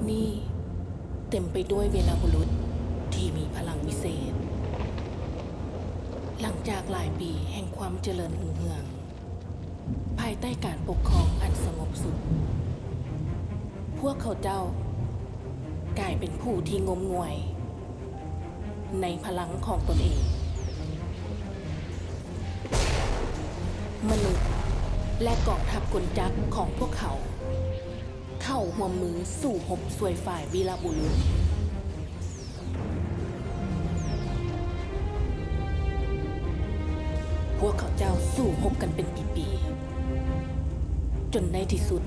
ນີ້ເຕັມໄປດ້ວຍວີລະບຸລຸດທີ່ມີພະລັງວິເສດ. ຫຼັງຈາກຫຼາຍປີແຫ່ງຄວາມຈະເລີນຮຸ່ງເຮືອງ, ພາຍໃຕ້ການປົກຄອງອັນສະຫງົບສຸກ, ພວກເຂົາເຈົ້າກາຍເປັນຜູ້ທີ່ງົມງວາຍໃນພະລັງຂອງຕົນເອງ. ມະນຸດ ແລະ ກອງທັບກົນຈັກຂອງພວກເຂົາ ເຂົ້າຮ່ວມມືສູ້ຮົບຊ່ວຍຝ່າຍວີລະບຸລຸດ. ພວກເຂົາເຈົ້າສູ້ຮົບກັນເປັນປີໆ, ຈົນໃນທີ່ສຸດ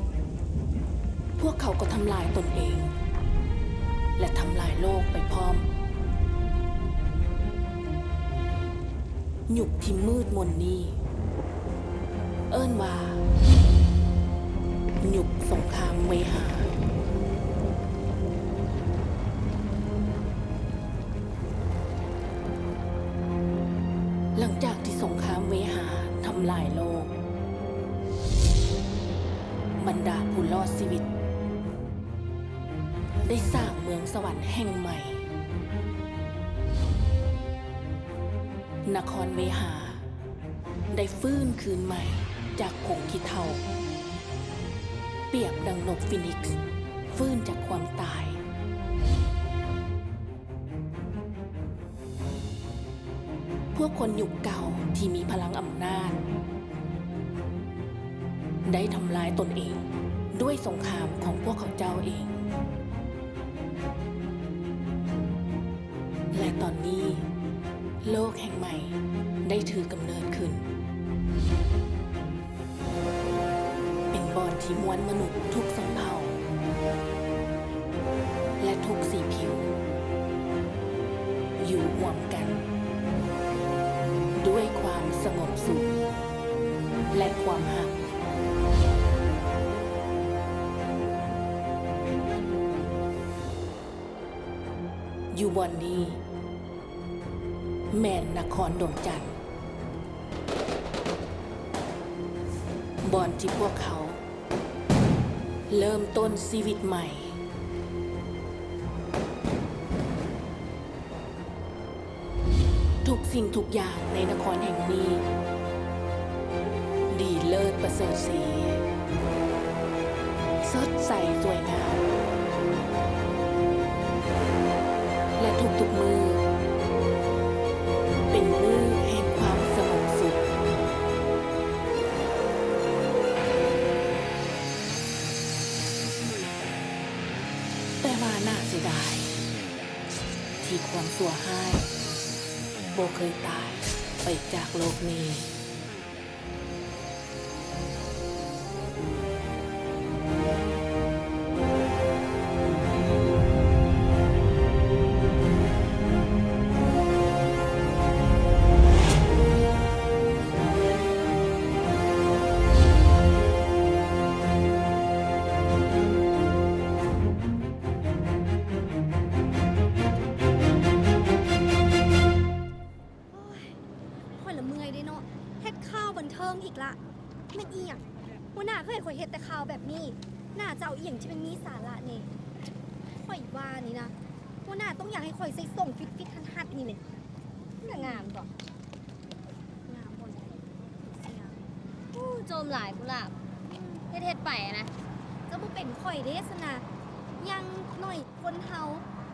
ພວກເຂົາກໍທຳລາຍຕົນເອງ ແລະ ທຳລາຍໂລກໄປພ້ອມ. ຍຸກທີ່ມືດມົນນີ້ ເອີ້ນວ່າຍຸກສົງຄາມເວຫາ. ຫຼັງຈາກທີ່ສົງຄາມເວຫາທຳລາຍໂລກ, ບັນດາຜູ້ລອດຊີວິດໄດ້ສ້າງເມືອງສະຫວັນແຫ່ງໃໝ່. ນະຄອນເວຫາໄດ້ຟື້ນຄືນໃໝ່ຈາກຜົງຂີ້ເຖົ້າ, ປຽບດັ່ງນົກຟີນິກຟື້ນຈາກຄວາມຕາຍ. ພວກຄົນຍຸກເກົ່າທີ່ມີພະລັງອຳນາດ ໄດ້ທຳລາຍຕົນເອງດ້ວຍສົງຄາມຂອງພວກເຂົາເຈົ້າເອງ. ແລະ ຕອນນີ້ໂລກແຫ່ງໃໝ່ໄດ້ຖືກກຳເນີດຂຶ້ນ, ເປັນບ່ອນທີ່ມວນມະນຸດທຸກຊົນເຜົ່າ ແລະ ທຸກສີຜິວ ຢູ່ຮ່ວມກັນດ້ວຍຄວາມສະຫງົບສຸກ ແລະ ຄວາມຮັກ. ຢູ່ບ່ອນນີ້ແມ່ນນະຄອນດວງຈັນ, ບ່ອນທີ່ພວກເຂົາເລີ່ມຕົ້ນຊີວິດໃໝ່. ທຸກສິ່ງທຸກຢ່າງໃນນະຄອນແຫ່ງນີ້ ດີເລີດປະເສີດສີ, ສົດໃສສວຍງາມ ແລະ ທຸກໆມື້ເປັນມື້ແຫ່ງຄວາມສະຫງົບສຸກ. ແຕ່ວ່າໜ້າເສຍດາຍ ທີ່ຄວາມຊົ່ວຮ້າຍບໍ່ເຄີຍຕາຍໄປຈາກໂລກນີ້. ໂອ້ຍ ຂ້ອຍລະເມື່ອຍເດ້ເນາະ ເຮັດຂ່າວບັນເທີງອີກລະ. ແມ່ນອີ່ຫຍັງ? ຫົວໜ້າເຄີຍໃຫ້ຂ້ອຍເຮັດແຕ່ຂ່າວແບບນີ້ ໜ້າຈະເອົາອີ່ຫຍັງທີ່ມັນມີສາລະແດ່. ຂ້ອຍວ່ານີ້ນະ ຫົວໜ້າຕ້ອງຢາກໃຫ້ຂ້ອຍໃສ່ສົ້ງຟິດໆ ຮັດໆ ນີ້ແຫຼະ. ມັນກະງາມຕົວະ. ງາມບໍ່? ງາມ. ໂອ້ ຈົ່ມຫຼາຍ ກຸຫຼາບ. ເຮັດໆ ໄປນະ. ຈະບໍ່ເປັນຂ້ອຍເດ້ຊັ້ນນະ. ຢ່າງໜ້ອຍ ຄົນເຮົາ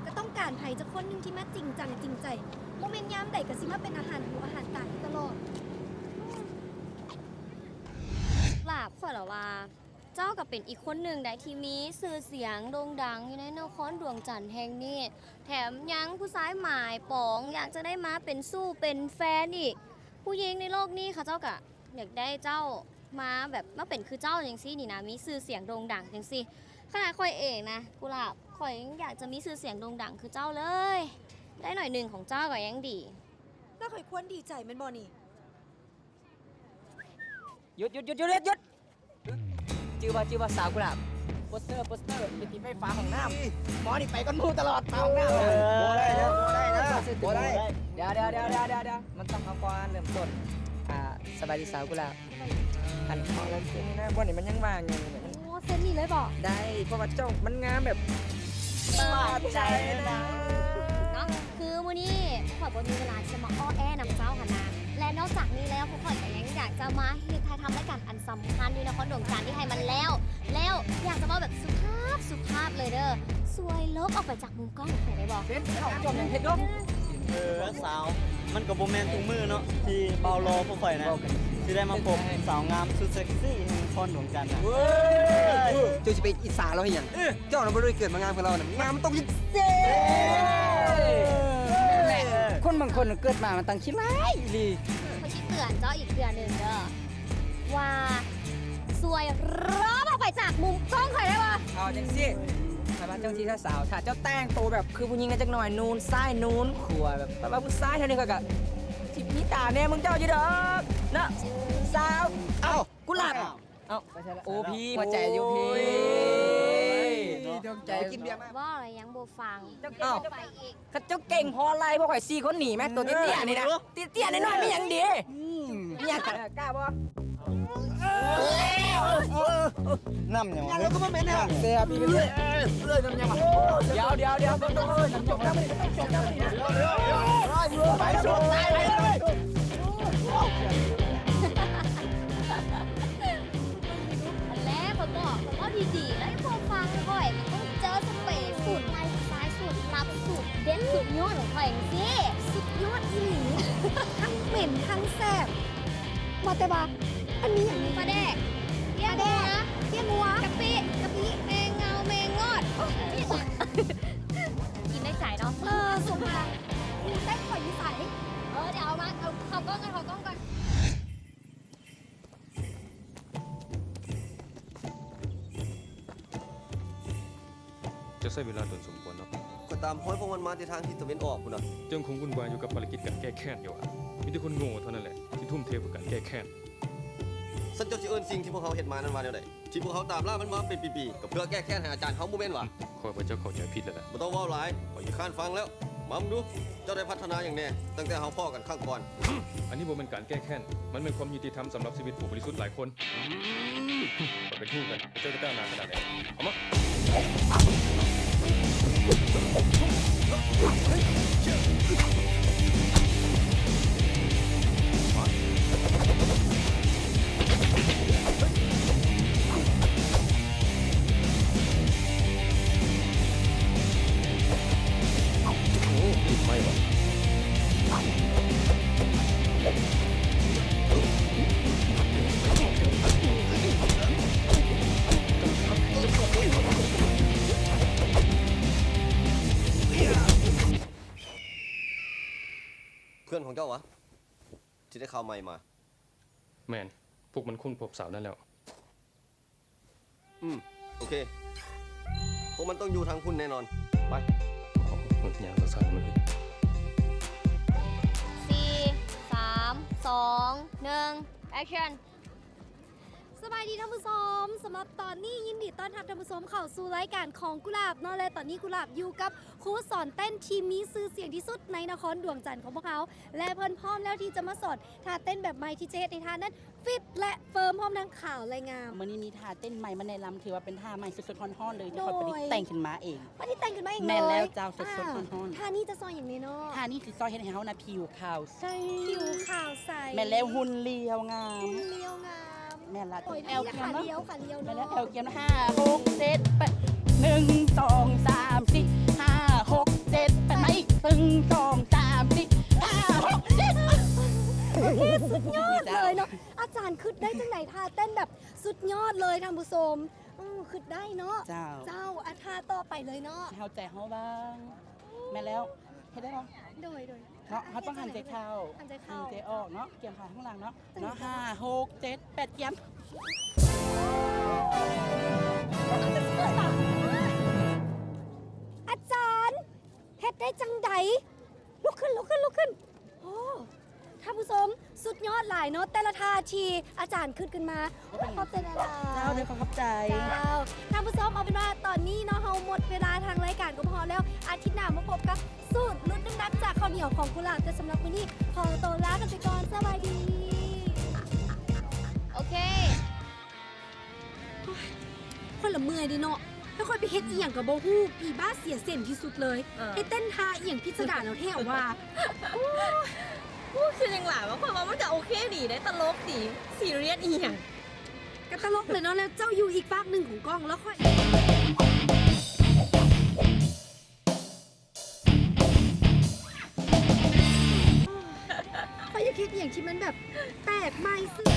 ກະຕ້ອງການໃຜຈັກຄົນໜຶ່ງທີ່ມາຈິງຈັງຈິງໃຈ, ບໍ່ແມ່ນຍາມໃດກະຊິມາເປັນອາຫານຫູອາຫານຕາຢູ່ຕະຫຼອດ. ລາບ ຂ້ອຍລະວ່າ ເຈົ້າກະເປັນອີກຄົນໜຶ່ງໃດທີ່ມີຊື່ສຽງໂດ່ງດັງຢູ່ໃນນະຄອນດວງຈັນແຫ່ງນີ້, ແຖມຍັງຜູ້ຊາຍໝາຍປອງ ຢາກຈະໄດ້ມາເປັນຊູ້ເປັນແຟນອີກ. ຜູ້ຍິງໃນໂລກນີ້ເຂົາເຈົ້າກະ ຢາກໄດ້ເຈົ້າມາແບບມາເປັນຄືເຈົ້າຈັ່ງຊີ້ນີ້ນະ, ມີຊື່ສຽງໂດ່ງດັງຈັ່ງຊີ້. ຂະໜາດຂ້ອຍເອງນະ ກຸຫຼາບ ຂ້ອຍຍັງຢາກຈະມີຊື່ສຽງໂດ່ງດັງຄືເຈົ້າເລີຍ. ໄດ້ໜ້ອຍໜຶ່ງຂອງເຈົ້າກະຍັງດີ. ແລ້ວຂ້ອຍຄວນດີໃຈແມ່ນບໍ່ນີ້? ຢຸດ ຢຸດ ຢຸດ ຢຸດ ຢຸດ! ຈື່ບໍ່ ຈື່ບໍ່ ສາວກຸຫຼາບ? ໂປສເຕີ ໂປສເຕີ ເປັນຕິດໄຟຟ້າຫ້ອງນ້ຳ. ໝໍນີ້ໄປກ່ອນໝູ່ຕະຫຼອດ ຕາມໜ້າ. ເອີ ບໍ່ໄດ້ນະ ບໍ່ໄດ້ນະ ບໍ່ໄດ້. ດຽວ ດຽວ ມັນຕ້ອງເອົາກ່ອນເລີ່ມຕົ້ນ. ອ່າ ສະບາຍດີສາວກຸຫຼາບ. ອັນ ເອົາເສັ້ນນີ້ນະ ບ່ອນນີ້ມັນຍັງວ່າງຢູ່ນີ້. ໂອ້ ເສັ້ນນີ້ເລີຍບໍ? ໄດ້ ເພາະວ່າເຈົ້າມັນງາມແບບ ບາດໃຈນະ ເນາະ. ຄືມື້ນີ້ພວກຂ້ອຍບໍ່ມີເວລາທີ່ຈະມາອ້ອແອ້ນຳເຈົ້າຫັ້ນນະ ແລະ ນອກຈາກນີ້ແລ້ວ ພວກຂ້ອຍກໍຍັງຢາກຈະມາເຮັດ ຖ່າຍທຳລາຍການອັນສຳຄັນຢູ່ນະຄອນຫຼວງຈັນນີ້ໃຫ້ມັນແລ້ວ ແລ້ວຢາກຈະເວົ້າແບບສຸພາບ ສຸພາບເລີຍເດີ ຊ່ວຍຫຼົບອອກໄປຈາກມຸມກ້ອງໃຫ້ຂ້ອຍໄດ້ບໍ່? ເປັນເຈົ້າ ເຈົ້າຍັງເຮັດຢູ່? ເອີ ສາວ ມັນກໍບໍ່ແມ່ນທຸກມື້ເນາະ ທີ່ບ່າວຫຼໍ່ພວກຂ້ອຍນະ ຊິໄດ້ມາພົບສາວງາມສຸດເຊັກຊີແຫ່ງນະຄອນຫຼວງຈັນນະ. ເຈົ້າຊິໄປອິດສາລາວເຮັດຫຍັງ? ເຈົ້ານະບໍ່ໄດ້ເກີດມາງາມຄືລາວນະ ງາມມັນຕ້ອງຈັ່ງຊີ້. ແມ່ນແຫຼະ ຄົນບາງຄົນເກີດມາມັນຕ້ອງຂີ້ຮ້າຍອີ່ຫຼີ. ຂ້ອຍຊິເຕືອນເຈົ້າອີກເທື່ອໜຶ່ງເດີ ວ່າຊ່ວຍຫຼົບອອກໄປຈາກມຸມກ້ອງຂ້ອຍໄດ້ບໍ່? ເອົາຈັ່ງຊີ້ ຂ້ອຍວ່າເຈົ້າທີ່ສາວ ຖ້າເຈົ້າແຕ່ງໂຕແບບຄືຜູ້ຍິງແດ່ຈັກໜ່ອຍ ນູນຊ້າຍນູນຂວາ ແບບ ແບບວ່າຜູ້ຊາຍແຖວນີ້ຂ້ອຍກໍຊິມີຕາແນມເບິ່ງເຈົ້າຢູ່ດອກເນາະ ສາວ. ເອົ້າ ກຸຫຼາບ ເອົ້າ ໄປໃສລະ? ໂອພີ ຫົວໃຈຢູ່ພີ. ໂອ້ຍ ດວງໃຈ ໄປກິນເບຍມາ. ເວົ້າແລ້ວຍັງບໍ່ຟັງ. ເອົ້າ ໄປອີກ. ຄັນເຈົ້າເກັ່ງພໍໄລ່ພວກຂ້ອຍສີ່ຄົນໜີແມະ ໂຕເຕ້ຍໆນີ້ນະ ເຕ້ຍໆນ້ອຍໆມີຫຍັງດີ? ອືມ ມີຫຍັງ ກ້າບໍ່? ນ້ຳຫຍັງວະ? ແຊບອີ່ຫຼີ. ດຽວໆໆ ບໍ່ຕ້ອງ ນ້ຳຈົກນ້ຳນີ້ ນ້ຳຈົກນ້ຳນີ້ ໄປ ໄປ ໄປ. ແລ້ວຂ້ອຍບອກ ຂ້ອຍເວົ້າດີໆ ແລ້ວບໍ່ຟັງຂ້ອຍ ມັນຕ້ອງເຈີສະເປສູດໃໝ່ ສູດຊາຍ ສູດລັບ ສູດເດັດ ສຸດຍອດຂອງຂ້ອຍຈັ່ງຊີ້. ສຸດຍອດອີ່ຫຼີ ທັງເໝັນທັງແຊບ. ວ່າແຕ່ວ່າ ອັນນີ້ຫຍັງນີ້? ປາແດກ ປາແດກ ເກ້ຍງົວ ເກົ້ງນົວ ກະປິ ກະປິ ແມງເງົາ ແມງງອດ ໂອ້ຍ ກິນໄດ້ໃຈເນາະ. ເອີ ສົມວ່າ ເຕັ້ນຂ້ອຍຢູ່ໃສ? ເອີ ດຽວເອົາມາ ເອົາເຂົ້າກ້ອງກ່ອນ ເຂົ້າກ້ອງກ່ອນ. ຈະໃຊ້ເວລາດົນສົມຄວນເນາະ. ຂ້ອຍຕາມຮອຍພວກມັນມາແຕ່ທາງທິດຕາເວັນອອກພຸ້ນນະ. ເຈົ້າຍັງຄົງວຸ່ນວາຍຢູ່ກັບພາລະກິດການແກ້ແຄ້ນຢູ່ຫວາ? ມີແຕ່ຄົນໂງ່ເທົ່ານັ້ນແຫຼະທີ່ທຸ່ມເທເພື່ອການແກ້ແຄ້ນ. ຊັ້ນເຈົ້າຊິເອີ້ນສິ່ງທີ່ພວກເຮົາເຮັດມານັ້ນວ່າແນວໃດ? ທີ່ພວກເຮົາຕາມລ່າມັນມາເປັນປີໆ ກໍເພື່ອແກ້ແຄ້ນໃຫ້ອາຈານເຮົາບໍ່ແມ່ນຫວາ? ຂ້ອຍວ່າເຈົ້າເຂົ້າໃຈຜິດແລ້ວລະ. ບໍ່ຕ້ອງເວົ້າຫຼາຍ, ຂ້ອຍຂີ້ຄ້ານຟັງແລ້ວ. ມາເບິ່ງດູ, ເຈົ້າໄດ້ພັດທະນາຫຍັງແດ່ ຕັ້ງແຕ່ເຮົາພໍ້ກັນຄັ້ງກ່ອນ? ອັນນີ້ບໍ່ແມ່ນການແກ້ແຄ້ນ, ມັນແມ່ນຄວາມຍຸຕິທຳສຳລັບຊີວິດຜູ້ບໍລິສຸດຫຼາຍຄົນ. ປະເປັນຫູກັນ, ເຈົ້າຈະກ້າໜ້າຂະໜາດໃດ? ເອົາມາ! ໂອ້ ໄຟໄໝ້ຫວາ? ເພື່ອນຂອງເຈົ້າຫວາ ທີ່ໄດ້ຂ່າວໃໝ່ມາ? ແມ່ນ, ພວກມັນຄົ້ນພົບສາວນັ້ນແລ້ວ. ອືມ ໂອເຄ ພວກມັນຕ້ອງຢູ່ທາງພຸ້ນແນ່ນອນ. ໄປ ໂອ້ໂຫ ຍ່າງຊ້າໆ ສີ່ ສາມ ສອງ ໜຶ່ງ ແອັກຊັນ. ສະບາຍດີທ່ານຜູ້ຊົມ, ສຳລັບຕອນນີ້ຍິນດີຕ້ອນຮັບທ່ານຜູ້ຊົມເຂົ້າສູ່ລາຍການຂອງກຸຫຼາບເນາະ ແລະ ຕອນນີ້ກຸຫຼາບຢູ່ກັບຄູສອນເຕັ້ນທີ່ມີຊື່ສຽງທີ່ສຸດໃນນະຄອນຫຼວງຈັນຂອງພວກເຮົາ ແລະ ເພິ່ນພ້ອມແລ້ວທີ່ຈະມາສອນທ່າເຕັ້ນແບບໃໝ່ທີ່ຈະເຮັດໃຫ້ທ່ານນັ້ນ ຟິດ ແລະ ເຟີມ ພ້ອມທັງຂາວ ແລະ ງາມ. ມື້ນີ້ມີທ່າເຕັ້ນໃໝ່ມາແນະນຳ, ຖືວ່າເປັນທ່າໃໝ່ສົດໆຮ້ອນໆເລີຍ ທີ່ຂ້ອຍປະດິດແຕ່ງຂຶ້ນມາເອງ. ປະດິດແຕ່ງຂຶ້ນມາເອງເລີຍ? ແມ່ນແລ້ວເຈົ້າ, ສົດໆຮ້ອນໆ. ທ່ານີ້ຈະຊ່ອຍຫຍັງແດ່ເນາະ? ທ່ານີ້ຊິຊ່ອຍເຮັດໃຫ້ເຮົານະຜິວຂາວໃສ. ຜິວຂາວໃສ. ແມ່ນແລ້ວ, ຫຸ່ນລຽວງາມ. ຫຸ່ນລຽວງາມ. ແມ່ນລະ. ໂອ້ຍ ແອວກຽມເນາະ. ຂາລຽວ, ຂາລຽວເນາະ. ແມ່ນແລ້ວ, ແອວກຽມເນາະ. ຫ້າ ຫົກ ເຈັດ ແປດ ໜຶ່ງ ສອງ ສາມ ສີ່ ຫ້າ ຫົກ ເຈັດ ແປດ ມາອີກ ໜຶ່ງ ສອງ ສາມ ສີ່ ຫ້າ ຫົກ ເຈັດ. ໂອເຄ ສຸດຍອດເລີຍເນາະ. ອາຈານຄິດໄດ້ຈັ່ງໃດ ທ່າເຕັ້ນແບບສຸດຍອດເລີຍທ່ານຜູ້ຊົມ. ເອີ ຄິດໄດ້ເນາະ. ເຈົ້າ ເຈົ້າ ອາ ທ່າຕໍ່ໄປເລີຍເນາະ. ເຮົາໃຈເຮົາວ່າງ. ແມ່ນແລ້ວ. ເຮັດໄດ້ບໍ່? ໂດຍ ໂດຍ. ເນາະ ເຮົາຕ້ອງຫັນໃຈເຂົ້າ ຫັນໃຈເຂົ້າ ໃຈອອກເນາະ. ກຽມຂາທາງຫຼັງເນາະ. ເນາະ ຫ້າ ຫົກ ເຈັດ ແປດ ກຽມ. ອາຈານ ເຮັດໄດ້ຈັ່ງໃດ? ລຸກຂຶ້ນ ລຸກຂຶ້ນ ລຸກຂຶ້ນ. ໂອ້ ທ່ານຜູ້ຊົມ ສຸດຍອດຫຼາຍເນາະ ແຕ່ລະທ່າທີ່ອາຈານຄິດຂຶ້ນມາ. ຂອບໃຈຫຼາຍໆ. ເຈົ້າ ເດີ ຂໍຂອບໃຈ. ເຈົ້າ ທ່ານຜູ້ຊົມ ເອົາເປັນວ່າຕອນນີ້ເນາະ ເຮົາໝົດເວລາທາງລາຍການຂອງພວກເຮົາແລ້ວ. ອາທິດໜ້າມາພົບກັບສູດຫຼຸດນ້ຳໜັກຈາກເຂົ້າໜຽວຂອງກຸຫຼາບ. ແຕ່ສຳລັບມື້ນີ້ ຂໍໂຕລາກັນໄປກ່ອນ. ສະບາຍດີ. ໂອເຄ. ໂອ້ຍ ຂ້ອຍລະເມື່ອຍເດເນາະ. ແລ້ວຂ້ອຍໄປເຮັດອີ່ຫຍັງກໍບໍ່ຮູ້ ອີບ້າເສຍເສັນທີ່ສຸດເລີຍ. ເອີ ເຮັດເຕັ້ນທ່າອີ່ຫຍັງພິດສະດານເອົາແທ້ວ່າ. ໂອ້ຍ ຄືຫຍັງຫຼາຍວະ ຂ້ອຍວ່າມັນກໍໂອເຄດີເດ້ ຕະຫຼົກດີ ຊີຣຽສອີ່ຫຍັງ. ກໍຕະຫຼົກແຫຼະເນາະ ແລ້ວເຈົ້າຢູ່ອີກຟາກໜຶ່ງຂອງກ້ອງ ແລ້ວຂ້ອຍ ຂ້ອຍຢາກເຮັດອີ່ຫຍັງທີ່ມັນແບບແປກໃໝ່ສຸດ.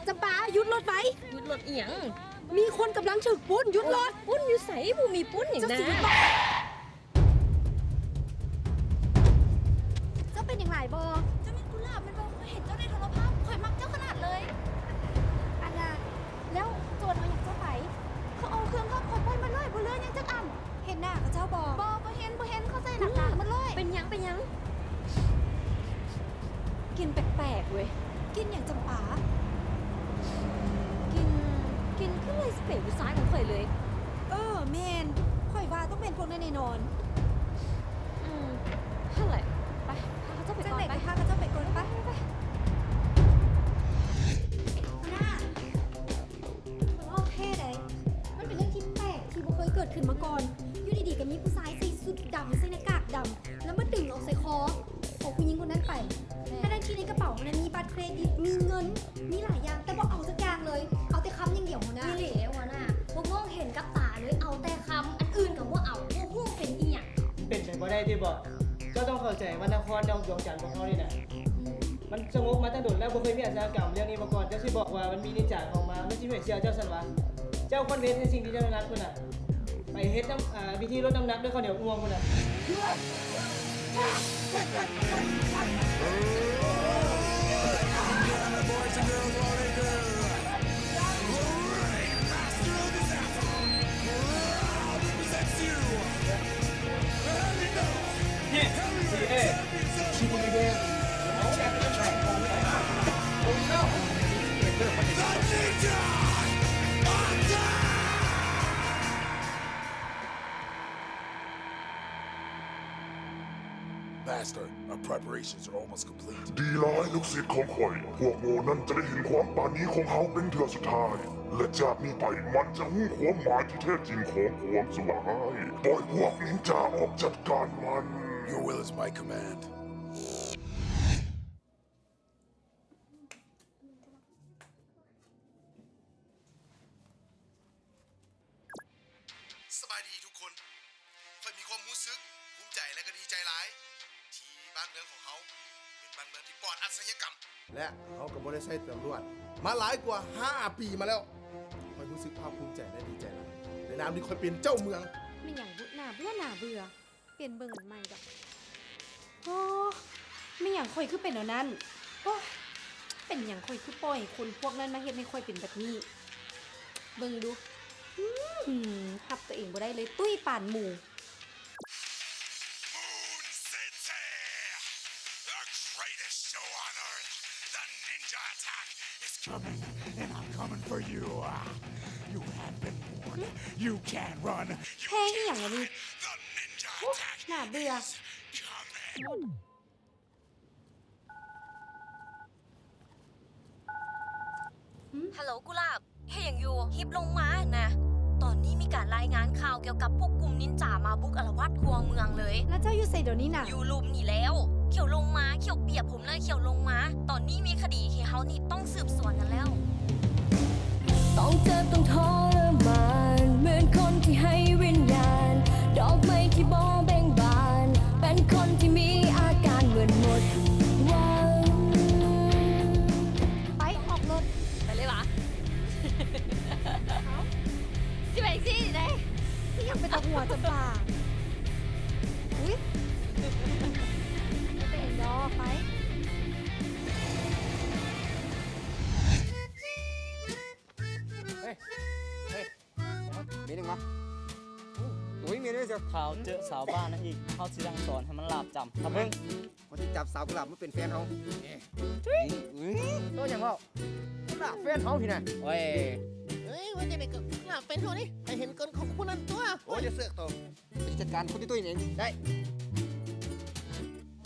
ຈຳປາ ຢຸດລົດໄວ້. ຢຸດລົດອີ່ຫຍັງ? ມີຄົນກຳລັງຖືກປຸ້ນ. ຢຸດລົດ. ປຸ້ນຢູ່ໃສ? ບໍ່ມີປຸ້ນຫຍັງນະ. ເຈົ້າຊິຢຸດບໍ່? ເຈົ້າເປັນຫຍັງຫຼາຍບໍ່? ເຈົ້າແມ່ນກຸຫຼາບແມ່ນບໍ່? ຂ້ອຍເຫັນເຈົ້າໃນໂທລະພາບ ຂ້ອຍມັກເຈົ້າຂະໜາດເລີຍ. ອັນນ່າ ແລ້ວໂຈນເອົາຫຍັງເຈົ້າໄປ? ເຂົາເອົາເຄື່ອງຮັບຂ້ອຍໄປໝົດເລີຍ ບໍ່ເຫຼືອຫຍັງຈັກອັນ. ເຫັນໜ້າເຂົາເຈົ້າບໍ່? ບໍ່ ບໍ່ເຫັນ ບໍ່ເຫັນ ເຂົາໃສ່ໜ້າກາກໝົດເລີຍ. ເປັນຫຍັງ ເປັນຫຍັງ? ກິ່ນແປກໆເວີຍ. ກິ່ນຫຍັງຈຳປາ? ກິ່ນ ກິ່ນຄືໄລ່ສະເປຜູ້ຊາຍຂອງຂ້ອຍເລີຍ. ເອີ ແມ່ນ ຂ້ອຍວ່າຕ້ອງແມ່ນພວກນັ້ນແນ່ນອນ. ອືມ ຫັ້ນແຫຼະ ໄປ ພາເຂົາເຈົ້າໄປກ່ອນ. ຈັ່ງໃດກໍພາເຂົາເຈົ້າໄປກ່ອນ ໄປ ໄປ ໄປ. ຫົວໜ້າ ຂ້ອຍວ່າໂອເຄໃດ໋ ມັນເປັນເລື່ອງທີ່ແປກທີ່ບໍ່ເຄີຍເກີດຂຶ້ນມາກ່ອນ. ຢູ່ດີໆກໍມີຜູ້ຊາຍໃສ່ຊຸດດຳ ໃສ່ໜ້າກາກດຳ ແລ້ວມາດຶງເອົາສາຍຄໍຂອງຜູ້ຍິງຄົນນັ້ນໄປ ທັງໆທີ່ໃນກະເປົາຫັ້ນນະມີບັດເຄຣດິດ ມີເງິນ ມີຫຼາຍຢ່າງ ແຕ່ບໍ່ເອົາຈັກຢ່າງເລີຍ ເອົາແຕ່ຄຳຢ່າງດຽວ. ຫົວໜ້າ ອີ່ຫຼີເດ້ຫົວໜ້າ ພວກນ້ອງເຫັນກັບຕາເລີຍ ເອົາແຕ່ຄຳ ອັນອື່ນກໍບໍ່ເອົາ. ບໍ່ຮູ້ເປັນອີ່ຫຍັງ. ເປັນໄປບໍ່ໄດ້ຕິບໍ? ເຈົ້າຕ້ອງເຂົ້າໃຈວ່ານະຄອນດອງດວງຈັນຂອງເຮົານີ້ນະ ມັນສະຫງົບມາຕັ້ງດົນແລ້ວ ບໍ່ເຄີຍມີອາຊະຍາກຳເລື່ອງນີ້ມາກ່ອນ. ເຈົ້າຊິບອກວ່າມັນມີນິນຈາເຂົ້າມາ ມັນຊິໄມ່ເຊື່ອເຈົ້າຊັ້ນຫວາ? ເຈົ້າຄວນໄປເຮັດໃນສິ່ງທີ່ເຈົ້າຖະໜັດພຸ້ນນະ ໄປເຮັດນ້ຳ ອາ ວິທີລົດນ້ຳໜັກດ້ວຍເຂົ້າໜຽວອ່ວງພຸ້ນນະ. Master, our preparations are almost complete. ດີຫຼາຍລູກສິດຂອງຂ້ອຍ ພວກໂງ່ນັ້ນຈະໄດ້ເຫັນຄວາມປານີຂອງເຮົາເປັນເທື່ອສຸດທ້າຍ ແລະ ຈາກນີ້ໄປມັນຈະຮູ້ຄວາມໝາຍທີ່ແທ້ຈິງຂອງຄວາມຊົ່ວຮ້າຍ. ປ່ອຍພວກນິນຈາອອກຈັດການມັນ. Your will is my command. ສະບາຍດີທຸກຄົນ. ຂ້ອຍມີຄວາມຮູ້ສຶກພູມໃຈ ແລະ ກໍດີໃຈຫຼາຍ ທີ່ບ້ານເມືອງຂອງເຮົາເປັນບ້ານເມືອງທີ່ປອດອາຊະຍາກຳ ແລະ ເຮົາກໍບໍ່ໄດ້ໃຊ້ຕຳຫຼວດມາຫຼາຍກວ່າຫ້າປີມາແລ້ວ. ຂ້ອຍຮູ້ສຶກພາກພູມໃຈ ແລະ ດີໃຈຫຼາຍ ໃນນາມທີ່ຂ້ອຍເປັນເຈົ້າເມືອງ. ແມ່ນຫຍັງບຸ ໜ້າເບື່ອ ໜ້າເບື່ອ. ປ່ຽນເບິ່ງອັນໃໝ່ດອກ. ໂອ້ ແມ່ນຫຍັງຂ້ອຍຄືເປັນແນວນັ້ນ? ໂອ້ ເປັນຫຍັງຂ້ອຍຄືປ່ອຍໃຫ້ຄົນພວກນັ້ນມາເຮັດໃຫ້ຂ້ອຍເປັນແບບນີ້? ເບິ່ງດູ ອືມ ຮັບຕົວເອງບໍ່ໄດ້ເລີຍ ຕຸ້ຍປານໝູ. Moon City, the greatest show on earth. The ninja attack is coming, and I'm coming for you. You have been warned. You can't run. ເພງອີ່ຫຍັງວະນີ້? ໂອ້ ໜ້າເບື່ອ. ຮະໂຫຼ ກຸຫຼາບ ເຮັດຫຍັງຢູ່? ຮີບລົງມາຫັ້ນນະ. ຕອນນີ້ມີການລາຍງານຂ່າວກ່ຽວກັບພວກກຸ່ມນິນຈາມາບຸກອາລະວາດທົ່ວເມືອງເລີຍ. ແລ້ວເຈົ້າຢູ່ໃສດຽວນີ້ນະ? ຢູ່ລຸ່ມນີ້ແລ້ວ. ຂຽວລົງມາ, ຂຽວປຽບຜົມເລີຍ, ຂຽວລົງມາ. ຕອນນີ້ມີຄະດີທີ່ເຮົານີ້ຕ້ອງສືບສວນກັນແລ້ວ. ຕ້ອງເຈັບຕ້ອງທໍລະມານ ເໝືອນຄົນທີ່ໃຫ້ວິນຍານ ດອກໄມ້ທີ່ບໍ່ເບັ່ງບານ ເປັນຄົນທີ່ມີອາການເໝືອນໝົດຫວັງ. ໄປ ອອກລົດ ໄປເລີຍຫວາ? ເອົ້າ ຊິໄປຈັ່ງຊີ້ໄດ໋? ຄືຫຍັງເປັນຕາຫົວຈຳປາ? ອຸ້ຍ ບໍ່ເປັນດອກ ໄປ. ເຮີ້ຍ ເຮີ້ຍ ມີຫຍັງວະ? ໂອ້ຍ ມີເລື່ອງ ຂ່າວເຈີະຊາວບ້ານນະອີກ ເຮົາຊິສັ່ງສອນໃຫ້ມັນລາບຈຳ ຖ້າເບິ່ງ. ມັນຊິຈັບສາວກຸຫຼາບມາເປັນແຟນເຮົາ. ໂຕຫຍັງເວົ້າ? ກຸຫຼາບແຟນເຮົາພີ້ນະ. ໂອ້ຍ ເອີຍ ວ່າຈັ່ງໃດກໍກຸຫຼາບແຟນເຮົາເດ້. ໃຫ້ເຫັນເກີນຂອງຜູ້ນັ້ນຕົວະ. ໂອ້ຍ ຢ່າເສືອກໂຕ. ຂ້ອຍຊິຈັດການຄົນທີ່ຕຸ້ຍເອງ. ໄດ້.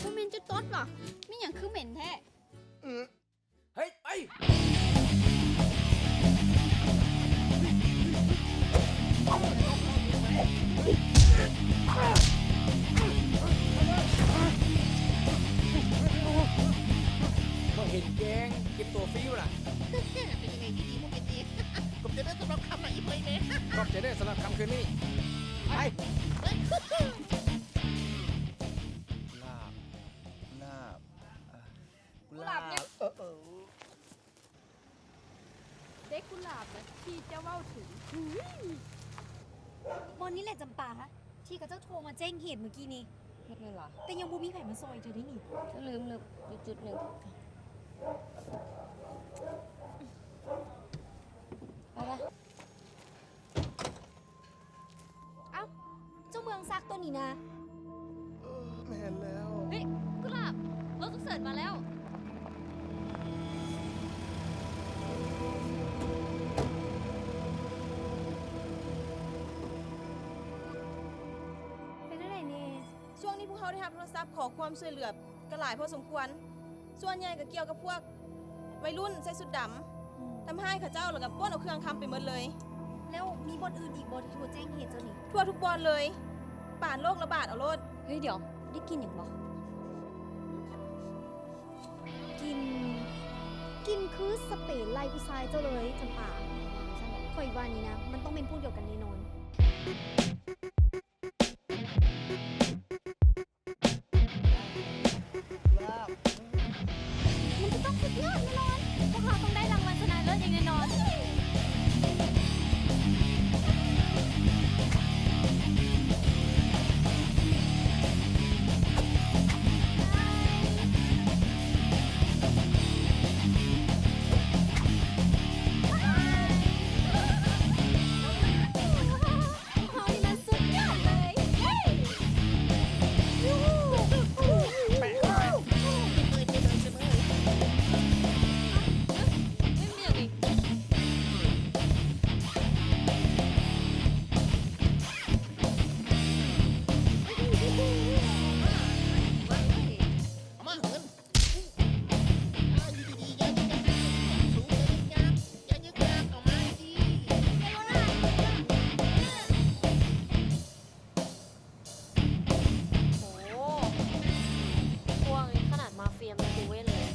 ບໍ່ແມ່ນຈຸດຕົດຫວາ? ມີຫຍັງຄືເໝັນແທ້? ອືມ. ເຮີ້ຍ ໄປ! ກິນໂຕຟຣີພຸ້ນລະ. ເປັນຈັ່ງໃດ ຢູ່ດີບໍ່ເປັນເອງ? ຂອບໃຈເດີສຳລັບຄຳນະອີ່ເຜີຍແມ່. ຂອບໃຈເດີສຳລັບຄ່ຳຄືນນີ້. ໄປ ກຸຫຼາບ ກຸຫຼາບ ອາ ກຸຫຼາບ ກຸຫຼາບຫຍັງ? ເອີ ເອີ. ເດັກກຸຫຼາບນະທີ່ເຈົ້າເວົ້າເຖິງ. ບ່ອນນີ້ແຫຼະຈຳປາ ທີ່ເຂົາເຈົ້າໂທມາແຈ້ງເຫດມື້ກີ້ນີ້. ເຮັດແມ່ນຫວາ? ແຕ່ຍັງບໍ່ມີໃຜມາຊ່ອຍເທື່ອເດນີ້. ເຈົ້າລືມເລີຍຢູ່ຈຸດໜຶ່ງ. ໄປລະ. ເອົ້າ ເຈົ້າເມືອງສັກໂຕນີ້ນະ. ເອີ ແມ່ນແລ້ວ. ເຮີ້ຍ ກຸຫຼາບ ລົດສຸກເສີນມາແລ້ວ. ເປັນແນວໃດແດ່? ຊ່ວງນີ້ພວກເຮົາໄດ້ຮັບໂທລະສັບຂໍຄວາມຊ່ວຍເຫຼືອ ກໍຫຼາຍພໍສົມຄວນ, ສ່ວນໃຫຍ່ກໍກ່ຽວກັບພວກໄວລຸ້ນໃສ່ຊຸດດຳ ອືມ ທຳຮ້າຍເຂົາເຈົ້າ ແລ້ວກໍປ້ນເອົາເຄື່ອງຄຳໄປໝົດເລີຍ. ແລ້ວມີບ່ອນອື່ນອີກບໍ່ທີ່ໂທແຈ້ງເຫດເຈົ້ານີ້? ທົ່ວທຸກບ່ອນເລີຍ, ປານໂລກລະບາດເອົາໂລດ. ເຮີ້ຍ ດຽວ ໄດ້ກິ່ນຫຍັງບໍ່? ກິ່ນ ກິ່ນຄືສະເປໄລ່ຜູ້ຊາຍເຈົ້າເລີຍ ຈຳປາ. ຂ້ອຍວ່ານີ້ນະ ມັນຕ້ອງແມ່ນພວກດຽວກັນແນ່ນອນ. ມັນຈະຕ້ອງສຸດຍອດແນ່ນອນ. ພວກເຮົາຕ້ອງໄດ້ລາງວັນຊະນະເລີດຢ່າງແນ່ນອນ. ພວກເຮົານີ້ມັນສຸດຍອດເລີຍ. ເຢ້ ຢູ ແປະ ເອີຍ ເອີຍ ເອີຍ ເອີຍ ເອີຍ ເອີຍ ເອີຍ ເອີຍ ເອົາມາເອີ້ນ. ອ່າ ຢູ່ດີໆ ຢ່າຍຶກຍັກ ສູງ ຢ່າຍຶກຍັກ ຢ່າຍຶກຍັກ ອອກມາດີໆ. ໂອ້ ພວກນີ້ຂະໜາດມາເຟຍຍັງບໍ່ເວັ້ນເລີຍ.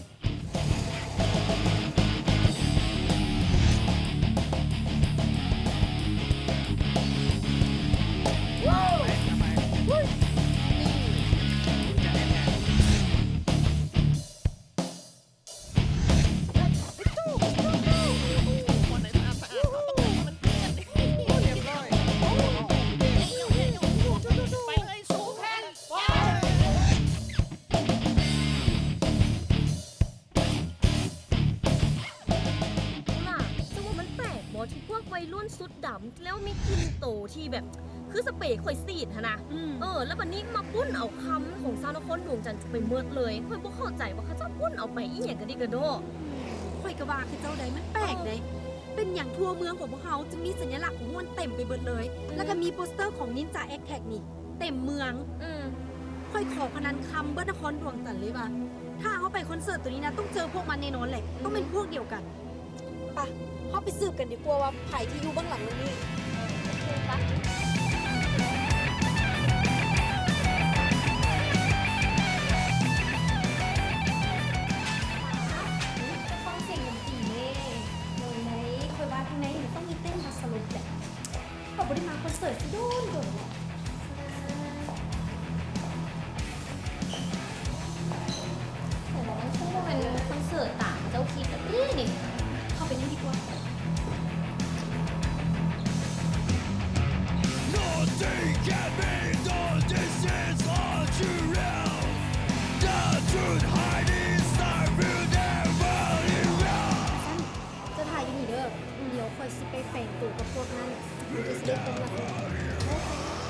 ເຈົ້າວ່າມັນແປກບໍ່ ທີ່ພວກໄວລຸ້ນຊຸດດຳ ແລ້ວມີກິ່ນໂຕທີ່ແບບ ຄືສະເປຂ້ອຍສີດຫັ້ນນະ. ອືມ ເອີ ແລ້ວບັດນີ້ມາປຸ້ນເອົາຄຳຂອງຊາວນະຄອນຫຼວງຈັນໄປໝົດເລີຍ. ຂ້ອຍບໍ່ເຂົ້າໃຈວ່າເຂົາເຈົ້າປຸ້ນເອົາໄປອີ່ຫຍັງກະດິກະດໍ້. ອືມ ຂ້ອຍກະວ່າຄືເຈົ້າໃດ໋ ມັນແປກໃດ໋. ເອີ ເປັນຫຍັງທົ່ວເມືອງຂອງພວກເຮົາຈຶ່ງມີສັນຍະລັກຂອງມັນເຕັມໄປເບິດເລີຍ ອືມ ແລ້ວກະມີໂປສເຕີຂອງນິນຈາແອັກແທັກນີ້ເຕັມເມືອງ. ອືມ ຂ້ອຍຂໍພະນັນຄຳເບິດນະຄອນຫຼວງຈັນເລີຍວ່າ ຖ້າເຮົາໄປຄອນເສີດໂຕນີ້ນະ ຕ້ອງເຈີພວກມັນແນ່ນອນແຫຼະ. ອືມ ຕ້ອງແມ່ນພວກດຽວກັນ. ປະ ເຮົາໄປສືບກັນດີກວ່າວ່າໃຜທີ່ຢູ່ເບື້ອງຫຼັງເລື່ອງນີ້. ເອີ ໂອເຄ ປະ. ໄປຟັງສຽງດົນຕີແດ່. ໂດຍໃນ ຂ້ອຍວ່າທາງໃນນີ້ຕ້ອງມີເຕັ້ນບັດສະຫຼຸບແຫຼະ. ເຮົາບໍ່ໄດ້ມາຄອນເສີດຊິດົນໆແລ້ວ. ໂອ້ ມັນຄົງບໍ່ແມ່ນຄອນເສີດຕາມເຈົ້າຄິດດອກເດນີ້. ເຂົ້າໄປເລີຍດີກວ່າ. Nothing can be done, this is untrue. The truth hiding inside will never reveal. ຊັ້ນ ເຈົ້າຖ້າຢູ່ນີ້ເດີ. ອືມ ດຽວຂ້ອຍຊິໄປແຝງໂຕກັບພວກນັ້ນ ມັນຈະຊິໄດ້ຄວາມລັບ. ໂອເຄ.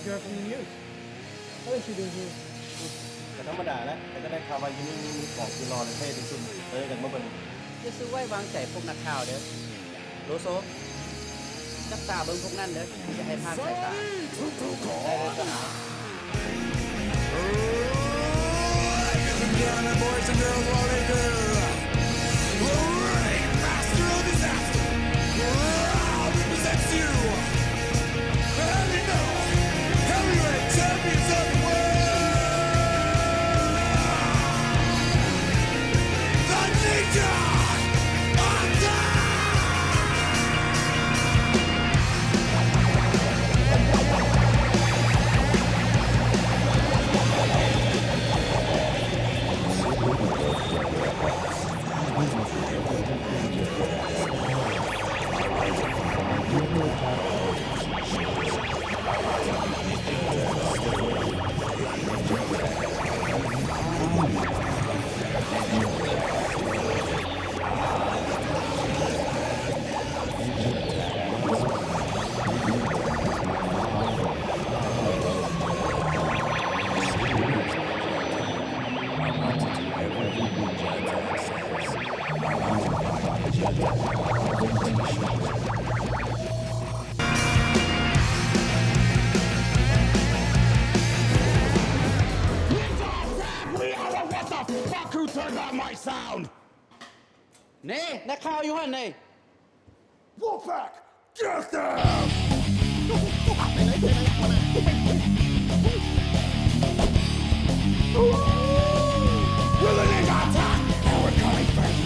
Girl from the news. What is she doing here? ກໍທຳມະດາແຫຼະ, ແຕ່ກໍໄດ້ຂ່າວວ່າຢູ່ນີ້ມີຂອງທີ່ຫຼໍ່ ແລະ ເທ່ທີ່ສຸດ, ເລີຍຢາກມາເບິ່ງ. ຢ່າສູ່ໄວ້ວາງໃຈພວກນັກຂ່າວເດີ້. ໂລໂຊ, ຈັບຕາເບິ່ງພວກນັ້ນເດີ້, ຢ່າໃຫ້ພາດສາຍຕາ. ໄດ້ເລີຍສະຫາຍ. Ladies and gentlemen, boys and girls of all ages, the ringmaster of disaster proudly presents you the heavy, heavyweight champions of the world, the Ninja Attack! ນີ້ ນັກຂ່າວຢູ່ຫັ້ນເດ. Wolfpack, get them! We're the Ninja Attack, and we're coming for you!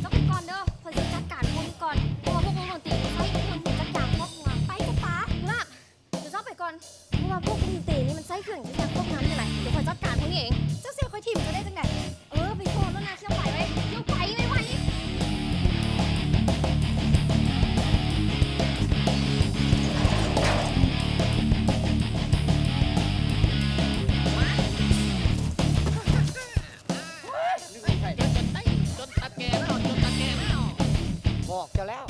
ເຈົ້າໄປກ່ອນເດີ້ ຂ້ອຍຊິຈັດການພວກນີ້ກ່ອນ ເພາະວ່າພວກວົງດົນຕີນີ້ໃຊ້ເຄື່ອງທີ່ຈັກຢ່າງຄອບຫົວ. ໄປ ເຈົ້າປາ ເມືອ ດຽວເຈົ້າໄປກ່ອນ ເພາະວ່າພວກວງດົນຕີນີ້ມັນໃຊ້ເຄື່ອງທີ່ຢາກຄວບງຳນີ້ແຫຼະ. ດຽວຂ້ອຍຈັດການພວກນີ້ເອງ. ເຈົ້າຊິໃຫ້ຂ້ອຍຖິ້ມເຈົ້າໄດ້ຈັ່ງໃດ? ເອີ ໄປໂພດໂລດນະ ທ່ຽວໄປເວີຍ ທ່ຽວໄປເວີຍ ໄວ. ມາ. ໂອ້ຍ ຈົນຕັດແກ່ແລ້ວ ຈົນຕັດແກ່ແລ້ວ. ບອກເຈົ້າແລ້ວ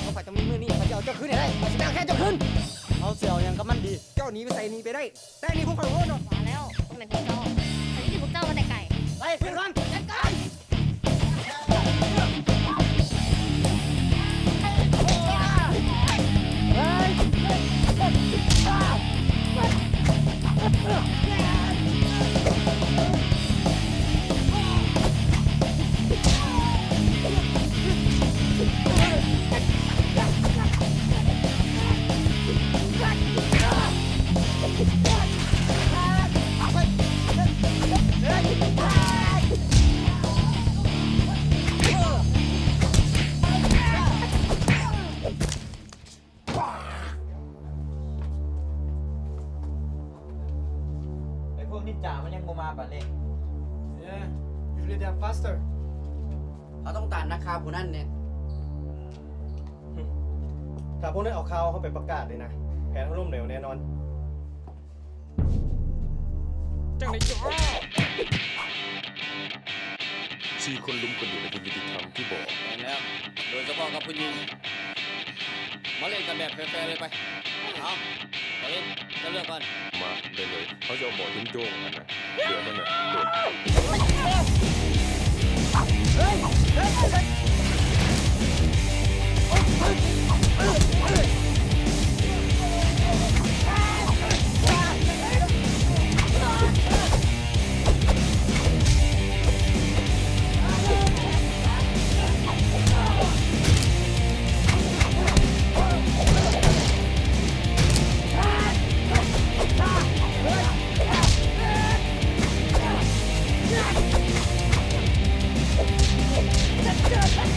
ວ່າຂ້ອຍຕ້ອງມີມື້ນີ້ ຂ້ອຍຈະເອົາເຈົ້າຄືນໃຫ້ໄດ້ ຂ້ອຍຊິລ້າງແຄ້ນເຈົ້າຄືນ. ເຮົາຊິເອົາຫຍັງກັບມັນດີ? ເຈົ້າໜີໄປໃສໜີໄປໄດ້ ແຕ່ນີ້ພວກຂ້ອຍໂຫດເນາະ. ວ່າແລ້ວ ພວກນັ້ນພວກເຈົ້າ ຂ້ອຍຊິຕິດພວກເຈົ້າມາແຕ່ໄກ. ໄປ ຂຶ້ນກ່ອນ ຈັດການ. ໄອ້ພວກນິນຈາມັນຍັງບໍ່ມາປານນີ້. Yeah, you did that faster. ເຮົາຕ້ອງຕາມນັກຂ່າວຜູ້ນັ້ນແນ່. ຖ້າພວກນັ້ນເອົາຂ່າວເຮົາໄປປະກາດນີ້ນະ ແຜນເຮົາລົ້ມເຫຼວແນ່ນອນ. ຈັ່ງໃດ ສີ່ຄົນລຸມກັນຢູ່ໃນບຸນຍຸຕິທຳທີ່ບອກ. ແມ່ນແລ້ວ ໂດຍສະເພາະກັບຜູ້ຍິງ. ມາຫຼິ້ນກັນແບບແຟໆເລີຍໄປ. ເອົາ ປະວິນ ເຈົ້າເລືອກກ່ອນ. ມາໄດ້ເລີຍ ເຮົາຈະເອົາໝໍໂຈ້ງໆຫັ້ນນະ ເຫຼືອມັນນະ ໂດດ.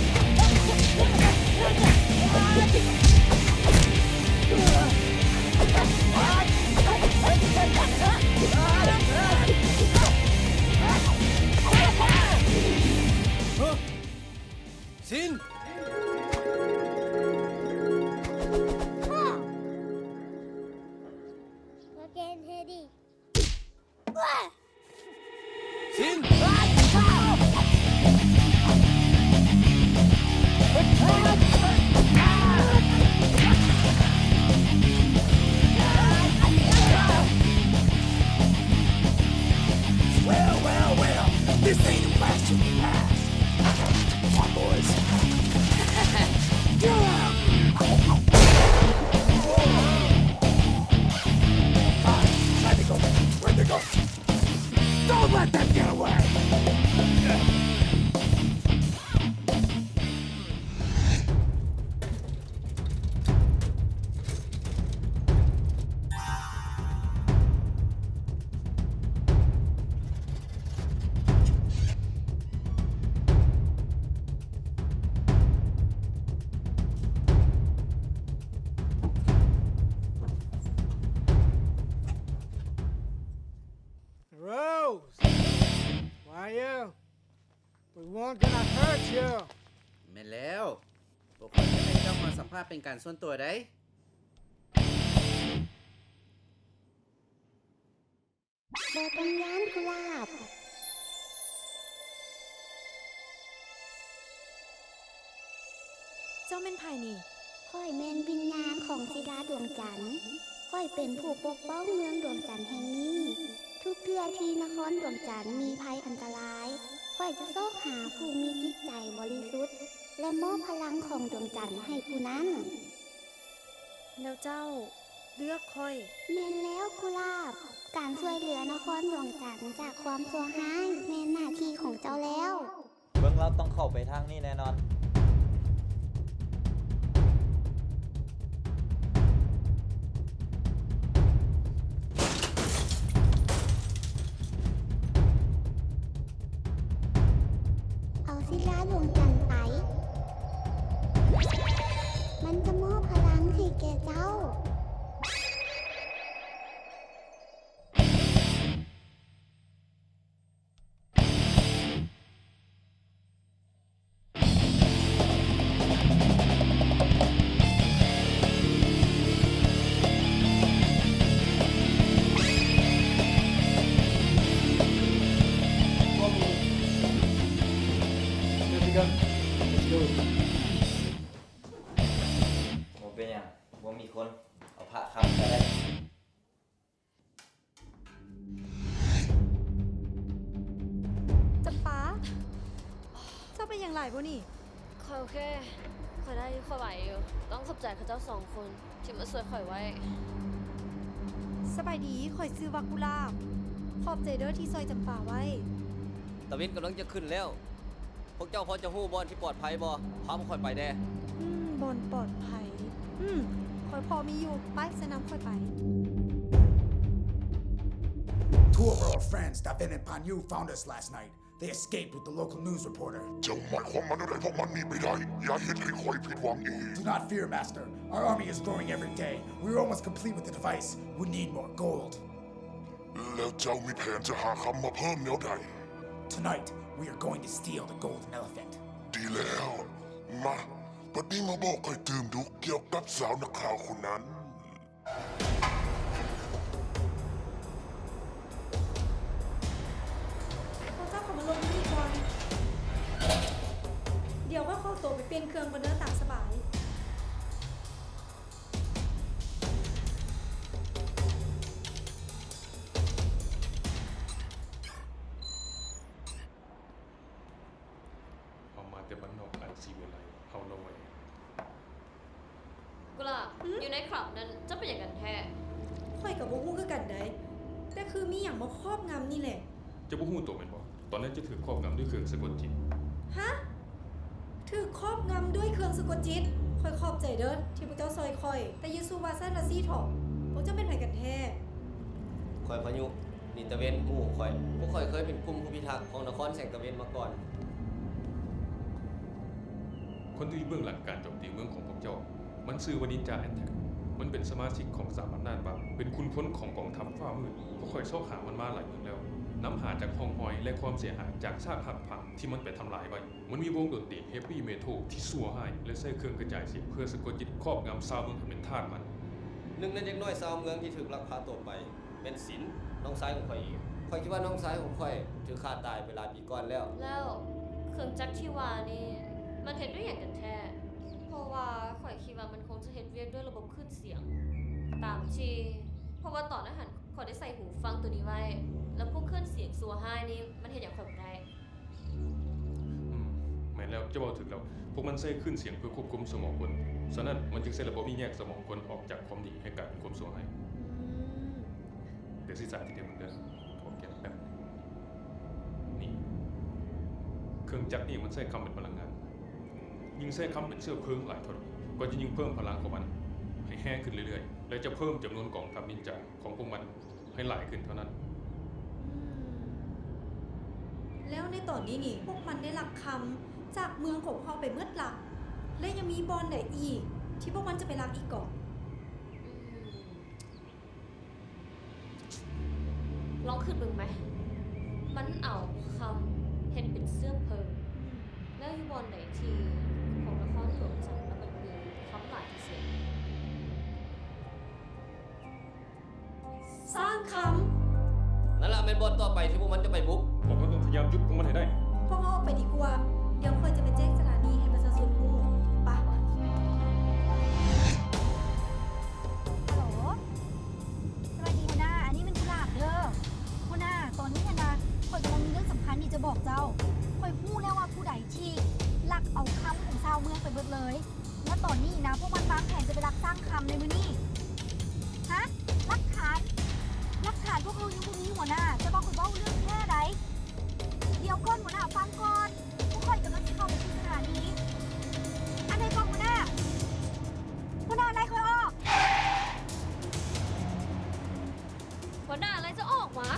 Won't gonna hurt you. ແມ່ນແລ້ວ. ພວກຂ້ອຍຈະໃຫ້ເຈົ້າມາສຳພາດເປັນການສ່ວນຕົວໄດ໋. ບໍ່ຕ້ອງຢ້ານ ກຸຫຼາບ. ເຈົ້າແມ່ນໃຜນີ້? ຂ້ອຍແມ່ນວິນຍານຂອງສີດາດວງຈັນ. ຂ້ອຍເປັນຜູ້ປົກປ້ອງເມືອງດວງຈັນແຫ່ງນີ້. ທຸກເທື່ອທີ່ນະຄອນດວງຈັນມີໄພອັນຕະລາຍ, ຂ້ອຍຈະຊອກຫາຜູ້ມີຈິດໃຈບໍລິສຸດ ແລະ ມອບພະລັງຂອງດວງຈັນໃຫ້ຜູ້ນັ້ນ. ແລ້ວເຈົ້າເລືອກຂ້ອຍ? ແມ່ນແລ້ວ ກຸຫຼາບ. ການຊ່ວຍເຫຼືອນະຄອນດວງຈັນຈາກຄວາມຊົ່ວຮ້າຍແມ່ນໜ້າທີ່ຂອງເຈົ້າແລ້ວ. ເບິ່ງລາວຕ້ອງເຂົ້າໄປທາງນີ້ແນ່ນອນ. ເອົາສີດາດວງຈັນໄປ. ມັນຈະມອບພະລັງໃຫ້ແກ່ເຈົ້າ. ບໍ່ເປັນຫຍັງ ບໍ່ມີຄົນ ເອົາພະຄ້ຳກໍໄດ້. ຈຳປາ ເຈົ້າເປັນຫຍັງຫຼາຍບໍ່ນີ້? ຂ້ອຍໂອເຄ ຂ້ອຍໄດ້ຢູ່ ຂ້ອຍໄຫວຢູ່. ຕ້ອງຂອບໃຈເຂົາເຈົ້າສອງຄົນທີ່ມາຊ່ວຍຂ້ອຍໄວ້. ສະບາຍດີ ຂ້ອຍຊື່ວ່າກຸຫຼາບ. ຂອບໃຈເດີ້ທີ່ຊ່ວຍຈຳປາໄວ້. ຕາເວັນກຳລັງຈະຂຶ້ນແລ້ວ. ພວກເຈົ້າພໍຈະຮູ້ບ່ອນທີ່ປອດໄພບໍ່? ພາພວກຂ້ອຍໄປແດ່. ອືມ, ບ່ອນປອດໄພ. ອືມ, ຂ້ອຍພໍມີຢູ່. ໄປ, ເຈົ້ານຳຂ້ອຍໄປ. Two of our old friends, Taven and Panyu, found us last night. They escaped with the local news reporter. ເຈົ້າໝາຍຄວາມວ່າແນວໃດ? ພວກມັນໜີໄປໄດ້. ຢ່າເຮັດໃຫ້ຂ້ອຍຜິດຫວັງອີກ. Do not fear, Master. Our army is growing every day. We're almost complete with the device. We need more gold. ແລ້ວເຈົ້າມີແຜນຈະຫາຄຳມາເພີ່ມແນວໃດ? Tonight, we are going to steal the golden elephant. ດີແລ້ວ. ມາ, ບັດນີ້ມາບອກຂ້ອຍຕື່ມດູກ່ຽວກັບສາວນັກຂ່າວຄົນນັ້ນ. ພວກເຈົ້າເຂົ້າມາລົງທີ່ນີ້ກ່ອນ. ດຽວຂ້ອຍຂໍຕົວໄປປ່ຽນເຄື່ອງກ່ອນເດີ້ ຕາມສະບາຍ. ເຮົາມາແຕ່ບ້ານນອກອັນສີວິໄລ ເຮົາລະແວງ. ກຸຫຼາບ, ຫື? ຢູ່ໃນຄລັບນັ້ນເຈົ້າເປັນຫຍັງກັນແທ້? ຂ້ອຍກໍບໍ່ຮູ້ຄືກັນໃດ໋ ແຕ່ຄືມີຫຍັງມາຄອບງຳນີ້ແຫຼະ. ເຈົ້າບໍ່ຮູ້ໂຕແມ່ນບໍ່? ຕອນນັ້ນເຈົ້າຖືກຄອບງຳດ້ວຍເຄື່ອງສະກົດຈິດ. ຮະ? ຖືກຄອບງຳດ້ວຍເຄື່ອງສະກົດຈິດ? ຂ້ອຍຂອບໃຈເດີ້ ທີ່ພວກເຈົ້າຊ່ອຍຂ້ອຍ, ແຕ່ຢ່າສູ່ວ່າຊັ້ນວ່າຊີ້ເຖາະ. ພວກເຈົ້າແມ່ນໃຜກັນແທ້? ຂ້ອຍພາຍຸ, ນີ້ຕາເວັນ, ໝູ່ຂອງຂ້ອຍ. ພວກຂ້ອຍເຄີຍເປັນກຸ່ມຜູ້ພິທັກຂອງນະຄອນແສງຕາເວັນມາກ່ອນ. ຄົນທີ່ຢູ່ເບື້ອງຫຼັງການໂຈມຕີເມືອງຂອງພວກເຈົ້າ ມັນຊື່ວ່າ Ninja Attack. ມັນເປັນສະມາຊິກຂອງສາມອຳນາດບາບ, ເປັນຂຸນພົນຂອງກອງທັບຟ້າມືດ. ພວກຂ້ອຍຊອກຫາມັນມາຫຼາຍມື້ແລ້ວ, ນຳຫາຈາກຮ່ອງຮອຍ ແລະ ຄວາມເສຍຫາຍຈາກຊາກຫັກພັງທີ່ມັນໄປທຳລາຍໄວ້. ມັນມີວົງດົນຕີ Heavy Metal ທີ່ຊົ່ວຮ້າຍ ແລະ ໃຊ້ເຄື່ອງກະຈາຍສຽງເພື່ອສະກົດຈິດຄອບງຳຊາວເມືອງໃຫ້ເປັນທາດມັນ. ໜຶ່ງໃນເດັກນ້ອຍຊາວເມືອງທີ່ຖືກລັກພາຕົວໄປ ແມ່ນສິນ, ນ້ອງຊາຍຂອງຂ້ອຍເອງ. ຂ້ອຍຄິດວ່ານ້ອງຊາຍຂອງຂ້ອຍຖືກຂ້າຕາຍໄປຫຼາຍປີກ່ອນແລ້ວ. ແລ້ວເຄື່ອງຈັກທີ່ວ່ານີ້ ມັນເຮັດດ້ວຍຫຍັງກັນແທ້? ເພາະວ່າຂ້ອຍຄິດວ່າມັນຄົງຈະເຮັດວຽກດ້ວຍລະບົບຄື້ນສຽງ ຕາມທີ່, ເພາະວ່າຕອນນັ້ນຫັ້ນ ຂ້ອຍໄດ້ໃສ່ຫູຟັງໂຕນີ້ໄວ້, ແລ້ວພວກເຄື່ອງສຽງຊົ່ວຮ້າຍນີ້ ມັນເຮັດຫຍັງຂ້ອຍບໍ່ໄດ້. ອືມ, ແມ່ນແລ້ວ, ເຈົ້າເວົ້າຖືກແລ້ວ. ພວກມັນໃຊ້ຄື້ນສຽງເພື່ອຄວບຄຸມສະໝອງຄົນ, ສະນັ້ນມັນຈຶ່ງໃຊ້ລະບົບນີ້ແຍກສະໝອງຄົນອອກຈາກຄວາມດີໃຫ້ກາຍເປັນຄວາມຊົ່ວຮ້າຍ. ອືມ. ດຽວຊິສາທິດໃຫ້ເບິ່ງເດີ. ຂໍແກະແປັບ. ນີ້, ເຄື່ອງຈັກນີ້ມັນໃຊ້ຄຳເປັນພະລັງງານ. ຍິ່ງໃຊ້ຄຳເປັນເຊື້ອເພີງຫຼາຍເທົ່າໃດ, ກໍຈະຍິ່ງເພີ່ມພະລັງຂອງມັນໃຫ້ແຮງຂຶ້ນເລື້ອຍໆ ແລະ ຈະເພີ່ມຈຳນວນກອງທັບນິນຈາຂອງພວກມັນ ໃຫ້ຫຼາຍຂຶ້ນເທົ່ານັ້ນ. ອືມ. ແລ້ວໃນຕອນນີ້ນີ້ ພວກມັນໄດ້ລັກຄຳຈາກເມືອງຂອງພວກເຮົາໄປໝົດລະ, ແລະ ຍັງມີບ່ອນໃດອີກທີ່ພວກມັນຈະໄປລັກອີກເກາະ? ອືມ. ລອງຄິດເບິ່ງໄໝ? ມັນເອົາຄຳເຮັດເປັນເຊື້ອເພີງ, ແລ້ວຢູ່ບ່ອນໃດທີ່ຂອງນະຄອນຫຼວງຈັນ ແລ້ວມັນຄືຄຳຫຼາຍທີ່ສຸດ? ສ້າງຄຳ. ນັ້ນລະແມ່ນບ່ອນຕໍ່ໄປທີ່ພວກມັນຈະໄປບຸກ. ພວກເຮົາຕ້ອງພະຍາຍາມຢຸດພວກມັນໃຫ້ໄດ້. ພວກເຮົາອອກໄປດີກວ່າ. ດຽວຂ້ອຍຈະໄປແຈ້ງສະຖານີໃຫ້ປະຊາຊົນຮູ້. ໄປ. ຮັລໂຫຼ ສະບາຍດີຫົວໜ້າ, ອັນນີ້ແມ່ນກຸຫຼາບເດີ. ຫົວໜ້າ, ຕອນນີ້ຫັ້ນນະ ຂ້ອຍກຳລັງມີເລື່ອງສຳຄັນທີ່ຈະບອກເຈົ້າ. ຂ້ອຍຮູ້ແລ້ວວ່າຜູ້ໃດທີ່ລັກເອົາຄຳຂອງຊາວເມືອງໄປເບິດເລີຍ. ແລ້ວຕອນນີ້ນະ ພວກມັນວາງແຜນຈະໄປລັກສ້າງຄຳໃນມື້ນີ້. ຮະ? ຫຼັກຖານ? ຫຼັກຖານພວກເຮົາຍັງບໍ່ມີ, ຫົວໜ້າ. ແຕ່ວ່າຂ້ອຍເວົ້າເລື່ອງແທ້ໃດ. ດຽວກ່ອນ, ຫົວໜ້າ, ຟັງກ່ອນ. ພວກຂ້ອຍກຳລັງຊິເຂົ້າໄປທີ່ສະຖານີ. ອັນໃດກໍ, ຫົວໜ້າ. ຫົວໜ້າ, ໄລ່ຂ້ອຍອອກ. ຫົວໜ້າ, ໄລ່ເຈົ້າອອກຫວາ?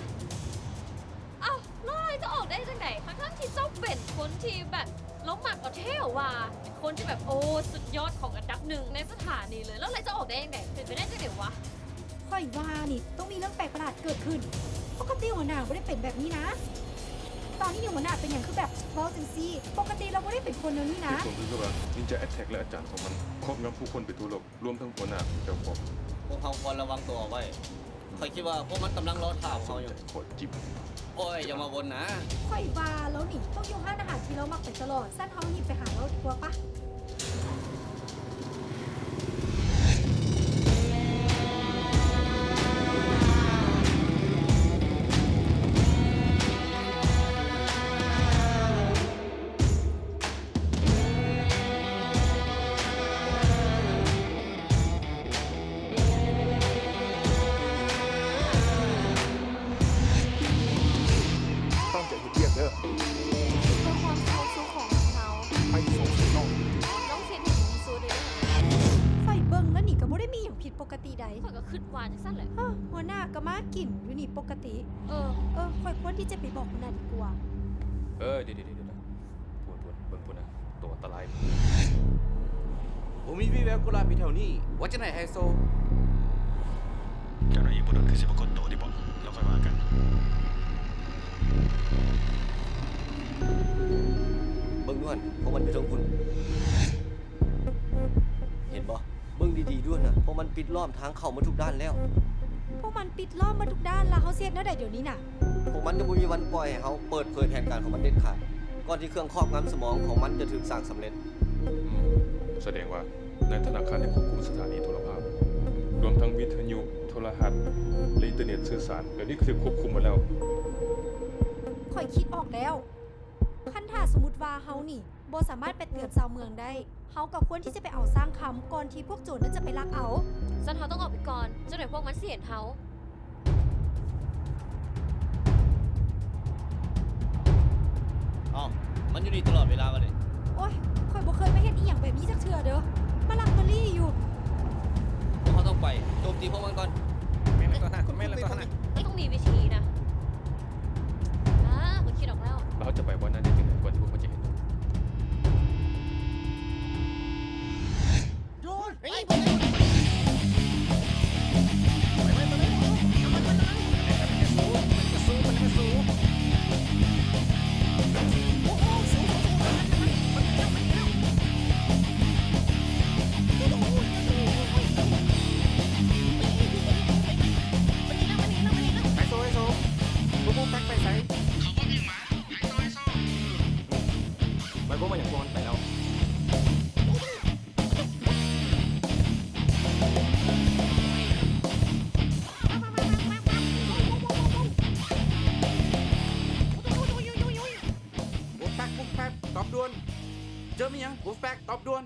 ເອົ້າ, ແລ້ວໄລ່ເຈົ້າອອກໄດ້ຈັ່ງໃດ? ທັງໆທີ່ເຈົ້າເປັນຄົນທີ່ແບບ ລາວມັກເອົາແທ້ວ່າ ເປັນຄົນທີ່ແບບ ໂອ້ ສຸດຍອດຂອງອັນດັບໜຶ່ງໃນສະຖານີເລີຍ. ແລ້ວໄລ່ເຈົ້າອອກໄດ້ຈັ່ງໃດ? ເປັນໄປໄດ້ຈັ່ງໃດວະ? ຂ້ອຍວ່ານີ້ຕ້ອງມີເລື່ອງແປກປະຫຼາດເກີດຂຶ້ນ. ປົກກະຕິຫົວໜ້າບໍ່ໄດ້ເປັນແບບນີ້ນະ. ຕອນນີ້ຫົວໜ້າເປັນຫຍັງຄືແບບເວົ້າຈັ່ງຊີ້? ປົກກະຕິລາວບໍ່ໄດ້ເປັນຄົນແນວນີ້ນະ. ເຫດຜົນຄືວ່າ Ninja Attack ແລະອາຈານຂອງມັນຄອບງຳຜູ້ຄົນໄປທົ່ວໂລກ, ລວມທັງຫົວໜ້າເຈົ້າຂອງ. ພວກເຮົາຄວນລະວັງຕົວເອົາໄວ້. ຂ້ອຍຄິດວ່າພວກມັນກຳລັງລໍຖ້າພວກເຮົາຢູ່. ໂອ້ຍ, ຢ່າມາວົນນະ. ຂ້ອຍວ່າລາວນີ້ຕ້ອງຢູ່ຮ້ານອາຫານທີ່ລາວມັກໄປຕະຫຼອດ. ຊັ້ນເຮົາຮີບໄປຫາລາວດີກວ່າປະ. ຕັ້ງໃຈເຮັດວຽກເດີ. ເພື່ອຄວາມສະຫງົບສຸກຂອງເຮົາ. ໄປສອງຄົນເນາະ. ຕ້ອງເຮັດໃຫ້ດີທີ່ສຸດເລີຍ. ຂ້ອຍເບິ່ງແລ້ວນີ້ກໍບໍ່ໄດ້ມີຫຍັງຜິດປົກກະຕິໃດ. ຂ້ອຍກໍຄິດວ່າຈັ່ງຊັ້ນແຫຼະ. ເອີ ຫົວໜ້າກໍມາກິນຢູ່ນີ້ປົກກະຕິ. ເອີ ເອີ ຂ້ອຍຄວນທີ່ຈະໄປບອກຫົວໜ້າດີກວ່າ. ເອີ ດຽວໆ ເບິ່ງພຸ້ນນະ ໂຕອັນຕະລາຍ. ບໍ່ມີວີ່ແວວກຸຫຼາບຢູ່ແຖວນີ້. ວ່າຈັ່ງໃດໄຮໂຊ? ເຈົ້າໜ້າອີກບໍ່ດົນຄືຊິປາກົດໂຕຕິບໍ? ແລ້ວຄ່ອຍວ່າກັນ. ເບິ່ງດ້ວນ, ພວກມັນຢູ່ເທິງພຸ້ນ. ເຫັນບໍ່? ເບິ່ງດີໆດ້ວນນະ, ພວກມັນປິດລ້ອມທາງເຂົ້າໝົດທຸກດ້ານແລ້ວ. ພວກມັນປິດລ້ອມໝົດທຸກດ້ານ, ແລ້ວເຮົາຊິເຮັດແນວໃດດຽວນີ້ນະ? ພວກມັນຈະບໍ່ມີວັນປ່ອຍໃຫ້ເຮົາເປີດເຜີຍແຜນການຂອງມັນເດັດຂາດ, ກ່ອນທີ່ເຄື່ອງຄອບງຳສະໝອງຂອງມັນຈະຖືກສ້າງສຳເລັດ. ອືມ, ສະແດງວ່ານາຍທະນາຄານໄດ້ຄວບຄຸມສະຖານີໂທລະພາບ, ລວມທັງວິທະຍຸ, ໂທລະທັດ ແລະ ອິນເຕີເນັດສື່ສານ, ດຽວນີ້ກໍຖືກຄວບຄຸມໝົດແລ້ວ. ຂ້ອຍຄິດອອກແລ້ວ. ຄັນຖ້າສົມມຸດວ່າເຮົານີ້ ບໍ່ສາມາດໄປເຕືອນຊາວເມືອງໄດ້, ເຮົາກໍຄວນທີ່ຈະໄປເອົາສ້າງຄຳກ່ອນທີ່ພວກໂຈນນັ້ນຈະໄປລັກເອົາ. ຊັ້ນເຮົາຕ້ອງອອກໄປກ່ອນ, ຈັ່ງໃດພວກມັນຊິເຫັນເຮົາ. ເອົ້າ, ມັນຢູ່ນີ້ຕະຫຼອດເວລາວະນີ້. ໂອ້ຍ, ຂ້ອຍບໍ່ເຄີຍມາເຮັດອີ່ຫຍັງແບບນີ້ຈັກເທື່ອເດີ້, ມາລັກມາລີ້ຢູ່. ພວກເຮົາຕ້ອງໄປໂຈມຕີພວກມັນກ່ອນ. ແມ່ນແລ້ວຕົວະນະ, ແມ່ນແລ້ວຕົວະນະ. ມັນຕ້ອງມີວິທີນະ. ອ່າ ຂ້ອຍຄິດອອກແລ້ວ. ແລ້ວເຮົາຈະໄປບ່ອນນັ້ນໄດ້ຈັ່ງໃດ ກ່ອນທີ່ພວກມັນຈະເຫັນ? ໂດນ! ໄປ ໄປ ໄປ ໄປ ໄປ ໄປ ໄປ ໄປ ໄປ ໄປ ໄປ ໄປ ໄປ ໄປ ໄປ ไฮโซ ไฮโซ พวกมึงแป๊กไปไส เขาพวกยังหมา ไฮโซ ไฮโซ ไปพวกมันอย่างพวกมันไปแล้ว Wolfpack Wolfpack ตอบด่วน เจอมีหยัง Wolfpack ตอบด่วน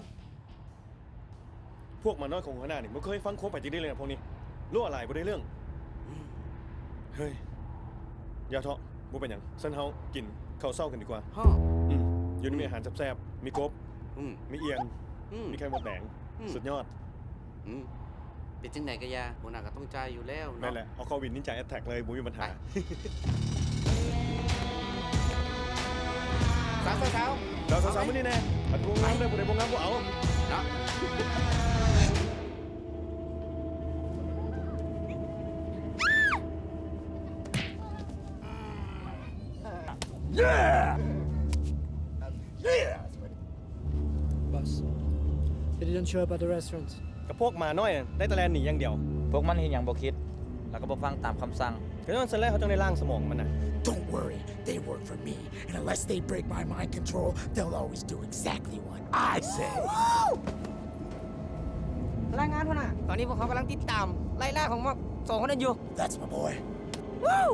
พวกหมาน้อยของหัวหน้านี่บ่เคยฟังความไปจักเทื่อเลยนะพวกนี้ รั่วหลายบ่ได้เรื่อง เฮ้ย อย่าเถาะ บ่เป็นหยัง ซั้นเฮากินข้าวเช้ากันดีกว่า ฮะ อืม อยู่นี่มีอาหารแซ่บๆ มีกบ อืม มีเอียน อืม มีไข่มดแดง อืม สุดยอด อืม เป็นจั่งใดก็อย่า หัวหน้าก็ต้องจ่ายอยู่แล้วเนาะ แม่นแหละ เอาเข้าวิน Ninja Attack เลย บ่มีปัญหา ไป สาวๆๆ สาวๆๆ มื้อนี้แน่ คันผู้งามได้ ผู้ใดบ่งามบ่เอา เนาะ Yeah! Yeah! Unsure about the restaurant. ກະພວກໝານ້ອຍນັ້ນໄດ້ແຕ່ແລ່ນໜີຢ່າງດຽວ. ພວກມັນເຮັດຫຍັງບໍ່ຄິດ ແລ້ວກໍບໍ່ຟັງຕາມຄຳສັ່ງ. ກະຍ້ອນຊັ້ນແຫຼະ ເຮົາຈຶ່ງໄດ້ລ້າງສະໝອງມັນນະ. Don't worry, they work for me, and unless they break my mind control, they'll always do exactly what I say. ລາຍງານຫົວໜ້າ, ຕອນນີ້ພວກເຮົາກຳລັງຕິດຕາມໄລ່ລ່າຂອງພວກສອງຄົນນັ້ນຢູ່. That's my boy. Woo!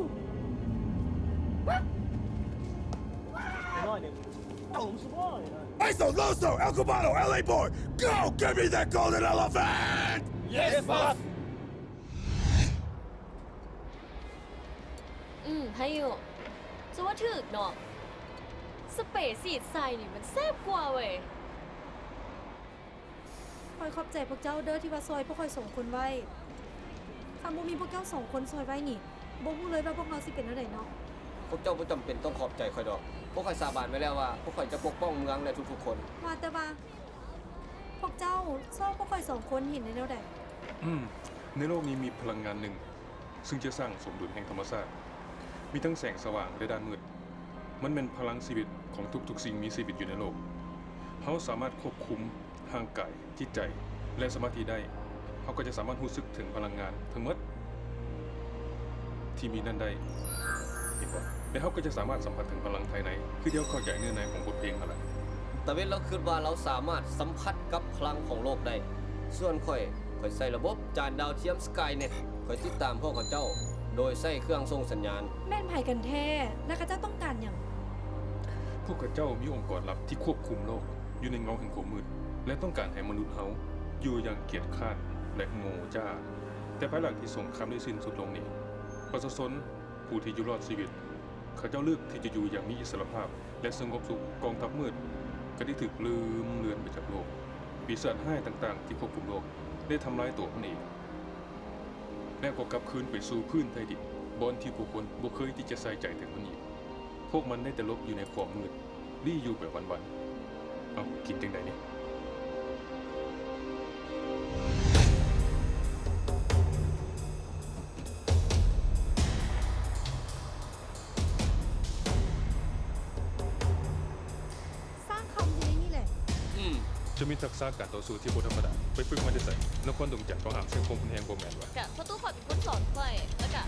Eso, Loso, El Cubano, L A Boy, go give me that golden elephant! Yes, boss! ອືມ ໄຮໂຍ ສະວ່າຖືກເນາະ ສະເປສີດໃສ່ນີ້ມັນແຊບກວ່າເວີຍ. ຂ້ອຍຂອບໃຈພວກເຈົ້າເດີ ທີ່ວ່າຊ່ອຍພວກຂ້ອຍສອງຄົນໄວ້. ຄັນບໍ່ມີພວກເຈົ້າສອງຄົນຊ່ອຍໄວ້ນີ້ ບໍ່ຮູ້ເລີຍວ່າພວກເຮົາຊິເປັນແນວໃດເນາະ. ພວກເຈົ້າບໍ່ຈຳເປັນຕ້ອງຂອບໃຈຂ້ອຍດອກ. ພວກຂ້ອຍສາບານໄວ້ແລ້ວວ່າ ພວກຂ້ອຍຈະປົກປ້ອງເມືອງ ແລະ ທຸກໆຄົນ. ວ່າແຕ່ວ່າ ພວກເຈົ້າຊ່ອຍພວກຂ້ອຍສອງຄົນເຫັນໄດ້ແນວໃດ? ອືມ ໃນໂລກນີ້ມີພະລັງງານໜຶ່ງ ຊຶ່ງຈະສ້າງສົມດຸນແຫ່ງທຳມະຊາດ, ມີທັງແສງສະຫວ່າງ ແລະ ດ້ານມືດ. ມັນແມ່ນພະລັງຊີວິດຂອງທຸກໆສິ່ງມີຊີວິດຢູ່ໃນໂລກ. ເຮົາສາມາດຄວບຄຸມຮ່າງກາຍ, ຈິດໃຈ ແລະ ສະມາທິໄດ້, ເຮົາກໍຈະສາມາດຮູ້ສຶກເຖິງພະລັງງານທັງໝົດທີ່ມີນັ້ນໄດ້. ເຫັນບໍ່? ແລະ ເຮົາກໍຈະສາມາດສຳຜັດເຖິງພະລັງພາຍໃນ ຄືທີ່ເຮົາເຂົ້າໃຈເນື້ອໃນຂອງບົດເພງຫັ້ນລະ. ຕາເວັນລາວຄິດວ່າລາວສາມາດສຳຜັດກັບພະລັງຂອງໂລກໄດ້. ສ່ວນຂ້ອຍ, ຂ້ອຍໃຊ້ລະບົບຈານດາວທຽມ Skynet. ຂ້ອຍຕິດຕາມພວກເຂົາເຈົ້າໂດຍໃຊ້ເຄື່ອງສົ່ງສັນຍານ. ແມ່ນໃຜກັນແທ້ ແລະ ເຂົາເຈົ້າຕ້ອງການຫຍັງ? ພວກເຂົາເຈົ້າມີອົງກອນລັບທີ່ຄວບຄຸມໂລກຢູ່ໃນເງົາແຫ່ງຄວາມມືດ ແລະ ຕ້ອງການໃຫ້ມະນຸດເຮົາຢູ່ຢ່າງກຽດຄ້ານ ແລະ ໂງ່ຈ້າ. ແຕ່ພາຍຫຼັງທີ່ສົງຄາມໄດ້ສິ້ນສຸດລົງນີ້, ປະຊາຊົນ ຜູ້ທີ່ຢູ່ລອດຊີວິດ, ເຂົາເຈົ້າເລືອກທີ່ຈະຢູ່ຢ່າງມີອິດສະຫຼະພາບ ແລະ ສະຫງົບສຸກ. ກອງທັບມືດກໍໄດ້ຖືກລືມເລືອນໄປຈາກໂລກ. ປີສາດຮ້າຍຕ່າງໆທີ່ຄວບຄຸມໂລກໄດ້ທຳລາຍຕົວມັນເອງ ແລະ ກໍກັບຄືນໄປສູ່ພື້ນໃຕ້ດິນ, ບ່ອນທີ່ຜູ້ຄົນບໍ່ເຄີຍທີ່ຈະໃສ່ໃຈເຖິງມັນອີກ. ພວກມັນໄດ້ແຕ່ຫຼົບຢູ່ໃນຄວາມມືດ. ລີ້ຢູ່ໄປວັນໆ. ເອົ້າ ກິນຈັ່ງໃດນີ້? ສ້າງຄຳຢູ່ໃນນີ້ແຫຼະ. ອືມ. ເຈົ້າມີທັກສະການຕໍ່ສູ້ທີ່ບໍ່ທຳມະດາ. ໄປຝຶກມາແຕ່ໃສ? ນະຄອນດວງຈັນ ເຂົາຫ້າມໃຊ້ຄວາມຮຸນແຮງບໍ່ແມ່ນວະ? ກະພໍ່ຕູ້ຂ້ອຍເປັນຄົນສອນຂ້ອຍ. ແລ້ວກະ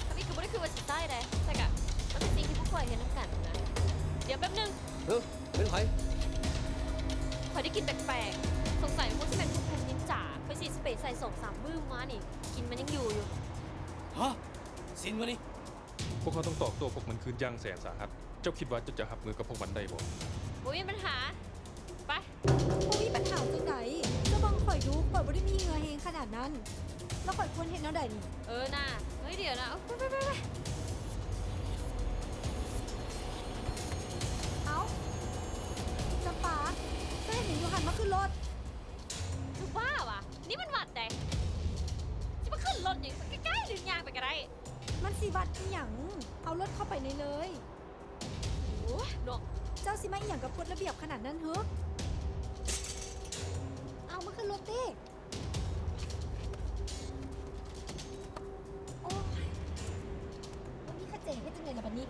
ທຳອິດກໍບໍ່ໄດ້ຄືວ່າຊິໃຊ້ໃດ, ແຕ່ກະມັນເປັນສິ່ງທີ່ພວກຂ້ອຍເຮັດນຳກັນນະ. ດຽວແປັບໜຶ່ງ. ເອີ ເປັນໃຜ? ຂ້ອຍໄດ້ກິ່ນແປກໆ. ສົງໄສມັນຊິແມ່ນພວກກຸ່ມນິນຈາ. ຂ້ອຍສີດສະເປໃສ່ສອງສາມມື້ມານີ້ ກິ່ນມັນຍັງຢູ່ຢູ່. ຮະ? ຊິນວະນີ້? ພວກເຮົາຕ້ອງຕອບໂຕ້ພວກມັນຄືນຢ່າງແສນສາຫັດ. ເຈົ້າຄິດວ່າເຈົ້າຈະຮັບມືກັບພວກມັນໄດ້ບໍ່? ບໍ່ມີບັນຫາ. ໄປ. ບໍ່ມີບັນຫາຈັ່ງໃດ? ເຈົ້າເບິ່ງຂ້ອຍດູ, ຂ້ອຍບໍ່ໄດ້ມີເຫື່ອແຮງຂະໜາດນັ້ນ. ແລ້ວຂ້ອຍຄວນເຮັດແນວໃດນີ້? ເອີນາ, ເຮີ້ຍ ດຽວນະ, ໄປ ໄປ ໄປ ໄປ. ເອົ້າ ຈຳປາ, ເຈົ້າເຮັດຫຍັງຢູ່ຫັ້ນ? ມາຂຶ້ນລົດ. ຄືບ້າຫວາ? ນີ້ມັນວັດໃດ໋. ຊິມາຂຶ້ນລົດຫຍັງ? ໄປໃກ້ໆ ຫຼື ຍ່າງໄປກໍໄດ້. ມັນຊິວັດອີ່ຫຍັງ? ເອົາລົດເຂົ້າໄປໃນເລີຍ. ໂອ້ຍ ເນາະ. ເຈົ້າຊິມາອີ່ຫຍັງກັບກົດລະບຽບຂະໜາດນັ້ນເຮີ? ເອົາມາຂຶ້ນລົດຕິ. ໂອ້ຍ ບໍ່ມີຂະແຈ ເຮັດຈັ່ງໃດລະບາດນີ້?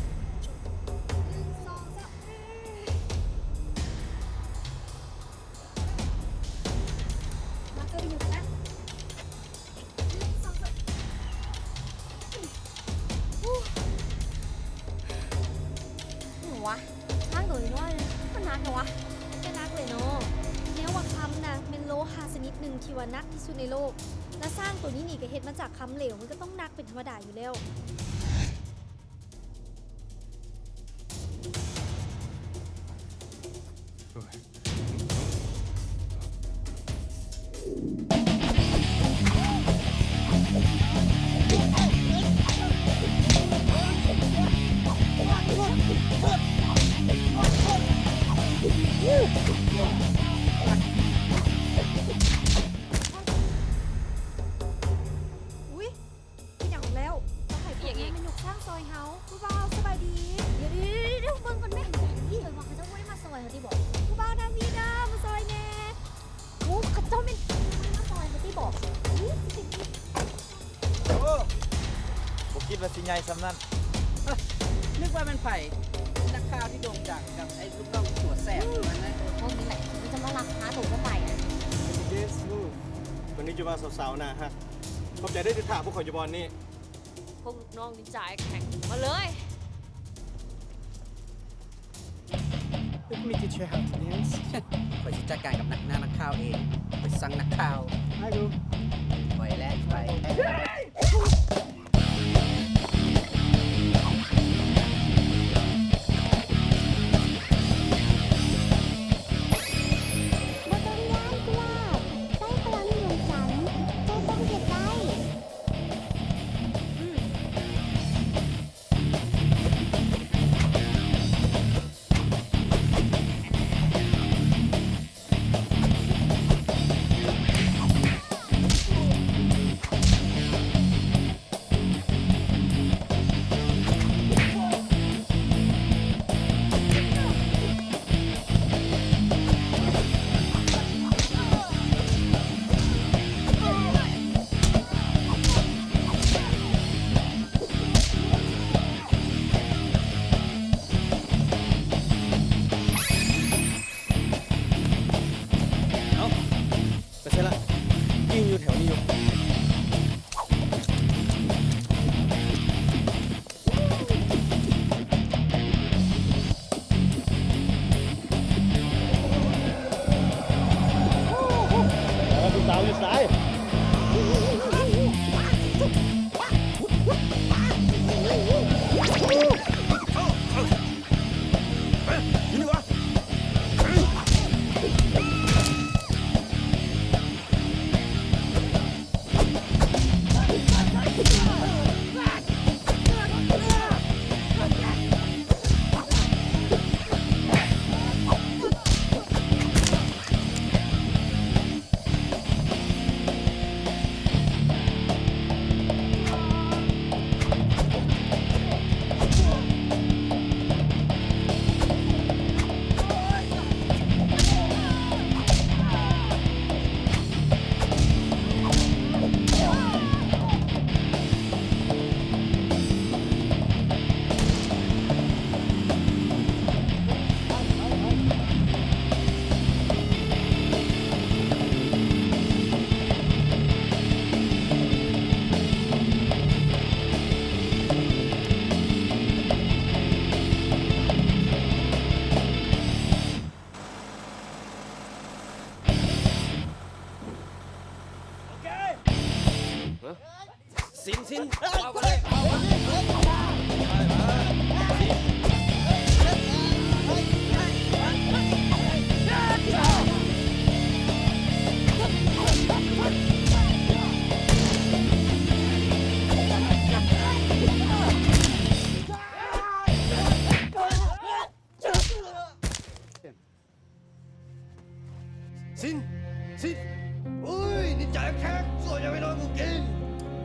ໜຶ່ງ ສອງ ສາມ ມາເກີດຢູ່ກັນນະ. ໜຶ່ງ ສອງ ສາມ ຫຍັງວະ? ຊ້າງໂຕນ້ອຍໆ ມັນໜັກແທ້ວະ. ມັນກໍໜັກແຫຼະເນາະ. ແນວວ່າຄຳນະ ແມ່ນໂລຫະຊະນິດໜຶ່ງທີ່ວ່າໜັກທີ່ສຸດໃນໂລກ ແລະ ຊ້າງໂຕນີ້ນີ້ກໍເຮັດມາຈາກຄຳເຫຼວ, ມັນກໍຕ້ອງໜັກເປັນທຳມະດາຢູ່ແລ້ວ. ອຸ້ຍ! ເປັນຫຍັງແລ້ວ? ຕ້ອງໃຫ້ພວກນີ້ມາຍົກຊ້າງຊ່ອຍເຮົາ. ຜູ້ບ່າວ ສະບາຍດີ. ດຽວໆໆ ເບິ່ງກ່ອນແມ່. ຂ້ອຍວ່າເຂົາເຈົ້າບໍ່ໄດ້ມາຊ່ອຍເຮົາຕິບໍ? ຜູ້ບ່າວ ດາວີດາ ມາຊ່ອຍແດ່. ໂອ້ ເຂົາເຈົ້າແມ່ນມາຊ່ອຍເຮົາຕິບໍ? ອີ ຊິເປັນ ຄິດວ່າຊິໃຫຍ່ສ່ຳນັ້ນ. ເອີ ນຶກວ່າແມ່ນໃຜ? ນັກຂ່າວທີ່ໂດ່ງດັງກັບໄອ້ລູກນ້ອງຕົວແສບນັ້ນນະ. ພວກນີ້ແຫຼະທີ່ຈະມາລັກພາໂຕເຈົ້າໄປ. Yes move. ວັນນີ້ຈະວ່າສາວໆໜ້າຮັກ. ຂອບໃຈເດີທີ່ຖ້າພວກຂ້ອຍຢູ່ບ່ອນນີ້. ພວກລູກນ້ອງນິນຈາແອັກແທັກ ມາເລີຍ. Let me teach you how to dance. ຂ້ອຍຊິຈັດການກັບນັກ ນັກຂ່າວເອງ. ໄປສັ່ງນັກຂ່າວ. I go. ໄປແລ້ວ ໄປ. ບໍ່ຕ້ອງຢ້ານກວ່າ, ໃຊ້ພະລັງດວງຈັນ, ເຈົ້າຕ້ອງເຮັດໄດ້. ເອົ້າ ໄປໃສລະ? ອີ່ຢູ່ແຖວນີ້ຢູ່. ຊິນ ຊິນ ເອົາກັນເລີຍ ເອົາກັນເລີຍ ຊິນ. ຊິນ ຊິນ ໂອ້ຍ ນິນຈາແອັກແທັກ ຊ່ວຍຫຍັງໄປນອນກູກິນ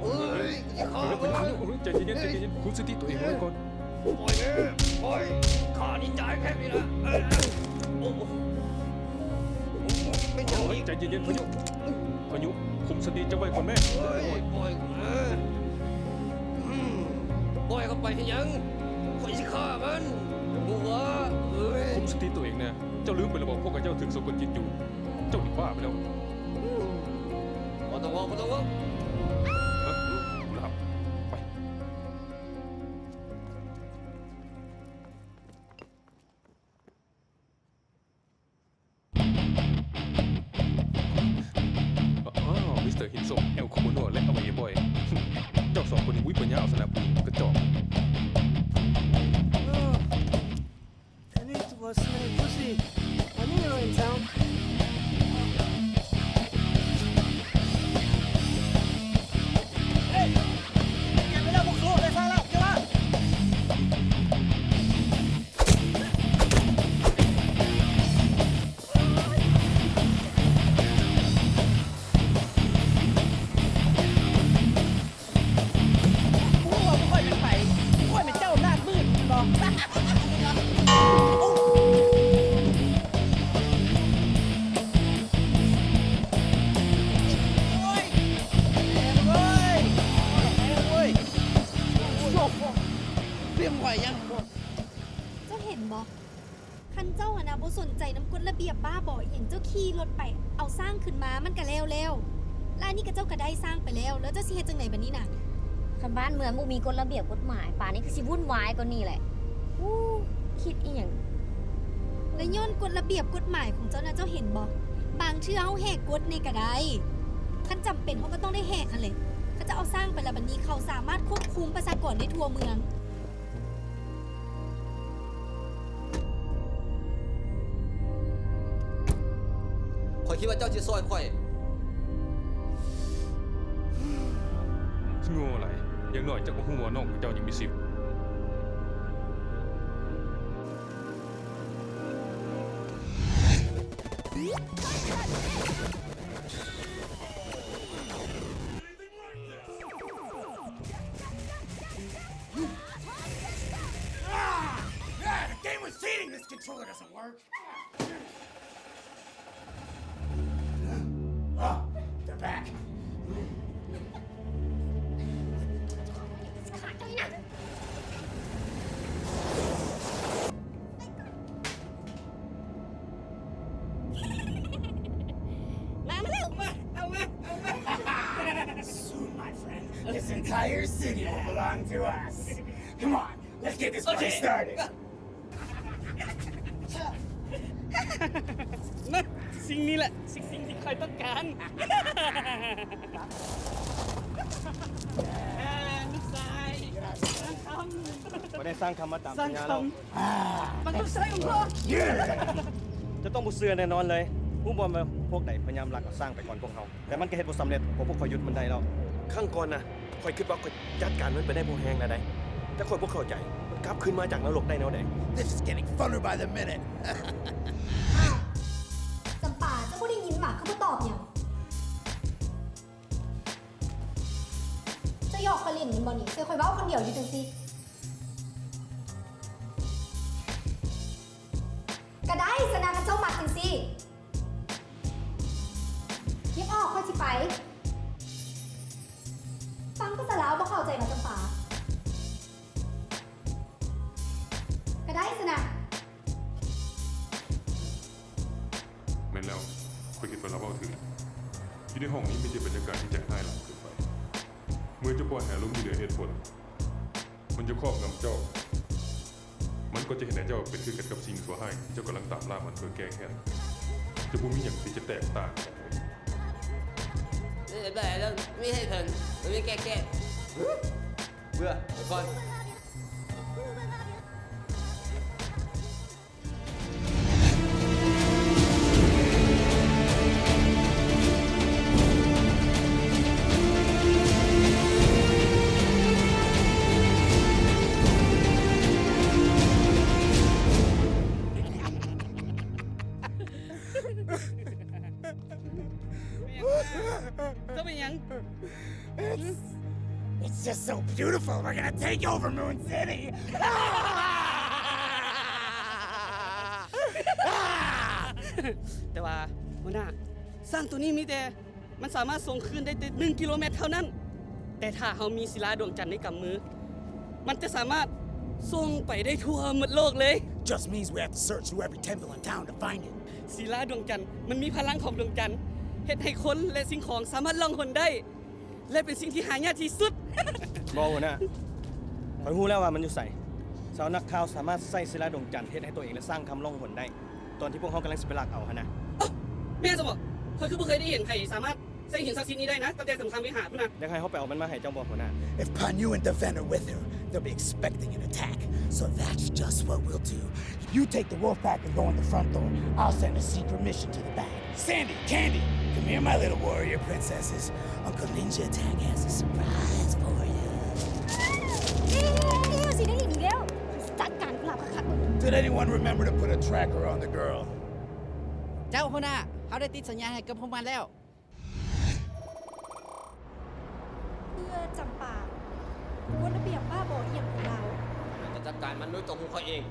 ໂອ້ຍ ກູຊິຂ້າມຶງ. ໃຈເຢັນໆ ໃຈເຢັນໆ ຄຸມສະຕິຕົວເອງໄວ້ກ່ອນ. ປ່ອຍແມ່ ປ່ອຍ ຂ້ານິນຈາແອັກແທັກນີ້ລະ. ໂອ້ ໂອ້ ເປັນຫຍັງອີກ? ໃຈເຢັນໆ ພາຍຸ ພາຍຸ ຄຸມສະຕິເຈົ້າໄວ້ກ່ອນແມ່. ໂອ້ຍ ປ່ອຍ ປ່ອຍ ອືມ ປ່ອຍເຂົ້າໄປເຮັດຫຍັງ? ຂ້ອຍຊິຂ້າມັນ ຮູ້ບໍ່? ເອີຍ ຄຸມສະຕິຕົວເອງແດ່. ເຈົ້າລືມໄປແລ້ວບໍ່ ພວກຂ້າເຈົ້າຖືກສະກົດຈິດຢູ່? ເຈົ້ານີ້ບ້າໄປແລ້ວ. ບໍ່ຕ້ອງເວົ້າ ບໍ່ຕ້ອງເວົ້າ. ເອີ ໄປ. ອ້າວ ມິສເຕີ ຫີນສົບ ແອລ ໂຄໂມໂນ ແລະ ອະໄວຍະບອຍ ເຈົ້າສອງຄົນນີ້ ອຸ້ຍ ປັນຍາເອົາຊະນະຜູ້ຍິງກະຈອກ. I need to watch many pussy. I need to in town. ເຈົ້າເຫັນບໍ່? ຄັນເຈົ້າຫັ້ນນະບໍ່ສົນໃຈນຳກົດລະບຽບບ້າບໍອີ່ຫຍັງ, ເຈົ້າຂີ່ລົດໄປເອົາຊ້າງຂຶ້ນມາ ມັນກະແລ້ວແລ້ວ. ແລະອັນນີ້ກະເຈົ້າກະໄດ້ຊ້າງໄປແລ້ວ, ແລ້ວເຈົ້າຊິເຮັດຈັ່ງໃດບາດນີ້ນະ? ຄັນບ້ານເມືອງບໍ່ມີກົດລະບຽບກົດໝາຍ, ປ່ານນີ້ຄືຊິວຸ່ນວາຍກວ່ານີ້ແຫຼະ. ອູ້ ຄິດອີ່ຫຍັງ? ແລະຍ້ອນກົດລະບຽບກົດໝາຍຂອງເຈົ້ານະ, ເຈົ້າເຫັນບໍ່? ບາງເທື່ອເຮົາແຫກກົດນີ້ກະໄດ້. ຄັນຈຳເປັນເຮົາກະຕ້ອງໄດ້ແຫກຫັ້ນແຫຼະ. ເຂົາເຈົ້າເອົາຊ້າງໄປລະບາດນີ້ ເຂົາສາມາດຄວບຄຸມປະຊາກອນໄດ້ທົ່ວເມືອງ. ຂ້ອຍຄິດວ່າເຈົ້າຊິຊ່ອຍຂ້ອຍ. ໂງ່ຫຼາຍ, ຢ່າງໜ້ອຍເຈົ້າກະຮູ້ວ່ານ້ອງຂອງເຈົ້າຍັງມີຊີວິດ. Ah! Ah, the game was cheating! This controller doesn't work! Ah, they're back! ມາ ມາແລ້ວ ມາ ເອົາມາ ເອົາມາ. Soon, my friend, this entire city will belong to us. Come on, let's get this party started. ມາ ສິ່ງນີ້ແຫຼະ ສິ່ງ ສິ່ງທີ່ຂ້ອຍຕ້ອງການ. ເອີ ລູກຊາຍ ສ້າງຄຳ ບໍ່ໄດ້ສ້າງຄຳມາຕາມສັນຍາແລ້ວ. ບັກລູກຊາຍຂອງພໍ່ ເຈົ້າຕ້ອງບໍ່ເຊື່ອແນ່ນອນເລີຍ. ຮູ້ບໍ່ວ່າພວກໃດພະຍາຍາມລັກເອົາຊ້າງໄປກ່ອນພວກເຮົາ? ແຕ່ມັນກະເຮັດບໍ່ສຳເລັດ ເພາະພວກຂ້ອຍຢຸດມັນໄດ້ແລ້ວ. ຄັ້ງກ່ອນນະ ຂ້ອຍຄິດວ່າຂ້ອຍຈັດການມັນໄປໄດ້ພໍແຮງແລ້ວໃດ, ແຕ່ຂ້ອຍບໍ່ເຂົ້າໃຈ ມັນກັບຄືນມາຈາກນະລົກໄດ້ແນວໃດ. This is getting funner by the minute. ອ້າວ ຈຳປາ ເຈົ້າບໍ່ໄດ້ຍິນຫວາ? ຄືບໍ່ຕອບຫຍັງ? ເຈົ້າຢອກຂ້ອຍຫຼິ້ນແມ່ນບໍ່ນີ້? ໃສ່ຂ້ອຍເວົ້າຄົນດຽວຢູ່ຈັ່ງຊີ້. ກະໄດ້ຊັ້ນນະ ຄັນເຈົ້າມັກຈັ່ງຊີ້. ຍິບອອກ ຂ້ອຍຊິໄປ. ຟັງພາສາລາວບໍ່ເຂົ້າໃຈຫວາ ຈຳປາ? ກະໄດ້ຊັ້ນນະ. ແມ່ນແລ້ວ ຂ້ອຍຄິດວ່າລາວເວົ້າຖືກ. ຢູ່ໃນຫ້ອງນີ້ມີແຕ່ບັນຍາກາດທີ່ໃຈຮ້າຍຫຼາຍເກີນໄປ. ເມື່ອເຈົ້າປ່ອຍໃຫ້ອາລົມທີ່ເໜືອເຫດຜົນ ມັນຈະຄອບງຳເຈົ້າ, ມັນກໍຈະເຮັດໃຫ້ເຈົ້າເປັນຄືກັນກັບສິ່ງຊົ່ວຮ້າຍທີ່ເຈົ້າກຳລັງຕາມລ່າມັນເພື່ອແກ້ແຄ້ນ. ຈະບໍ່ມີຫຍັງທີ່ຈະແຕກຕ່າງກັນເລີຍ. ເອີ ໄດ້ແລ້ວ ມີເຫດຜົນ ມັນມີແກ້ແຄ້ນ. ເບື່ອ ໄປກ່ອນ. ເຈົ້າເປັນຫຍັງ? It's, it's just so beautiful. We're gonna take over Moon City. ແຕ່ວ່າ ຫົວໜ້າ, ຊ້າງໂຕນີ້ມີແຕ່ ມັນສາມາດສົ່ງຄື້ນໄດ້ແຕ່ໜຶ່ງກິໂລແມັດເທົ່ານັ້ນ. ແຕ່ຖ້າເຮົາມີສິລາດວງຈັນໃນກຳມື, ມັນຈະສາມາດສົ່ງໄປໄດ້ທົ່ວໝົດໂລກເລີຍ. Just means we have to search through every temple in town to find it. ສິລາດວງຈັນ ມັນມີພະລັງຂອງດວງຈັນ, ເຮັດໃຫ້ຄົນ ແລະ ສິ່ງຂອງສາມາດລ່ອງຫົນໄດ້ ແລະ ເປັນສິ່ງທີ່ຫາຍາກທີ່ສຸດ. ບໍ່, ຫົວໜ້າ. ຂ້ອຍຮູ້ແລ້ວວ່າມັນຢູ່ໃສ. ຊາວນັກຂ່າວສາມາດໃຊ້ສິລາດວງຈັນເຮັດໃຫ້ຕົວເອງ ແລະ ຊ້າງຄຳລ່ອງຫົນໄດ້ ຕອນທີ່ພວກເຮົາກຳລັງຊິໄປລັກເອົາຫັ້ນນະ. ໂອ້ ແມ່ນຊັ້ນບໍ? ຂ້ອຍຄືບໍ່ເຄີຍໄດ້ເຫັນໃຜສາມາດໃຊ້ຫີນສັກສິດນີ້ໄດ້ນະ, ຕັ້ງແຕ່ສົງຄາມວິຫານພຸ້ນນະ. ຢາກໃຫ້ເຮົາໄປເອົາມັນມາໃຫ້ເຈົ້າບໍ່, ຫົວໜ້າ? If Pan Yu and Defender are with her, they'll be expecting an attack. So that's just what we'll do. You take the wolf pack and go in the front door. I'll send a secret mission to the back. Sandy, Candy, come here, my little warrior princesses. Uncle Ninja Attack has a surprise for you. ເອີ ເອີ ເອີ ຊິໄດ້ຍິນອີກແລ້ວ. ຈັດການກຸຫຼາບຄັກໆ. Did anyone remember to put a tracker on the girl? ເຈົ້າຫົວໜ້າ, ເຮົາໄດ້ຕິດສັນຍານໃຫ້ກັບພວກມັນແລ້ວ. ເບື່ອຈຳປາ ກົດລະບຽບບ້າບໍອີ່ຫຍັງຂອງລາວ. ຂ້ອຍຈະຈັດການມັນດ້ວຍຕົວຂອງຂ້ອຍເອງ.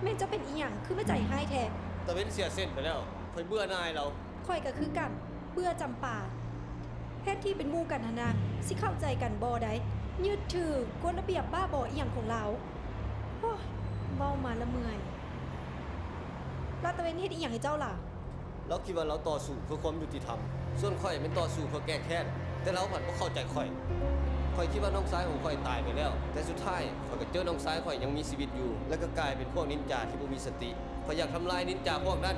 ແມ່ນເຈົ້າເປັນອີ່ຫຍັງ ຄືມາໃຈຮ້າຍແທ້? ຕາເວັນເສຍເສັ້ນໄປແລ້ວ, ຂ້ອຍເບື່ອໜ່າຍລາວ. ຂ້ອຍກະຄືກັນ, ເບື່ອຈຳປາ. ແທນທີ່ເປັນໝູ່ກັນຫັ້ນນະ, ຊິເຂົ້າໃຈກັນບໍ່ໄດ໋. ຍຶດຖືກົດລະບຽບບ້າບໍອີ່ຫຍັງຂອງລາວ. ໂອ້ຍ ເວົ້າມາລະເມື່ອຍ. ລາດຕະເວນເຮັດອີ່ຫຍັງໃຫ້ເຈົ້າລະ? ລາວຄິດວ່າລາວຕໍ່ສູ້ເພື່ອຄວາມຍຸຕິທຳ, ສ່ວນຂ້ອຍແມ່ນຕໍ່ສູ້ເພື່ອແກ້ແຄ້ນ, ແຕ່ລາວພັດບໍ່ເຂົ້າໃຈຂ້ອຍ. ຂ້ອຍຄິດວ່ານ້ອງຊາຍຂອງຂ້ອຍຕາຍໄປແລ້ວ, ແຕ່ສຸດທ້າຍຂ້ອຍກໍເຈີນ້ອງຊາຍຂ້ອຍຍັງມີຊີວິດຢູ່ ແລະ ກໍກາຍເປັນພວກນິນຈາທີ່ບໍ່ມີສະຕິ. ຂ້ອຍຢາກທຳລາຍນິນຈາພວກນັ້ນ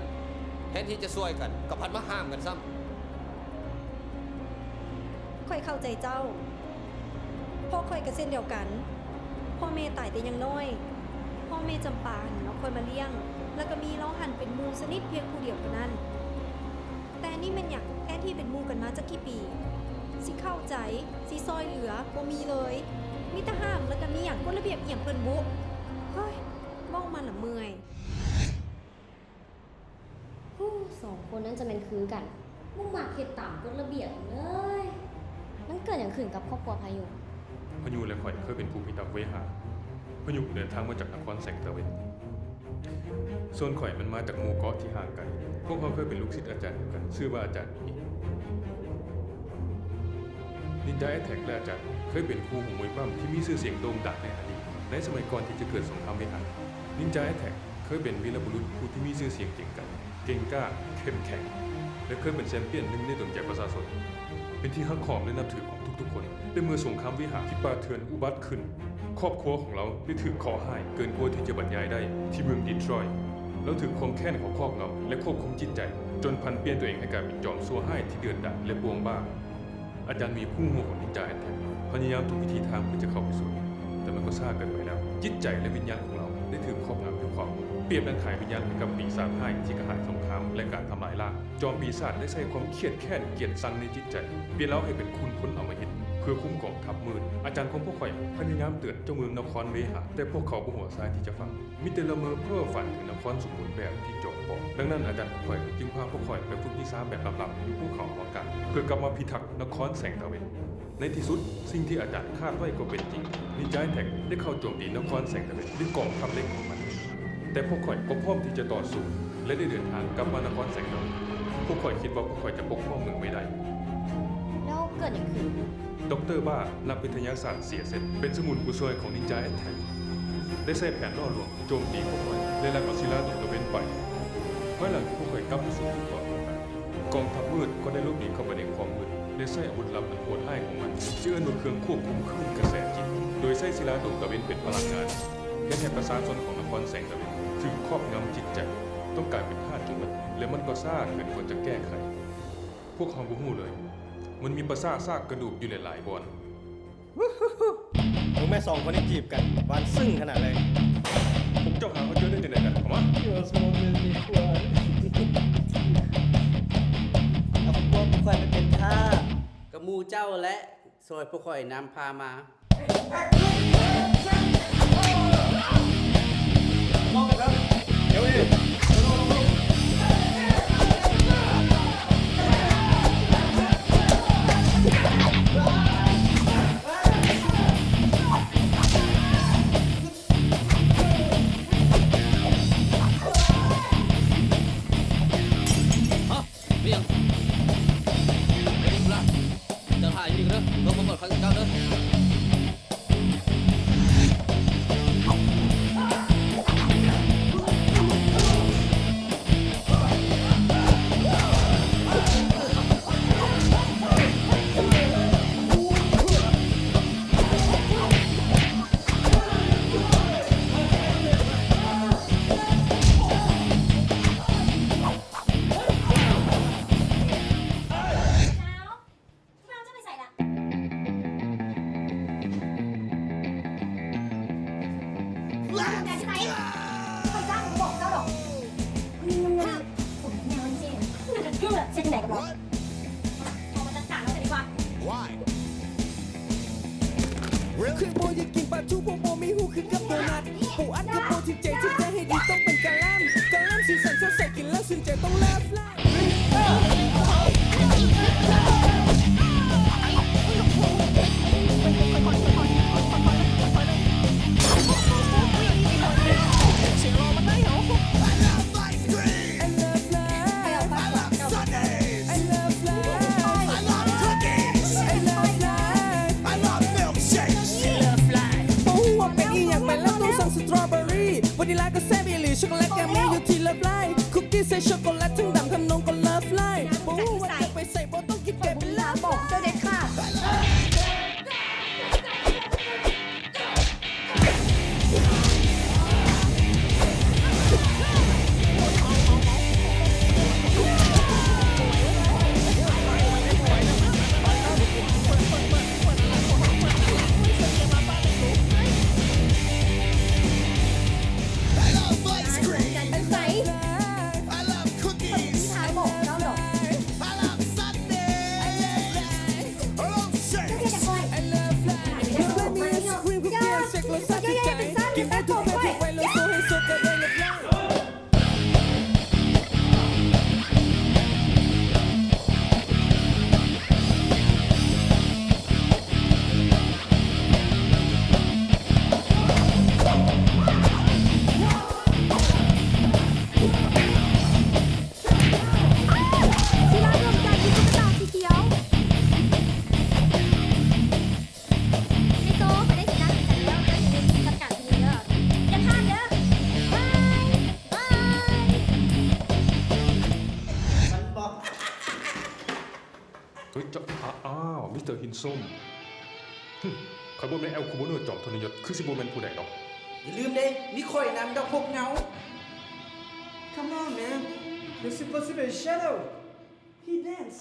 ແທນທີ່ຈະຊ່ວຍກັນ ກັບພັດມາຫ້າມກັນຊ້ຳ. ຂ້ອຍເຂົ້າໃຈເຈົ້າ. ພໍ່ຂ້ອຍກໍເຊັ່ນດຽວກັນ. ພໍ່ແມ່ຕາຍແຕ່ຍັງນ້ອຍ. ພໍ່ແມ່ຈຳປາຫັ້ນເອົາຂ້ອຍມາລ້ຽງ, ແລ້ວກໍມີລາວຫັ້ນເປັນໝູ່ສະໜິດພຽງຜູ້ດຽວເທົ່ານັ້ນ. ແຕ່ນີ້ແມ່ນຫຍັງ? ແທນທີ່ເປັນໝູ່ກັນມາຈັກກີ່ປີ, ຊິເຂົ້າໃຈ, ຊິຊ່ອຍເຫຼືອ, ບໍ່ມີເລີຍ. ມີແຕ່ຫ້າມ ແລ້ວກໍມີຫຍັງ ກົດລະບຽບອີ່ຫຍັງເພິ່ນບຸ. ເຮີ້ຍ ເວົ້າມາລະເມື່ອຍ. ຜູ້ສອງຄົນນັ້ນຈະແມ່ນຄືກັນ, ບໍ່ມັກເຮັດຕາມກົດລະບຽບເລີຍ. ມັນເກີດຫຍັງຂຶ້ນກັບຄອບຄົວພາຍຸ? ພາຍຸ ແລະ ຂ້ອຍເຄີຍເປັນຜູ້ພິທັກເວຫາ. ພາຍຸເດີນທາງມາຈາກນະຄອນແສງຕາເວັນ, ສ່ວນຂ້ອຍມັນມາຈາກໝູ່ເກາະທີ່ຫ່າງໄກ. ພວກເຮົາເຄີຍເປັນລູກສິດອາຈານດຽວກັນ, ຊື່ວ່າອາຈານມີ. ນິນຈາແອັດແທັກ ແລະ ອາຈານເຄີຍເປັນຄູ່ຫູມວຍປ້ຳທີ່ມີຊື່ສຽງໂດ່ງດັງໃນອະດີດ. ໃນສະໄໝກ່ອນທີ່ຈະເກີດສົງຄາມເວຫາ, ນິນຈາແອັດແທັກ ເຄີຍເປັນວີລະບຸລຸດຜູ້ທີ່ມີຊື່ສຽງເກັ່ງກາດ, ເກັ່ງກ້າ, ເຂັ້ມແຂງ ແລະ ເຄີຍເປັນແຊມປຽນໜຶ່ງໃນດວງໃຈປະຊາຊົນ, ເປັນທີ່ຮັກຫອມ ແລະ ນັບຖືຂອງທຸກໆຄົນ. ແຕ່ເມື່ອສົງຄາມເວຫາທີ່ປ່າເຖື່ອນອຸບັດຂຶ້ນ, ຄອບຄົວຂອງລາວໄດ້ຖືກເຄາະຮ້າຍເກີນກວ່າທີ່ຈະບັນຍາຍໄດ້. ທີ່ເມືອງດີທຣອຍ, ລາວຖືກຄວາມແຄ້ນເຂົ້າຄອບງຳ ແລະ ຄວບຄຸມຈິດໃຈ, ຈົນຜັນປ່ຽນຕົວເອງໃຫ້ກາຍເປັນຈອມຊົ່ວຮ້າຍທີ່ເດືອດດານ ແລະ ປ່ວງບ້າ. ອາຈານມີຜູ້ຮູ້ຂອງນິນຈາແອັດແທັກ ພະຍາຍາມທຸກວິທີທາງເພື່ອຈະເຂົ້າໄປຊ່ວຍ, ແຕ່ມັນກໍຊ້າເກີນໄປແລ້ວ. ຈິດໃຈ ແລະ ວິນຍານຂອງລາວໄດ້ຖືກຄອບງຳດ້ວຍຄວາມໂມໂຫ, ປຽບດັ່ງຂາຍວິນຍານໃຫ້ກັບປີສາດຮ້າຍທີ່ກະຫາຍສົງຄາມ ແລະ ການທຳລາຍລ້າງ. ຈອມປີສາດໄດ້ໃຊ້ຄວາມຄຽດແຄ້ນກຽດຊັງໃນຈິດໃຈ, ປ່ຽນລາວໃຫ້ເປັນຂຸນພົນອຳມະຫິດເພື່ອຄຸ້ມຄອງທັບມືດ. ອາຈານຂອງພວກຂ້ອຍພະຍາຍາມເຕືອນເຈົ້າເມືອງນະຄອນເວຫາ, ແຕ່ພວກເຂົາບໍ່ຫົວຊາຍທີ່ຈະຟັງ. ມີແຕ່ລະເມີເພ້ອຝັນເຖິງນະຄອນສົມບູນແບບທີ່ຈອມປອມ. ດັ່ງນັ້ນ ອາຈານຂອງຂ້ອຍຈຶ່ງພາພວກຂ້ອຍໄປຝຶກວິຊາແບບລັບໆຢູ່ພູເຂົາອາວາກາດ ເພື່ອກັບມາພິທັກນະຄອນແສງຕາເວັນ. ໃນທີ່ສຸດ, ສິ່ງທີ່ອາຈານຄາດໄວ້ກໍເປັນຈິງ. ນິນຈາແອັດແທັກໄດ້ເຂົ້າໂຈມຕີນະຄອນແສງຕາເວັນດ້ວຍກອງທັບເຫຼັກຂອງມັນ. ແຕ່ພວກຂ້ອຍກໍພ້ອມທີ່ຈະຕໍ່ສູ້ ແລະ ໄດ້ເດີນທາງກັບມານະຄອນແສງຕາເວັນ. ພວກຂ້ອຍຄິດວ່າພວກຂ້ອຍຈະປົກປ້ອງເມືອງໄວ້ໄດ້. ແລ້ວເກີດຫຍັງຂຶ້ນ? ດອກເຕີ ບາ ນັກວິທະຍາສາດເສຍເສັດ ເປັນສະໝຸນຜູ້ຊ່ວຍຂອງນິນຈາແອັດແທັກ ໄດ້ໃຊ້ແຜນຫຼໍ່ລວງໂຈມຕີພວກຂ້ອຍ ແລະ ລັກເອົາສິລາດົງຕາເວັນໄປ. ພາຍຫຼັງທີ່ພວກຂ້ອຍກັບມາສູ່ພູເຂົາອາວາກາດ, ກອງທັບມືດກໍໄດ້ຫຼົບໜີເຂົ້າໄປໃນຄວາມມືດ ແລະ ໃຊ້ອາວຸດລັບອັນໂຫດຮ້າຍຂອງມັນ ທີ່ເອີ້ນວ່າເຄື່ອງຄວບຄຸມຄື້ນກະແສຈິດ, ໂດຍໃຊ້ສິລາດົງຕາເວັນເປັນພະລັງງານ ເຮັດໃຫ້ປະຊາຊົນຂອງນະຄອນແສງຕາເວັນຖືກຄອບງຳຈິດໃຈ, ຕ້ອງກາຍເປັນທາດຂອງມັນ ແລະ ມັນກໍຊ້າເກີນກວ່າຈະແກ້ໄຂ. ພວກເຮົາບໍ່ຮູ້ເລີຍ, ມັນມີປະສາດຊາກກະດູກຢູ່ຫຼາຍໆບ່ອນ. ມຶງແມ່ສອງຄົນນີ້ຈີບກັນ ຫວານຊຶ້ງຂະໜາດເລີຍ. ພວກເຈົ້າຫາມາເຈີໄດ້ຈັ່ງໃດກັນ? ເຂົ້າມາ. ເອົາພວກພວກຂ້ອຍໄປເປັນທາດ ກັບໝູ່ເຈົ້າແຫຼະ. ຊ່ວຍພວກຂ້ອຍນຳພາມາ. ຮະ? ແມ່ນຫຍັງ? ໄປເບິ່ງພຸ້ນລະ. ເຈົ້າຖ້າຢູ່ນີ້ເດີ, ເບິ່ງເຂົາກ່ອນ ຂ້ອຍຈັດການເດີ. ຄືບໍ່ຢາກກິນປາທູ ເພາະບໍ່ມີຫູຄືກັບໂດນັດ. ປູອັດກໍບໍ່ຖືກໃຈ, ຖືກໃຈໃຫ້ດີຕ້ອງເປັນກະແລັມ. ກະແລັມສີສັນສົດໃສ, ກິນແລ້ວຊື່ນໃຈ, ຕ້ອງເລີຟລາຍ. ບໍ່ຮູ້ວ່າເປັນອີ່ຫຍັງ, ໄປແລ້ວຕ້ອງສັ່ງສະຕໍເບີ ກະແຊບອີ່ຫຼີ ຊັອກໂກແລັດກາມີຢູ່ທີ່ເລີຟໄລ ຄຸກກີ້ໃສ່ຊັອກໂກແລັດ ທັງດຳທັງນົມກໍເລີຟໄລ ບໍ່ຮູ້ວ່າຈະໄປໃສ ບໍ່ຕ້ອງຄິດໄກ ໄປເລີຟໄລ ບອກເຈົ້າເດັດຂາດ. I love ice cream. I love cookies. I love Sundaes. I love shakes. I love ice cream, cookies, shake ລົດຊາດຖືກໃຈ ກິນໄດ້ທຸກເພດທຸກໄວ ໂລໂຊໄຮໂຊກໍໄດ້ ໄມໂຕ ຂ້ອຍໄດ້ສີດາດວງຈັນແລ້ວ ເຈົ້າຢ່າລືມຈັດການທີ່ນີ້ເດີ ຢ່າພາດເດີ ບາຍ ບາຍ. ເຮີ້ຍ ເຈົ້າ ອ້າວ ມິສເຕີ ຮິນຊອງ ຫຶ ຂ້ອຍບໍ່ແມ່ນແອວຄູໂບເນີ ຈອມທໍລະຍົດ ຄືຊິບໍ່ແມ່ນຜູ້ໃດດອກ. ຢ່າລືມເດ້ ມີຂ້ອຍນຳດອກ ພວກເງົາ. Come on, man. You're supposed to be a shadow. He dance.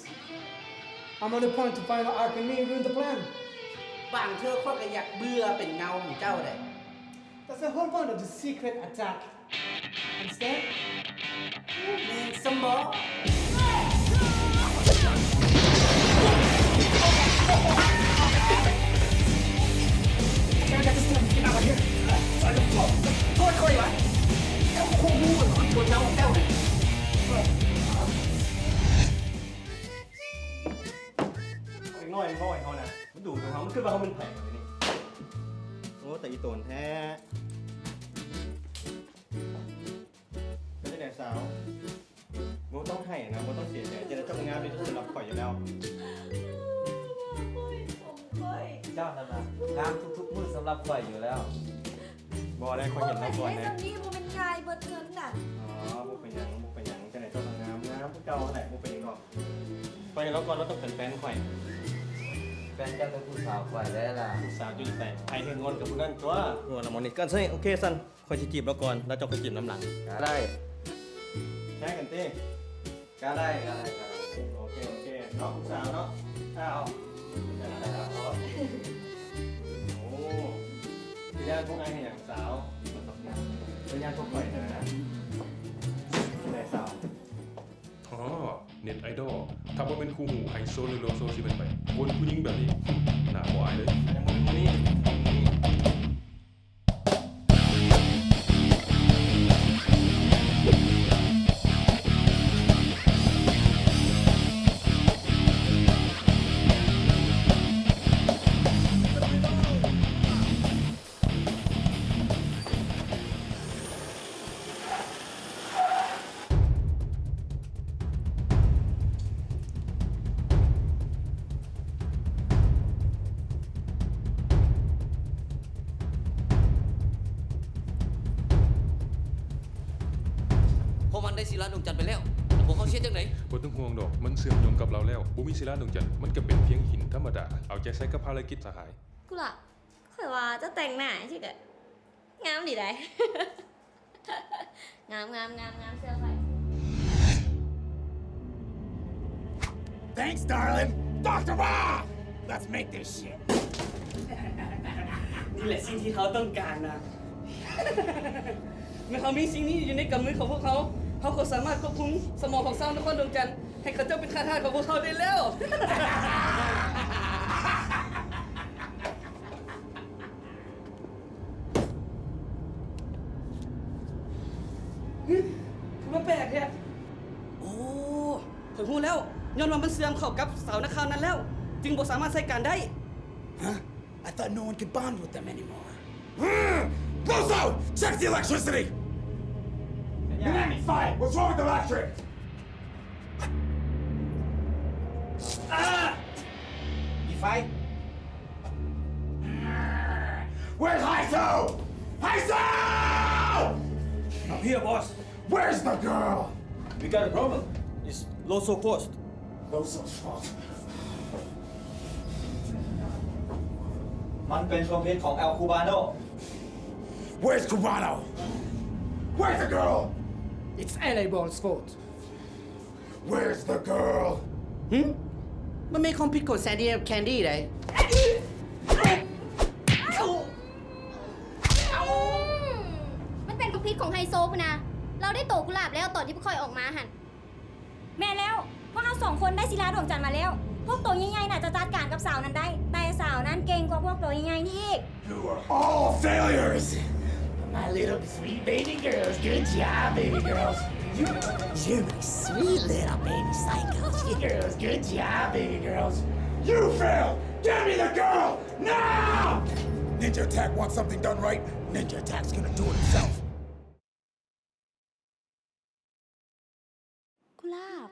I'm only point to find out I can ruin the plan. ບາງເທື່ອຂ້ອຍກໍຢາກເບື່ອເປັນເງົາຂອງເຈົ້າເດ້. That's the whole point of the secret attack. Understand? ແມ່ນຊັ້ນບໍ? ໂທດຂ້ອຍຫວາ? ເຈົ້າຄົງຮູ້ກັນຄົນຕົວເຈົ້າຂອງເຈົ້ານະ. ເດັກນ້ອຍນ້ອຍເຮົານະ ມັນດູດເຮົາ ມັນຄິດວ່າເຮົາເປັນໃຜວະນີ້. ໂອ້ ຕາອີ່ໂຕນແທ້. ເປັນຈັ່ງໃດສາວ? ບໍ່ຕ້ອງໄຫ້ນະ ບໍ່ຕ້ອງເສຍໃຈ. ຈັ່ງໃດເຈົ້າກໍງາມທີ່ສຸດສຳລັບຂ້ອຍຢູ່ແລ້ວ. ເຈົ້ານັ້ນນະ ງາມທຸກໆມື້ສຳລັບຂ້ອຍຢູ່ແລ້ວ. ບໍ່ໄດ້ ຂ້ອຍເຫັນມາກ່ອນເດ້. ບໍ່ແມ່ນງ່າຍເບິດເງິນນະ. ອໍ ບໍ່ເປັນຫຍັງ ບໍ່ເປັນຫຍັງ. ຈັ່ງໃດເຈົ້າກໍງາມ ງາມຄືເກົ່າຫັ້ນແຫຼະ ບໍ່ເປັນຫຍັງດອກ. ຂ້ອຍເຫັນລາວກ່ອນ ລາວຕ້ອງເປັນແຟນຂ້ອຍ. ແຟນເຈົ້າກໍຜູ້ສາວຂ້ອອຍແຫຼະລະ. ຜູ້ສາວຢູ່ໃສ? ໃຜເຫັນງອນກັບຜູ້ນັ້ນຕົວະ. ງອນລະໝໍນີ້. ກັນຊັ້ນ ໂອເຄຊັ້ນ. ຂ້ອຍຊິຈີບລາວກ່ອນ ລາວເຈົ້າຄ່ອຍຈີບນຳຫຼັງ. ກໍໄດ້. ແຊກັນຕິ. ກໍໄດ້ ກໍໄດ້ ກໍໄດ້. ໂອເຄ ໂອເຄເນາະ ຜູ້ສາວເນາະ. ອ້າວ ໂອ້ ໄປຍ່າງພວກອ້າຍເຮັດຫຍັງສາວ? ໄປຍ່າງພວກຂ້ອຍນະ. ແມ່ສາວ. ອໍ ເນັດໄອດອລ ຖ້າບໍ່ແມ່ນຄູ່ຫູໄຮໂຊ ຫຼື ໂລໂຊ ຊິແມ່ນໃຜ? ກວນຜູ້ຍິງແບບນີ້ ໜ້າບໍ່ອາຍເລີຍ. ພວກມັນໄດ້ສີດາດວງຈັນໄປແລ້ວ ແລ້ວພວກເຮົາຊິເຮັດຈັ່ງໃດ? ບໍ່ຕ້ອງຫ່ວງດອກ ມັນເຊື່ອມໂຍງກັບລາວແລ້ວ. ບໍ່ມີສີດາດວງຈັນ ມັນກໍເປັນພຽງຫີນທຳມະດາ. ເອົາໃຈໃສ່ກັບພາລະກິດສະຫາຍ. ກູລະ ຂ້ອຍວ່າເຈົ້າແຕ່ງໜ້າຈັ່ງຊີ້ກໍງາມດີໃດ໋. ງາມໆໆໆ ເຊື່ອຂ້ອຍ. Thanks, darling. Doctor Ra! Let's make this shit. ນີ້ແຫຼະສິ່ງທີ່ເຮົາຕ້ອງການນະ. ເມື່ອເຮົາມີສິ່ງນີ້ຢູ່ໃນກຳມືຂອງພວກເຮົາ, ເຮົາກໍສາມາດຄວບຄຸມສະໝອງຂອງຊາວນະຄອນດວງຈັນ ໃຫ້ເຂົາເຈົ້າເປັນຂ້າທາດຂອງພວກເຮົາໄດ້ແລ້ວ. ຫຶ ຄືມັນແປກແທ້. ໂອ້ ຂ້ອຍຮູ້ແລ້ວ, ຍ້ອນວ່າມັນເຊື່ອມເຂົ້າກັບເສົານະຄາວນັ້ນແລ້ວ ຈຶ່ງບໍ່ສາມາດໃຊ້ການໄດ້. Huh? I thought no one could bond with them anymore. Loso, check the electricity! Let me fight! What's wrong with the electric? Ah! ມີໄຟ. Where's Haiso? Haiso! Here, boss. Where's the girl? We got a problem. It's Loso fault. Loso fault. ມັນເປັນຄວາມຜິດຂອງແອລຄູບາໂນ. Where's Cubano? Where's the girl? It's L A Ball's fault. Where's the girl? ຫຶ? ມັນເປັນຄວາມຜິດຂອງແຊນດີ້ກັບແຄນດີ້ເດ້. ອືມ ມັນເປັນຄວາມຜິດຂອງໄຮໂຊພຸ້ນນະ. ລາວໄດ້ໂຕກຸຫຼາບແລ້ວຕອນທີ່ພວກຂ້ອຍອອກມາຫັ້ນ. ແມ່ນແລ້ວ, ພວກເຮົາສອງຄົນໄດ້ສີລາດວງຈັນມາແລ້ວ. ພວກໂຕໃຫຍ່ໆ ໜ້າຈະຈັດການກັບສາວນັ້ນໄດ້, ແຕ່ສາວນັ້ນເກັ່ງກວ່າພວກໂຕໃຫຍ່ໆນີ້ອີກ. You are all failures! My little sweet baby girls. Good job, baby girls. You, you're my sweet little baby psychos. You girls, good job, baby girls. You failed! Give me the girl! Now! Ninja Attack wants something done right. Ninja Attack's gonna do it himself. ກຸຫຼາບ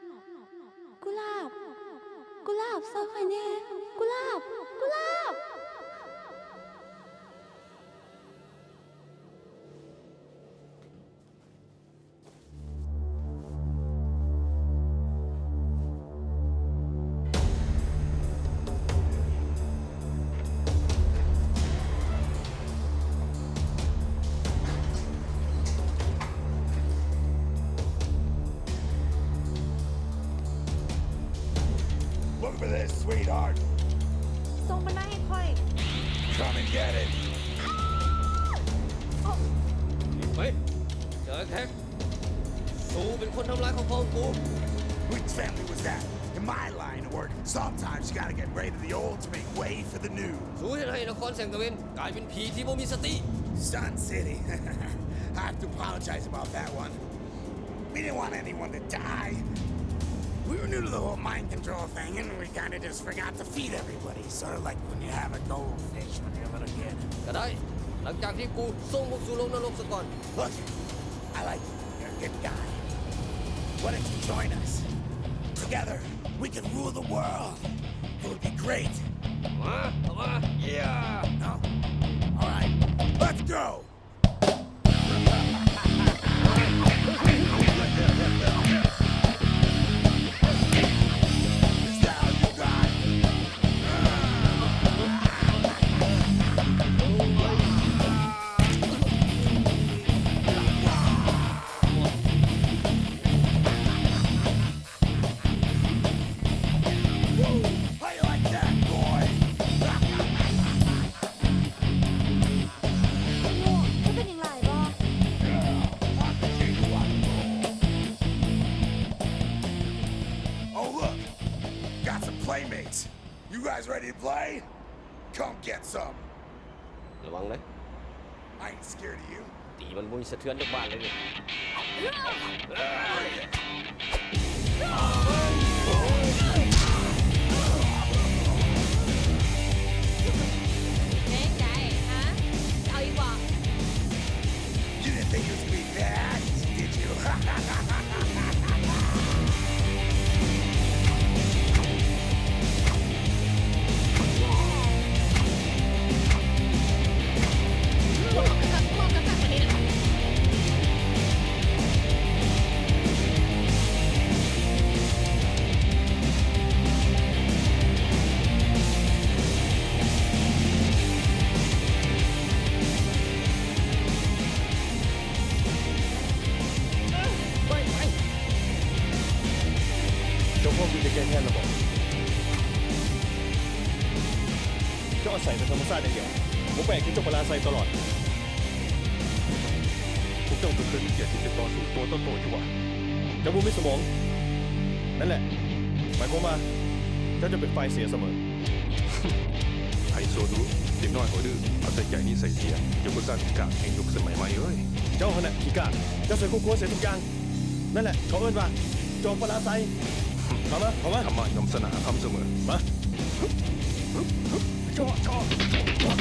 ກຸຫຼາບ ກຸຫຼາບ ຊ່ອຍຂ້ອຍແດ່ ກຸຫຼາບ ກຸຫຼາບ. ส่งมันมาให้ข้อย Come and get it. ເຮີ້ຍ ເຈີແທັກ ສູເປັນຄົນທຳລາຍຄອບຄົວຂອງກູ. Which family was that? In my line of work, sometimes you gotta get rid of the old to make way for the new. ສູເຮັດໃຫ້ນະຄອນແສງຕາເວັນກາຍເປັນຜີທີ່ບໍ່ມີສະຕິ. Sun City. I have to apologize about that one. We didn't want anyone to die. We were new to the whole mind control thing, and we kinda just forgot to feed everybody. Sort of like when you have a goldfish when you're a little kid. ກໍໄດ້ ຫຼັງຈາກທີ່ກູສົ່ງພວກສູລົງນະລົກສາກ່ອນ. Look, I like you. You're a good guy. Why don't you join us? Together, we can rule the world. It would be great. ມາ ເຂົ້າມາ ເຢ້ຍ. No? All right, let's go! How you like that, boy? ໂອ້ ເຈົ້າເປັນຫຍັງຫຼາຍບໍ່? Oh, look! Got some playmates. You guys ready to play? Come get some. ລະວັງເດີ. I ain't scared of you. ຕີມັນບໍ່ມີສະເທືອນຈັກບາດເລີຍ. ເປັນໃດ ຮະ? ເອົາອີກບໍ່? You didn't think it was gonna be that easy, did you? ເຈົ້າພ້ອມທີ່ຈະແກ້ແຄ້ນແລ້ວບໍ່? ເຈົ້າອາໄສແຕ່ທຳມະຊາດຢ່າງດຽວ. ບໍ່ແປກທີ່ເຈົ້າປະລາໄຊຕະຫຼອດ. ພວກເຈົ້າກໍເຄີຍຂີ້ກຽດທີ່ຈະຕໍ່ສູ້ຕົວຕໍ່ຕົວຢູ່ຫວາ? ເຈົ້າບໍ່ມີສະໝອງ. ນັ້ນແຫຼະ ໝາຍຄວາມວ່າເຈົ້າຈະເປັນຝ່າຍເສຍສະເໝີ. ໄຮໂຊດຸ ເດັກນ້ອຍຫົວດື້ ເອົາແຕ່ໃຈນິໄສເສຍ. ຢ່າບໍ່ຊັ້ນກາກແຫ່ງຍຸກສະໄໝໃໝ່ເອີຍ. ເຈົ້າຫັ້ນແຫຼະຂີ້ກາກ. ເຈົ້າໃສ່ຄວບຄົວເສຍທຸກຢ່າງ. ນັ້ນແຫຼະ ເຂົາເອີ້ນວ່າຈອມປະລາໄຊ. ເຂົ້າມາ ເຂົ້າມາ. ທຳມະຍ່ອມຊະນະທຳສະເໝີ. ມາ. ເຮ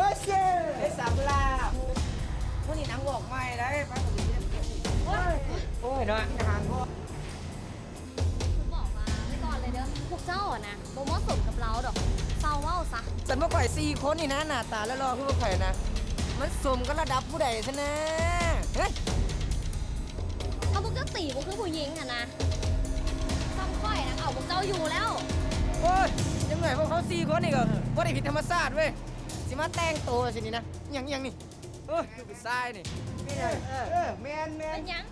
ີ້ຍ ເນາະ ບອກວ່າໄວ້ກ່ອນເລີຍເດີ ພວກເຈົ້າຫັ້ນນະ ບໍ່ເໝາະສົມກັບລາວດອກ ເຊົາເວົ້າຊະ. ສັນພວກຂ້ອຍສີ່ຄົນນີ້ນະ ໜ້າຕາຫຼໍ່ໆຄືພວກຂ້ອຍນະ ມັນສົມກັບລະດັບຜູ້ໃດຊັ້ນນະ? ເຮີ້ຍ ຖ້າພວກເຈົ້າຕີບໍ່ຄືຜູ້ຍິງຫັ້ນນະ ສ່ຳຂ້ອຍນະເອົາພວກເຈົ້າຢູ່ແລ້ວ. ໂອ້ຍ ຢ່າງໜ້ອຍພວກເຮົາສີ່ຄົນນີ້ກໍບໍ່ໄດ້ຜິດທຳມະຊາດເວີຍ ຊິມາແຕ່ງໂຕຊິນີ້ນະ ອີ່ຫຍັງ ອີ່ຫຍັງນີ້? ໂອ້ຍ ລູກຜູ້ຊາຍນີ້ ເອີ ເອີ ແມ່ນໆ ເປັນຫຍັງ?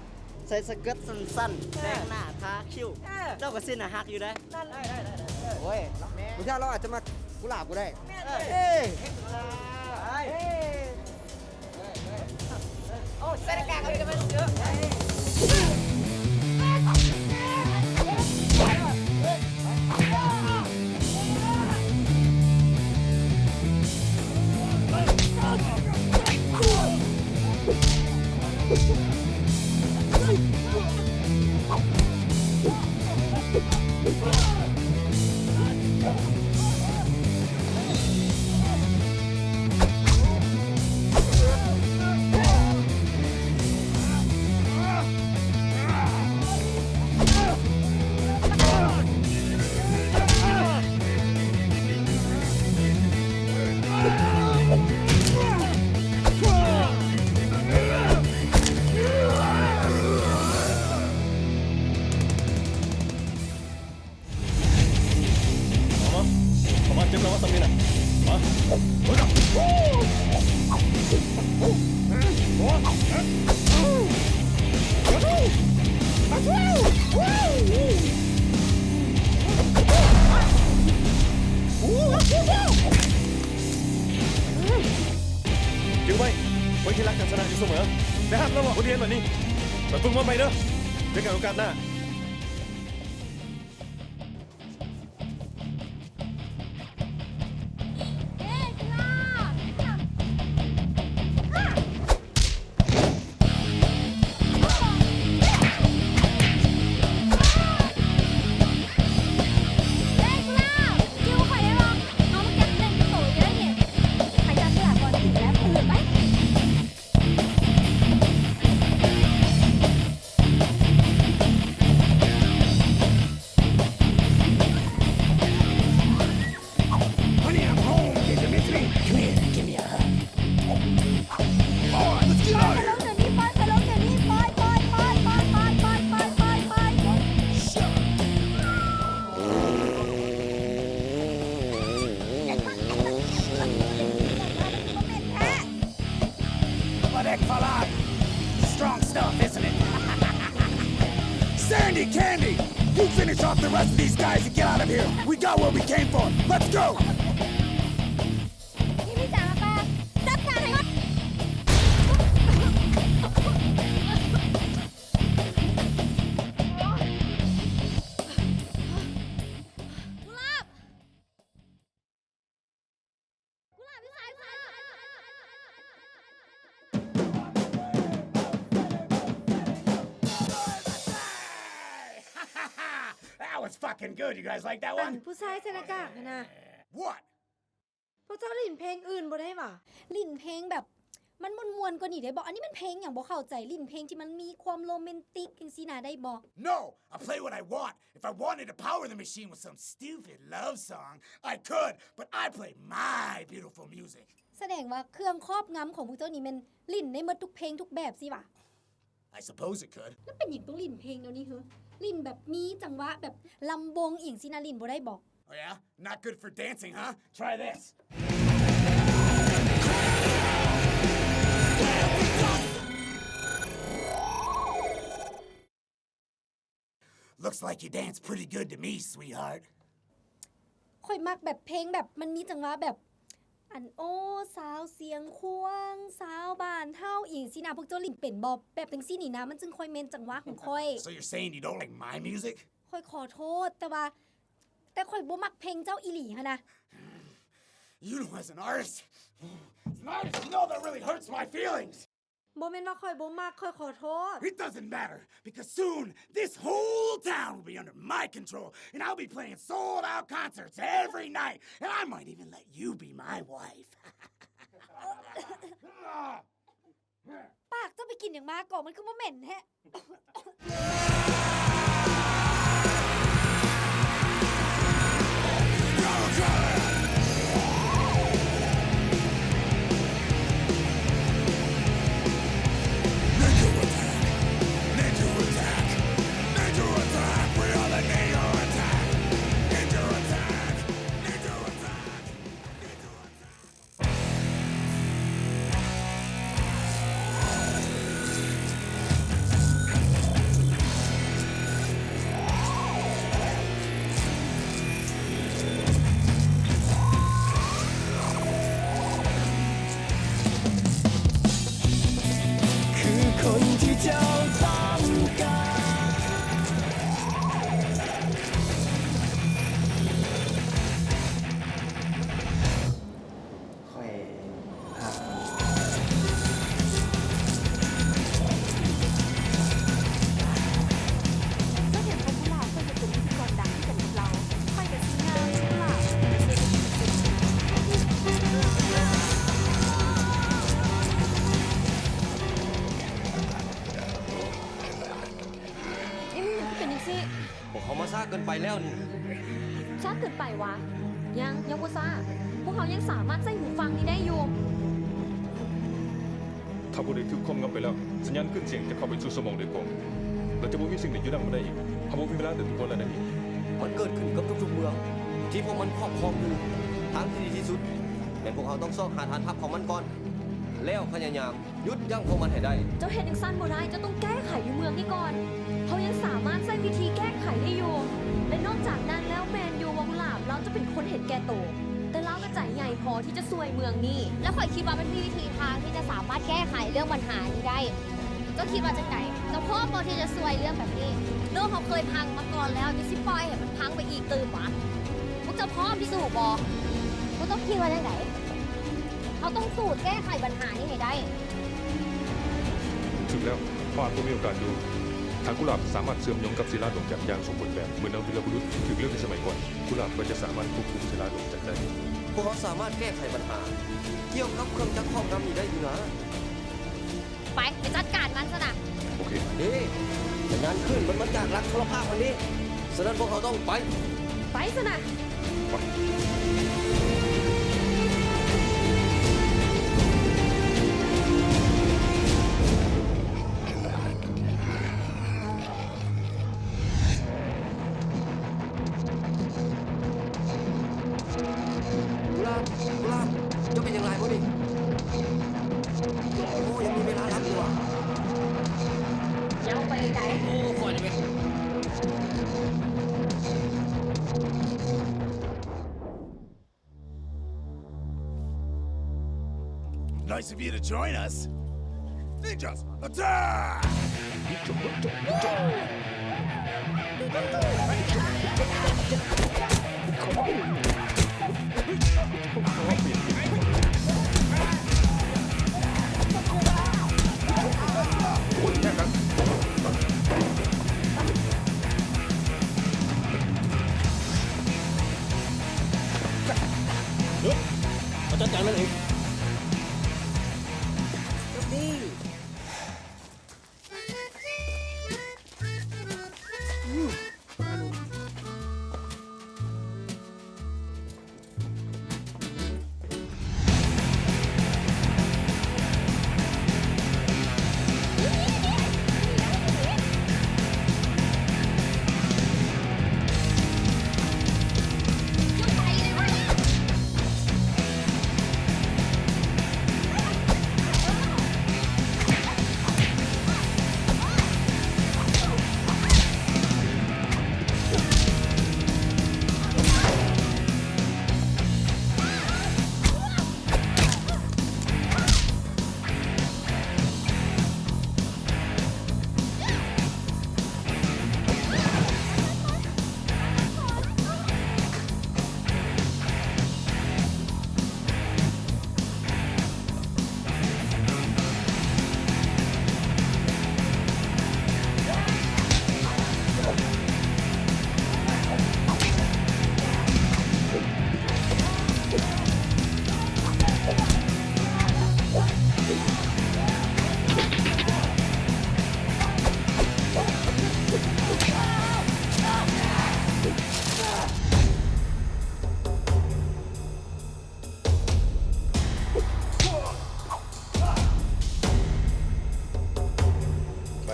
ໃສ່ສະເກີດສັ້ນໆ ເອີ ແຕ່ງໜ້າທາຄິ້ວ ເອີ ເຈົ້າກໍຊິໜ້າຮັກຢູ່ເດ້. ໂອ້ຍ ບາງເທື່ອລາວອາດຈະມັກກຸຫຼາບກໍໄດ້. ເອີ ເອີ ໂອ້ ໃສ່ໜ້າກາກເອົາອີກໄດ້ໄໝ? ເຂົ້າມາ ເຂົ້າມາ ເຈັບແລ້ວວ່າສ່ຳນີ້ນະ ມາ. ຈື່ໄວ້ ຄົນທີ່ລັກກັນຊະນະຢູ່ສະເໝີ. ໄດ້ຮັບແລ້ວບໍ່ບົດຮຽນວັນນີ້? ໄປຝຶກມາໃໝ່ເດີ. ເຈີກັນໂອກາດໜ້າ. Honey, I'm home. Did you miss me? Come here, give me a hug. All right, let's get out of here. ໄປລົງດຽວນີ້ ໄປ ໄປລົງດຽວນີ້ ໄປ ໄປ ໄປ. ປາແດກປາລາ Strong stuff, isn't it? Sandy Candy, you finish off the rest of these guys and get out of here. We got what we came for. Let's go. ນີ້ມີຈານລະກາ ຈັດການໃຫ້ໝົດ. ກຸຫຼາບ ກຸຫຼາບຢູ່ໃສ? That was fucking good. You guys like that one? ອັນຜູ້ຊາຍໃສ່ໜ້າກາກຫັ້ນນະ. What? ພວກເຈົ້າຫຼິ້ນເພງອື່ນບໍ່ໄດ້ຫວາ? ຫຼິ້ນເພງແບບມັນມ່ວນໆກວ່ານີ້ໄດ້ບໍ່? ອັນນີ້ມັນເພງຫຍັງ ບໍ່ເຂົ້າໃຈ. ຫຼິ້ນເພງທີ່ມັນມີຄວາມໂຣແມນຕິກຈັ່ງຊີ້ນະ ໄດ້ບໍ່? No, I play what I want. If I wanted to power the machine with some stupid love song, I could, but I play my beautiful music. ສະແດງວ່າເຄື່ອງຄອບງຳຂອງພວກເຈົ້ານີ້ແມ່ນຫຼິ້ນໄດ້ໝົດທຸກເພງທຸກແບບຊີ້ຫວາ? I suppose it could. ແລ້ວເປັນຫຍັງຕ້ອງຫຼິ້ນເພງແນວນີ້ເຮີ? ຫຼິ້ນແບບມີຈັງຫວະແບບລຳວົງອີ່ຫຍັງຊີ້ນະ ຫຼິ້ນບໍ່ໄດ້ບໍ່? Oh yeah? Not good for dancing, huh? Try this. Looks like you dance pretty good to me, sweetheart. ຂ້ອຍມັກແບບເພງແບບມັນມີຈັງຫວະແບບ ອັນ ໂອ້ ສາວຊຽງຂວາງ ສາວບ້ານເຮົາ ອີ່ຫຍັງຊີ້ນະ. ພວກເຈົ້າຫຼິ້ນເປັນບໍ່? ແບບຈັ່ງຊີ້ນີ້ນະ ມັນຈຶ່ງຄ່ອຍແມ່ນຈັງຫວະຂອງຂ້ອຍ. So you're saying you don't like my music? ຂ້ອຍຂໍໂທດ ແຕ່ວ່າ ແຕ່ຂ້ອຍບໍ່ມັກເພງເຈົ້າອີ່ຫຼີຫັ້ນນະ. You know, as an artist, as an artist, you know that really hurts my feelings. ບໍ່ແມ່ນວ່າຂ້ອຍບໍ່ມັກ, ຂ້ອຍຂໍໂທດ. It doesn't matter, because soon this whole town will be under my control, and I'll be playing sold out concerts every night, and I might even let you be my wife. ປາກເຈົ້າໄປກິນຫຍັງມາກໍ ມັນຄືບໍ່ເໝັນແທ້?ອີ່ໝີ່ ມັນຄືເປັນຈັ່ງຊີ້? ພວກເຮົາມາຊ້າເກີນໄປແລ້ວນີ້. ຊ້າເກີນໄປຫວາ? ຍັງ, ຍັງບໍ່ຊ້າ. ພວກເຮົາຍັງສາມາດໃຊ້ຫູຟັງນີ້ໄດ້ຢູ່. ຖ້າບໍ່ໄດ້ຖືກຄວບງຳໄປແລ້ວ, ສັນຍານຄື້ນສຽງຈະເຂົ້າໄປສູ່ສະໝອງໂດຍກົງ ແລະ ຈະບໍ່ມີສິ່ງໃດຢຸດຢັ້ງມັນໄດ້ອີກ. ເຮົາບໍ່ມີເວລາເດີນທຸກວັນແລ້ວນະ. ມັນເກີດຂຶ້ນກັບທຸກໆເມືອງທີ່ພວກມັນຄອບຄອງຢູ່. ທາງທີ່ດີທີ່ສຸດ ແມ່ນພວກເຮົາຕ້ອງຊອກຫາຖານທັບຂອງມັນກ່ອນ ແລ້ວພະຍາຍາມ ຢຸດຢັ້ງພວກມັນໃຫ້ໄດ້. ເຈົ້າເຮັດຈັ່ງຊັ້ນບໍ່ໄດ້, ເຈົ້າຕ້ອງແກ້ໄຂຢູ່ເມືອງນີ້ກ່ອນ. ເຮົາຍັງສາມາດໃຊ້ວິທີແກ້ໄຂໄດ້ຢູ່ ແລະ ນອກຈາກນັ້ນແລ້ວແມ່ນຢູ່ວ່າກຸຫຼາບລາວຈະເປັນຄົນເຫັນແກ່ໂຕ, ແຕ່ລາວກໍໃຈໃຫຍ່ພໍທີ່ຈະຊ່ວຍເມືອງນີ້. ແລະ ຂ້ອຍຄິດວ່າມັນມີວິທີທາງທີ່ຈະສາມາດແກ້ໄຂເລື່ອງບັນຫານີ້ໄດ້. ເຈົ້າຄິດວ່າຈັ່ງໃດ? ເຈົ້າພ້ອມບໍ່ທີ່ຈະຊ່ວຍເລື່ອງແບບນີ້? ໂລກເຮົາເຄີຍພັງມາກ່ອນແລ້ວ, ຍັງຊິປ່ອຍໃຫ້ມັນພັງໄປອີກຕື່ມຫວາ? ພວກເຈົ້າພ້ອມທີ່ສູ້ບໍ່? ພວກເຈົ້າຄິດວ່າຈັ່ງໃດ? ເຮົາຕ້ອງສູ້ແກ້ໄຂບັນຫານີ້ໃຫ້ໄດ້. ຖືກແລ້ວ, ເຮົາອາດບໍ່ມີໂອກາດຢູ່. ຖ້າກຸຫຼາບສາມາດເຊື່ອມໂຍງກັບສິລາດວງຈັນຢ່າງສົມບູນແບບ ເໝືອນດັ່ງວີລະບຸລຸດທີ່ຖືກເລືອກໃນສະໄໝກ່ອນ, ກຸຫຼາບກໍຈະສາມາດຄວບຄຸມສິລາດວງຈັນໄດ້. ພວກເຮົາສາມາດແກ້ໄຂບັນຫາກ່ຽວກັບເຄື່ອງຈັກຄອບງຳນີ້ໄດ້ຢູ່ນະ. ໄປ, ໄປຈັດການມັນຊະນະ. ໂອເຄ. ເດ້, ສັນຍານຄື້ນມັນມາຈາກຫຼັກໂທລະພາບຫັ້ນເດ້. ສະນັ້ນພວກເຮົາຕ້ອງໄປ. ໄປຊະນະ. ໄປ. ກຸຫຼາບ, ກຸຫຼາບ, ເຈົ້າເປັນຫຍັງຫຼາຍບໍ່ນີ້? ໂອ້ ຍັງມີເວລາຫຼັບຢູ່ຫວາ? ເຈົ້າໄປໄກ. ໂອ້ ຂ້ອຍນີ້ແມ່ນ. Nice of you to join us. Ninjas, attack!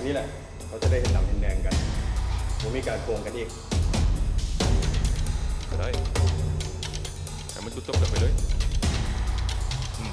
ນີ້ແຫຼະ ເຮົາຈະໄດ້ເຫັນນ້ຳເຫັນແດງກັນ ບໍ່ມີການໂກງກັນອີກ. ກໍໄດ້ ໃຫ້ມັນຈົບໆກັນໄປເລີຍ. ອືມ.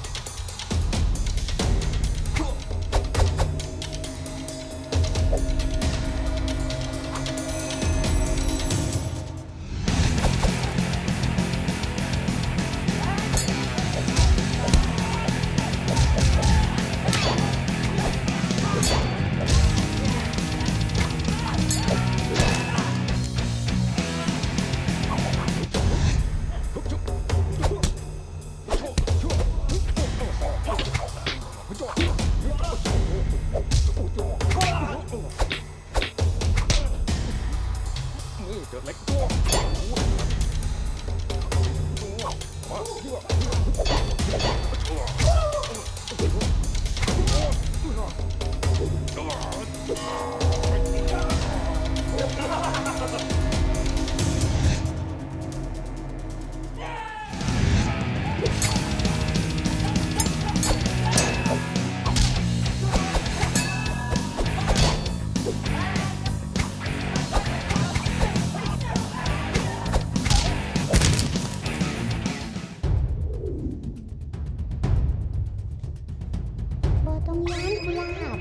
ບໍ່ຕ້ອງຢ້ານກຸຫຼາບ.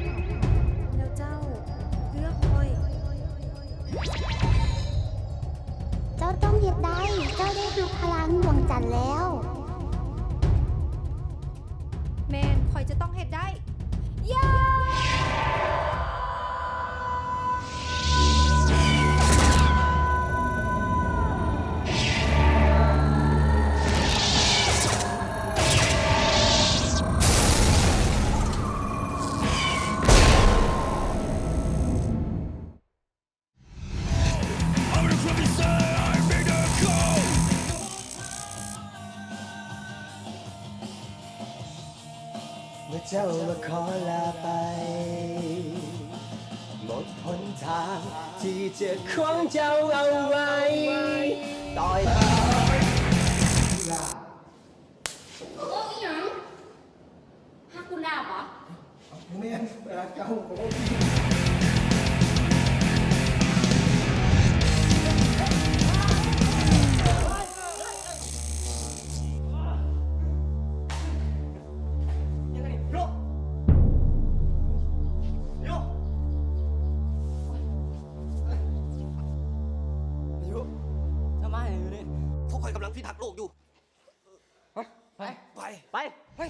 ແລ້ວເຈົ້າເລືອກຂ້ອຍ. ເຈົ້າຕ້ອງເຮັດໄດ້. ເຈົ້າໄດ້ຮັບພະລັງດວງຈັນແລ້ວ. ແມ່ນ, ຂ້ອຍຈະຕ້ອງເຮັດໄດ້. ເມື່ອເຈົ້າມາຂໍລາໄປ ໝົດຫົນທາງທີ່ຈະຂວາງເຈົ້າເອົາໄວ້ ຕໍ່ໃຫ້ ໂອ້ ອີ່ຫຍັງ? ຮັກກຸນດາບຫວາ? ແມ່ນ ເວລາເຈົ້າກໍບໍ່ ພວກຂ້ອຍກຳລັງພິທັກໂລກຢູ່. ໄປ ໄປ ໄປ ໄປ.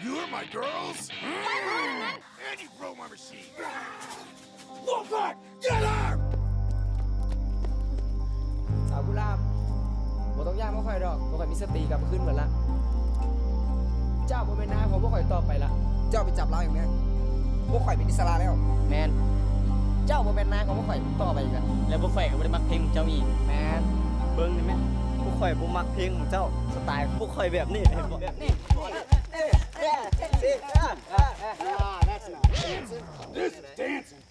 You're my girls. ໄປເພາະຢ່າງນັ້ນ. Throw my machine. Wolfpack, get her! ສາວກຸຫຼາບ ບໍ່ຕ້ອງຢ້ານພວກຂ້ອຍດອກ, ພວກຂ້ອຍມີສະຕິກັບຄືນໝົດລະ. ເຈົ້າບໍ່ແມ່ນນາຍຂອງພວກຂ້ອຍຕໍ່ໄປລະ. ເຈົ້າໄປຈັບລາວອີກແມ່. ພວກຂ້ອຍເປັນອິດສະຫຼະແລ້ວ. ແມ່ນ. ເຈົ້າບໍ່ແມ່ນນາຍຂອງພວກຂ້ອຍຕໍ່ໄປອີກລະ. ແລ້ວພວກຂ້ອຍກໍບໍ່ໄດ້ມັກເພງຂອງເຈົ້າອີກ. ແມ່ນ. ເບິ່ງນີ້ແມ່ນ. ພວກຂ້ອຍບໍ່ມັກເພງຂອງເຈົ້າ. ສະໄຕພວກຂ້ອຍແບບນີ້ ເຫັນບໍ່? ແບບນີ້. Ah, that's not dancing. This is dancing.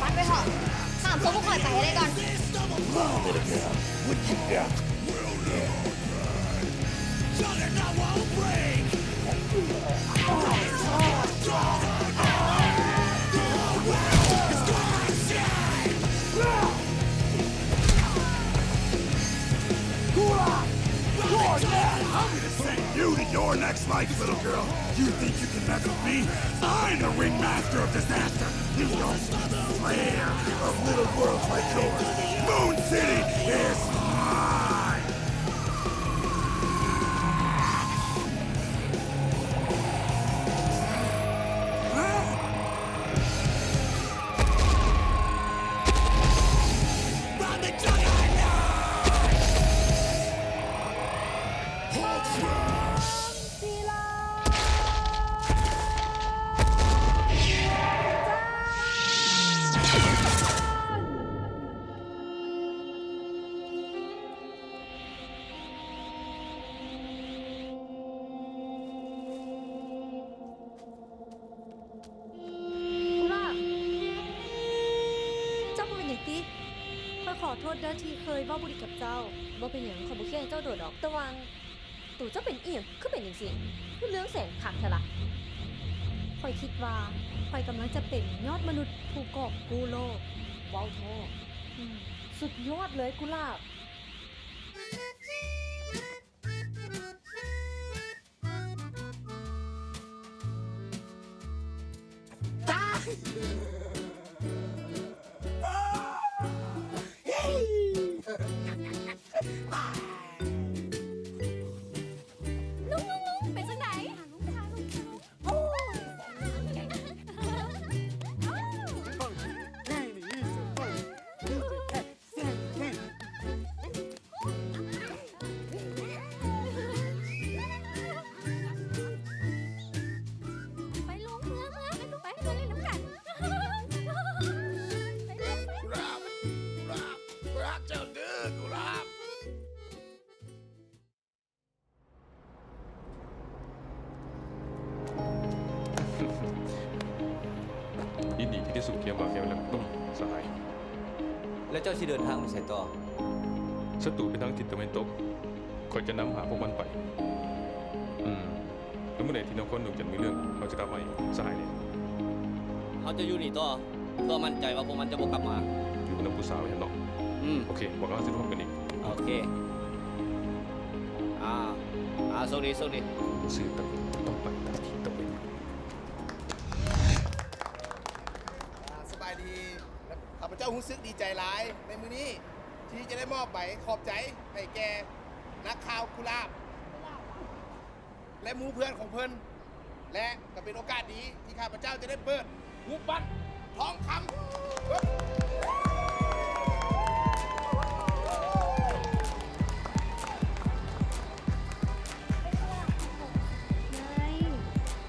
ຟັດໄປເຖາະ. ຂ້າມສົບພວກຂ້ອຍໄປໃຫ້ໄດ້ກ່ອນ. Send you to your next life, little girl. You think you can mess with me? I'm the ringmaster of disaster. You don't slayer of little worlds like yours. Moon City is mine. Hulk smash! ຄຸລາບ ເຈົ້າບໍ່ເປັນຫຍັງຕິ? ຂ້ອຍຂໍໂທດເດີທີ່ເຄີຍເວົ້າບໍ່ດີກັບເຈົ້າ. ບໍ່ເປັນຫຍັງ, ຂ້ອຍບໍ່ຄຽດໃຫ້ເຈົ້າໂດນດອກ. ແຕ່ວ່າ ໂຕເຈົ້າເປັນອີ່ຫຍັງ ຄືເປັນຈັ່ງຊີ້? ຄືເລື່ອງແສງຄັກແທ້ລະ. ຂ້ອຍຄິດວ່າຂ້ອຍກຳລັງຈະເປັນຍອດມະນຸດຜູ້ກອບກູ້ໂລກ. ເວົ້າແທ້. ອືມ. ສຸດຍອດເລີຍ ກຸຫຼາບ. ຕາຍ! ສຸກຽມບາກແກ້ວແລ້ວ ສະຫາຍ. ແລ້ວເຈົ້າຊິເດີນທາງໄປໃສຕໍ່? ສັດຕູເປັນທາງທິດຕາເວັນຕົກ, ຂ້ອຍຈະນຳຫາພວກມັນໄປ. ອືມ ແລ້ວມື້ໃດທີ່ນາງຄອນດົງຈັນມີເລື່ອງ, ເຮົາຈະກັບມາອີກ, ສະຫາຍເດ. ເຮົາຈະຢູ່ນີ້ຕໍ່ ເພື່ອໝັ້ນໃຈວ່າພວກມັນຈະບໍ່ກັບມາ. ຢູ່ນຳຜູ້ສາວຫັ້ນເນາະ? ອືມ ໂອເຄ, ບອກເຮົາຊິຮ່ວມກັນອີກ. ໂອເຄ. ອ່າ ອ່າ ໂຊກດີ ໂຊກດີ. ຊື່ຕາເວັນ ຕ້ອງໄປຕາມທິດຕາເວັນ. ອ່າ ສະບາຍດີ. ຂ້າພະເຈົ້າຮູ້ສຶກດີໃຈຫຼາຍໃນມື້ນີ້ ທີ່ຈະໄດ້ມອບໃບຂອບໃຈໃຫ້ແກ່ນັກຂ່າວກຸຫຼາບ ແລະ ໝູ່ເພື່ອນຂອງເພິ່ນ ແລະ ກໍເປັນໂອກາດດີທີ່ຂ້າພະເຈົ້າຈະໄດ້ເປີດຮູບປັ້ນທອງຄຳ. ໃຫຍ່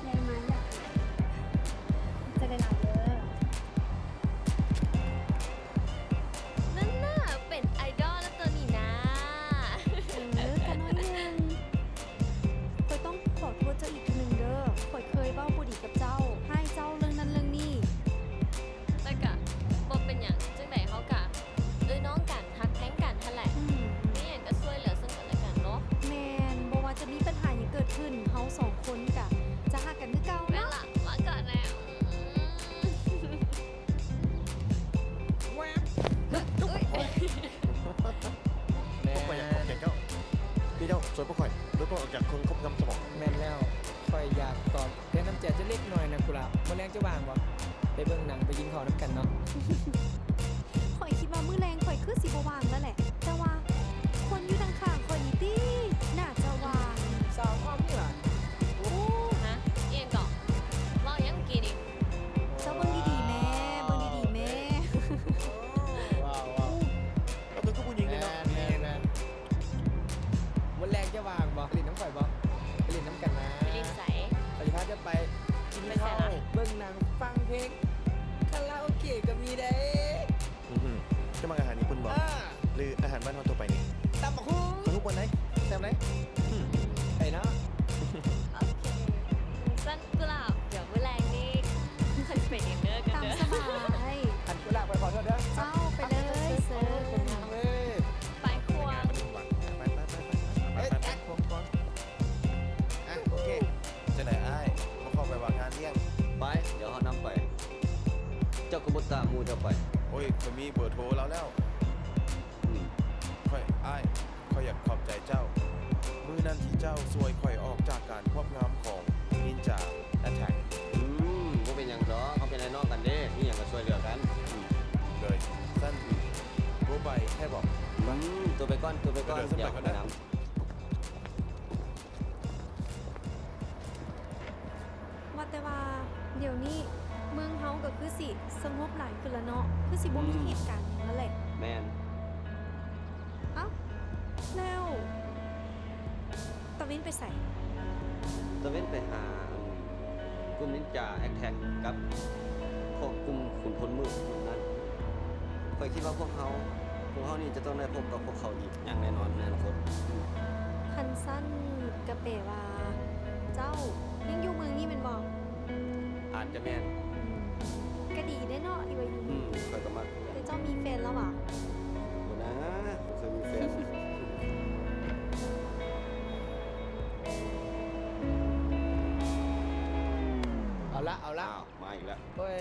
ໃຫຍ່ມາ ຢາກ ໃຈຫຼາຍໆເດີ. ນັ້ນນະ ເປັນໄອດອລແລ້ວຕົວນີ້ນາ. ເອີ ກະໜ້ອຍໜຶ່ງ. ຂ້ອຍຕ້ອງຂໍໂທດເຈົ້າອີກເທື່ອໜຶ່ງເດີ. ຂ້ອຍເຄີຍເວົ້າບໍ່ດີກັບເຈົ້າ, ຮ້າຍເຈົ້າເລື່ອງນັ້ນເລື່ອງນີ້. ແຕ່ກະບໍ່ເປັນຫຍັງ, ຈັ່ງໃດເຮົາກະເອື້ອຍນ້ອງກັນ, ຮັກແພງກັນຫັ້ນແຫຼະ. ອືມ ມີຫຍັງກະຊ່ວຍເຫຼືອເຊິ່ງກັນແລະກັນເນາະ. ແມ່ນ, ບໍ່ວ່າຈະມີບັນຫາຫຍັງເກີດຂຶ້ນ, ເຮົາສອງຄົນກະຈະຮັກກັນຄືເກົ່າເນາະ. ແມ່ນລະ, ມາກ່ອນແລ້ວ. ອືມ. ແມ່ນ ພວກຂ້ອຍຢາກຂອບໃຈເຈົ້າ ທີ່ເຈົ້າຊ່ວຍພວກຂ້ອຍ ໂດຍການອອກຈາກເຄື່ອງຄອບງຳສະໝອງ. ແມ່ນແລ້ວ, ຂ້ອຍຢາກຕອບແທນນ້ຳໃຈເຈົ້າເລັກນ້ອຍນະ ກຸຫຼາບ. ມື້ແລງເຈົ້າວ່າງບໍ່? ໄປເບິ່ງໜັງ ໄປກິນເຂົ້ານຳກັນເນາະ. ຂ້ອຍຄິດວ່າມື້ແລງຂ້ອຍຄືຊິບໍ່ວ່າງແລ້ວແຫຼະ, ແຕ່ວ່າຄົນຢູ່ທາງຂ້າງຂ້ອຍນີ້ຕິ ໜ້າຈະວ່າງ. ສາວທອມນີ້ຫວາ? ໂອ້ ຮະ? ອີ່ຫຍັງເກາະ? ເວົ້າຫຍັງກີ້ນີ້? ເຈົ້າເບິ່ງດີໆແມ້, ເບິ່ງດີໆແມ້. ວ້າວ ວ້າວ. ລາວກໍຄືຜູ້ຍິງເລີຍເນາະ. ແມ່ນໆ ມື້ແລງເຈົ້າວ່າງບໍ່? ໄປຫຼິ້ນນຳຂ້ອຍບໍ່? ໄປຫຼິ້ນນຳກັນນະ. ໄປຫຼິ້ນໃສ? ຂ້ອຍຊິພາເຈົ້າໄປກິນເຂົ້າ ເບິ່ງໜັງ ຟັງເພງ ຄາຣາໂອເກະກໍມີເດ້. ອືຫື ເຈົ້າມັກອາຫານຍີ່ປຸ່ນບໍ່? ເອີ ຫຼືອາຫານບ້ານເຮົາທົ່ວໄປນີ້? ຕຳບັກຫຸ່ງ. ເຂົ້າທຸກວັນໃດ໋. ແຊບໃດ໋. ອືມ ໄປເນາະ. ໂອເຄ ຊັ້ນ ກຸຫຼາບ ດຽວມື້ແລງນີ້ຂ້ອຍຊິໄປດິນເນີກັນເດີ. ຕາມສະບາຍ. ອັນ ກຸຫຼາບ ຂ້ອຍຂໍໂທດເດີ. ເຈົ້າ ໄປເລີຍ ເຊີນ. ໄປຄວງ. ໄປ ໄປ ໄປ ໄປ ໄປ ໄປຄວງກ່ອນ. ອ່ະ ໂອເຄ. ຈັ່ງໃດອ້າຍ ບໍ່ເຂົ້າໄປວ່າງານລ້ຽງ? ໄປ ດຽວເຮົານຳໄປ. ເຈົ້າຄືບໍ່ຕາມໝູ່ເຈົ້າໄປ? ໂອ້ຍ ຂ້ອຍມີເບີໂທລາວແລ້ວ. ອືມ ຂ້ອຍ ອ້າຍ ຂ້ອຍຢາກຂອບໃຈເຈົ້າ ມື້ນັ້ນທີ່ເຈົ້າຊ່ວຍຂ້ອຍອອກຈາກການຄວບງຳຂອງນິນຈາແອັດແທັກ. ອືມ ບໍ່ເປັນຫຍັງດອກ, ເຮົາເປັນອ້າຍນ້ອງກັນເດ້, ມີຫຍັງກໍຊ່ວຍເຫຼືອກັນ. ອືມ ເລີຍ ຊັ້ນ ອືມ ໂກໄປແທ້ບໍ່? ອືມ ໂຕໄປກ່ອນ ໂຕໄປກ່ອນ. ເດີ ຊັ້ນໄປກ່ອນເດີ. ວ່າແຕ່ວ່າດຽວນີ້ເມືອງເຮົາກໍຄືຊິສະຫງົບຫຼາຍຂຶ້ນລະເນາະ, ຄືຊິບໍ່ມີ ອືມ ເຫດການຫຍັງລະແຫຼະ. ແມ່ນ. ເອົ້າ ແລ້ວຕາເວັນໄປໃສ? ຕາເວັນໄປຫາ ອັນ ກຸ່ມນິນຈາແອັດແທັກກັບພວກກຸ່ມຂຸນພົນມືດກຸ່ມນັ້ນ. ຂ້ອຍຄິດວ່າພວກເຮົາ ພວກເຮົານີ້ຈະຕ້ອງໄດ້ພົບກັບພວກເຂົາອີກຢ່າງແນ່ນອນໃນອະນາຄົດ. ຄັນຊັ້ນກໍແປວ່າເຈົ້າຍັງຢູ່ເມືອງນີ້ແມ່ນບໍ່? ອາດຈະແມ່ນ. ອືມ ກໍດີເດ້ເນາະ ທີ່ວ່າຢູ່. ອືມ ຂ້ອຍກໍມັກຄືກັນ. ແຕ່ເຈົ້າມີແຟນແລ້ວຫວາ? ບໍ່ນາ ບໍ່ເຄີຍມີແຟນ. ເອົາລະ ເອົາລະ. ອ້າວ ມາອີກແລ້ວ. ໂອ້ຍ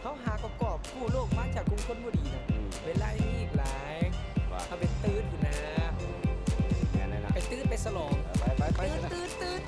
ເຮົາຫາກໍກອບກູ້ໂລກມາຈາກກຸງຊົນບູລີນະ. ອືມ ເວລາຍັງມີອີກຫຼາຍ. ວ່າ ເຮົາໄປຕື້ດພຸ້ນນະ. ແມ່ນແລ້ວນະ. ໄປຕື້ດ ໄປສະຫຼອງ. ເອີ ໄປ ໄປ ໄປ ຕື້ດ ຕື້ດ.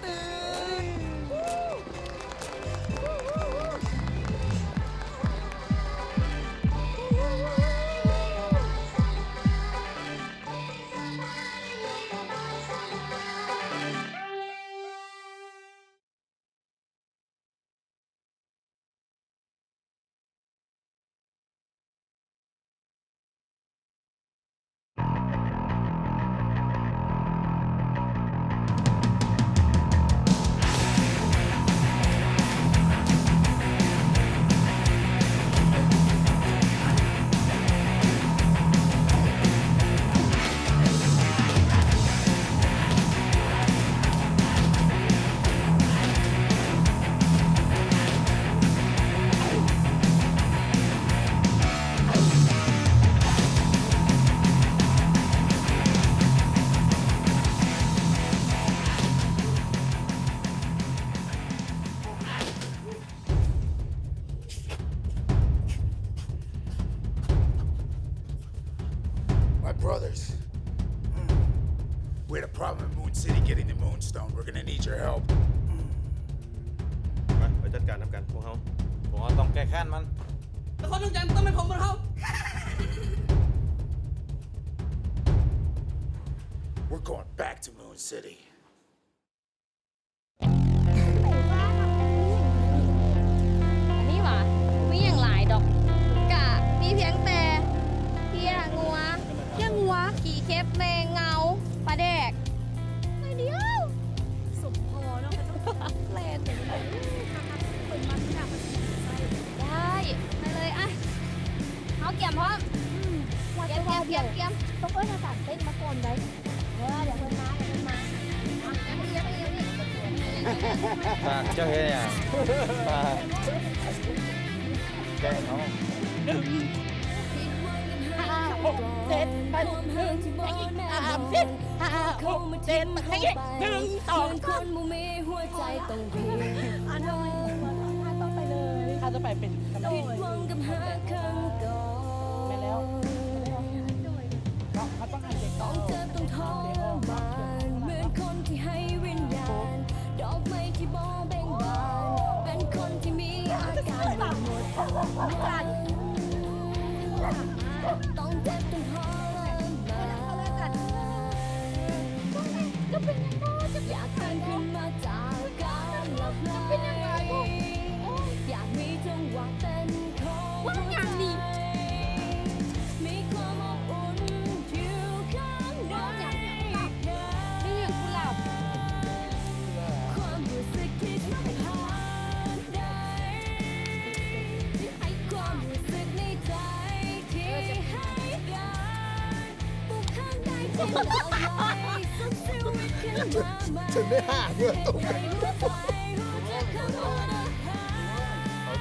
Brothers, we had a problem in Moon City getting the Moonstone. We're gonna need your help. ໄປ ໄປຈັດການນຳກັນພວກເຮົາ. ພວກເຮົາຕ້ອງແກ້ແຄ້ນມັນ. ນະຄອນດວງຈັນຕ້ອງເປັນຂອງພວກເຮົາ. We're going back to Moon City. ອັນນີ້ຫວາ ມີຫຍັງຫຼາຍດອກ ກະມີພຽງແຕ່ເກ້ຍງົວ ເກ້ຍງົວ ຂີ້ເຂັບ ແມງເງົາ ປາແດກ ໜ້ອຍດຽວ ສົມພໍເນາະ ເຂົາເຈົ້າແລ່ນໄປເລີຍ ເພິ່ນມັກຫາກະຊິໃຊ້ ໄດ້ ໄປເລີຍ ອ່ະ ເຮົາກຽມພ້ອມ ອືມ ກຽມ ກຽມ ກຽມ ຕ້ອງເອີ້ນອາຈານເຕັ້ນມາກ່ອນໄດ໋. ເອີ ດຽວເພິ່ນມາ ດຽວເພິ່ນມາ ອ່ະ ຍັງອີກ ຍັງອີກ ຍັງອີກ ປາກເຈົ້າເຮັດຫຍັງ? ປາກ ແກ້ງເຮົາ ໜຶ່ງ ຫ້າ ຫົກ ເຈັດ ແປດ ໜຶ່ງ ຍັງອີກ ສາມ ສີ່ ຫ້າ ຫົກ ເຈັດ ຍັງອີກ ໜຶ່ງ ສອງ ສາມ ອັນນັ້ນ ທ່າຕໍ່ໄປເລີຍ ທ່າຕໍ່ໄປເປັນກຳລັງໃຈ ແມ່ນແລ້ວ ເນາະ ເຮົາຕ້ອງ ຕ້ອງເຈັບຕ້ອງທໍມານ ເໝືອນຄົນທີ່ໃຫ້ວິນຍານ ດອກໄມ້ທີ່ບໍ່ເບັ່ງບານ ເປັນຄົນທີ່ມີອາການໄປໝົດ ຕ້ອງເຈັບຕ້ອງທໍມານ ຢາກຕື່ນຂຶ້ນມາຈາກການຫຼັບໄຫຼ ຢາກມີຈັງຫວະເຕັ້ນ ມີຄວາມອົບອຸ່ນຢູ່ຂ້າງໃນ ມີຫຍັງກຸຫຼັບ ຄວາມຮູ້ສຶກທີ່ສຳພັນໄດ້ ຄວາມຮູ້ສຶກໃນໃຈທີ່ໃຫ້ກັນ ປຸກຄັ້ງໃດທີ່ຫຼັບໄຫຼ ຊຸບຊີວິດຂຶ້ນມາໃໝ່ ເຮັດໃຫ້ຫົວໃຈຮູ້ຈັກຄຳວ່າຮັກ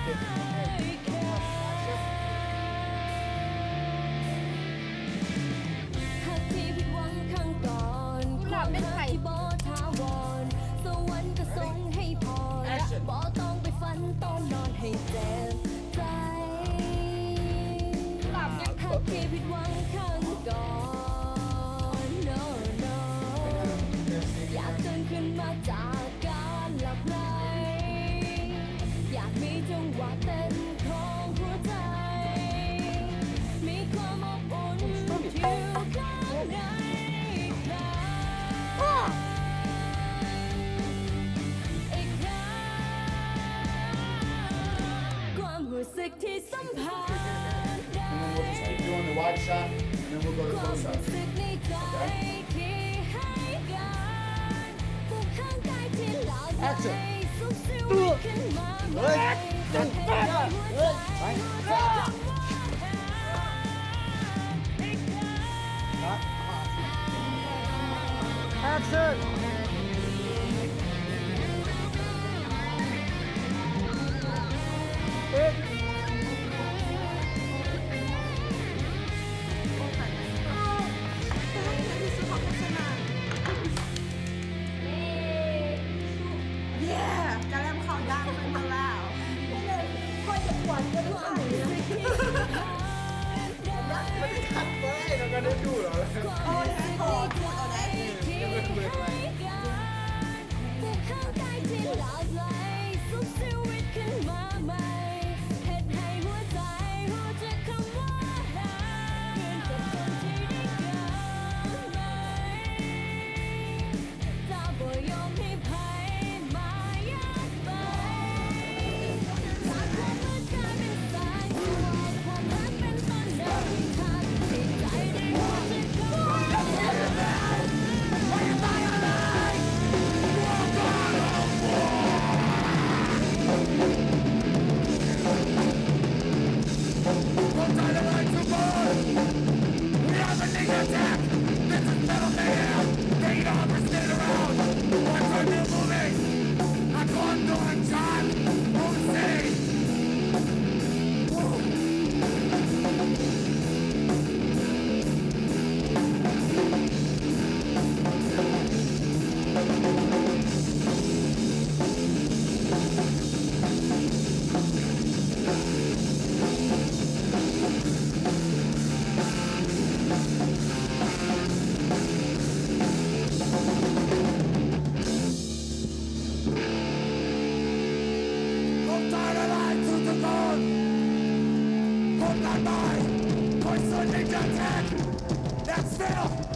ຮັກທີ່ຜິດຫວັງຄັ້ງກ່ອນ ຄວາມຮັກທີ່ບໍ່ຖາວອນ ສະຫວັນກໍສົ່ງໃຫ້ພອນ ບໍ່ຕ້ອງໄປຝັນຕອນນອນໃຫ້ເຈັບໃຈ ຮັກທີ່ຜິດຫວັງຄັ້ງກ່ອນ No no ຢາກຕື່ນຂຶ້ນມາຈາກການຫຼັບໄຫຼ ຢາກມີຈັງຫວະເຕັ້ນຂອງຫົວໃຈ ມີຄວາມອົບອຸ່ນຢູ່ຂ້າງໃນອີກຄັ້ງ ອີກຄັ້ງ ຄວາມຮູ້ສຶກທີ່ສຳພັນໄດ້ And then we'll just keep doing the wide shot, and then we'll go to ຄວາມ close up. ຮູ້ສຶກໃນໃຈທີ່ໃຫ້ກັນ Action. ເຢ້ ກະແລັມເຂົ້າດ່ານໄປໝົດແລ້ວ ຂ້ອຍຈະກວນເພິ່ນໄປ ມັນຄັກເວີຍ ແລ້ວກໍໄດ້ດູແລ້ວ ໂອ້ຍ ຂໍດູເອົາໄດ້ Not mine. Poison in your tank. That's fail.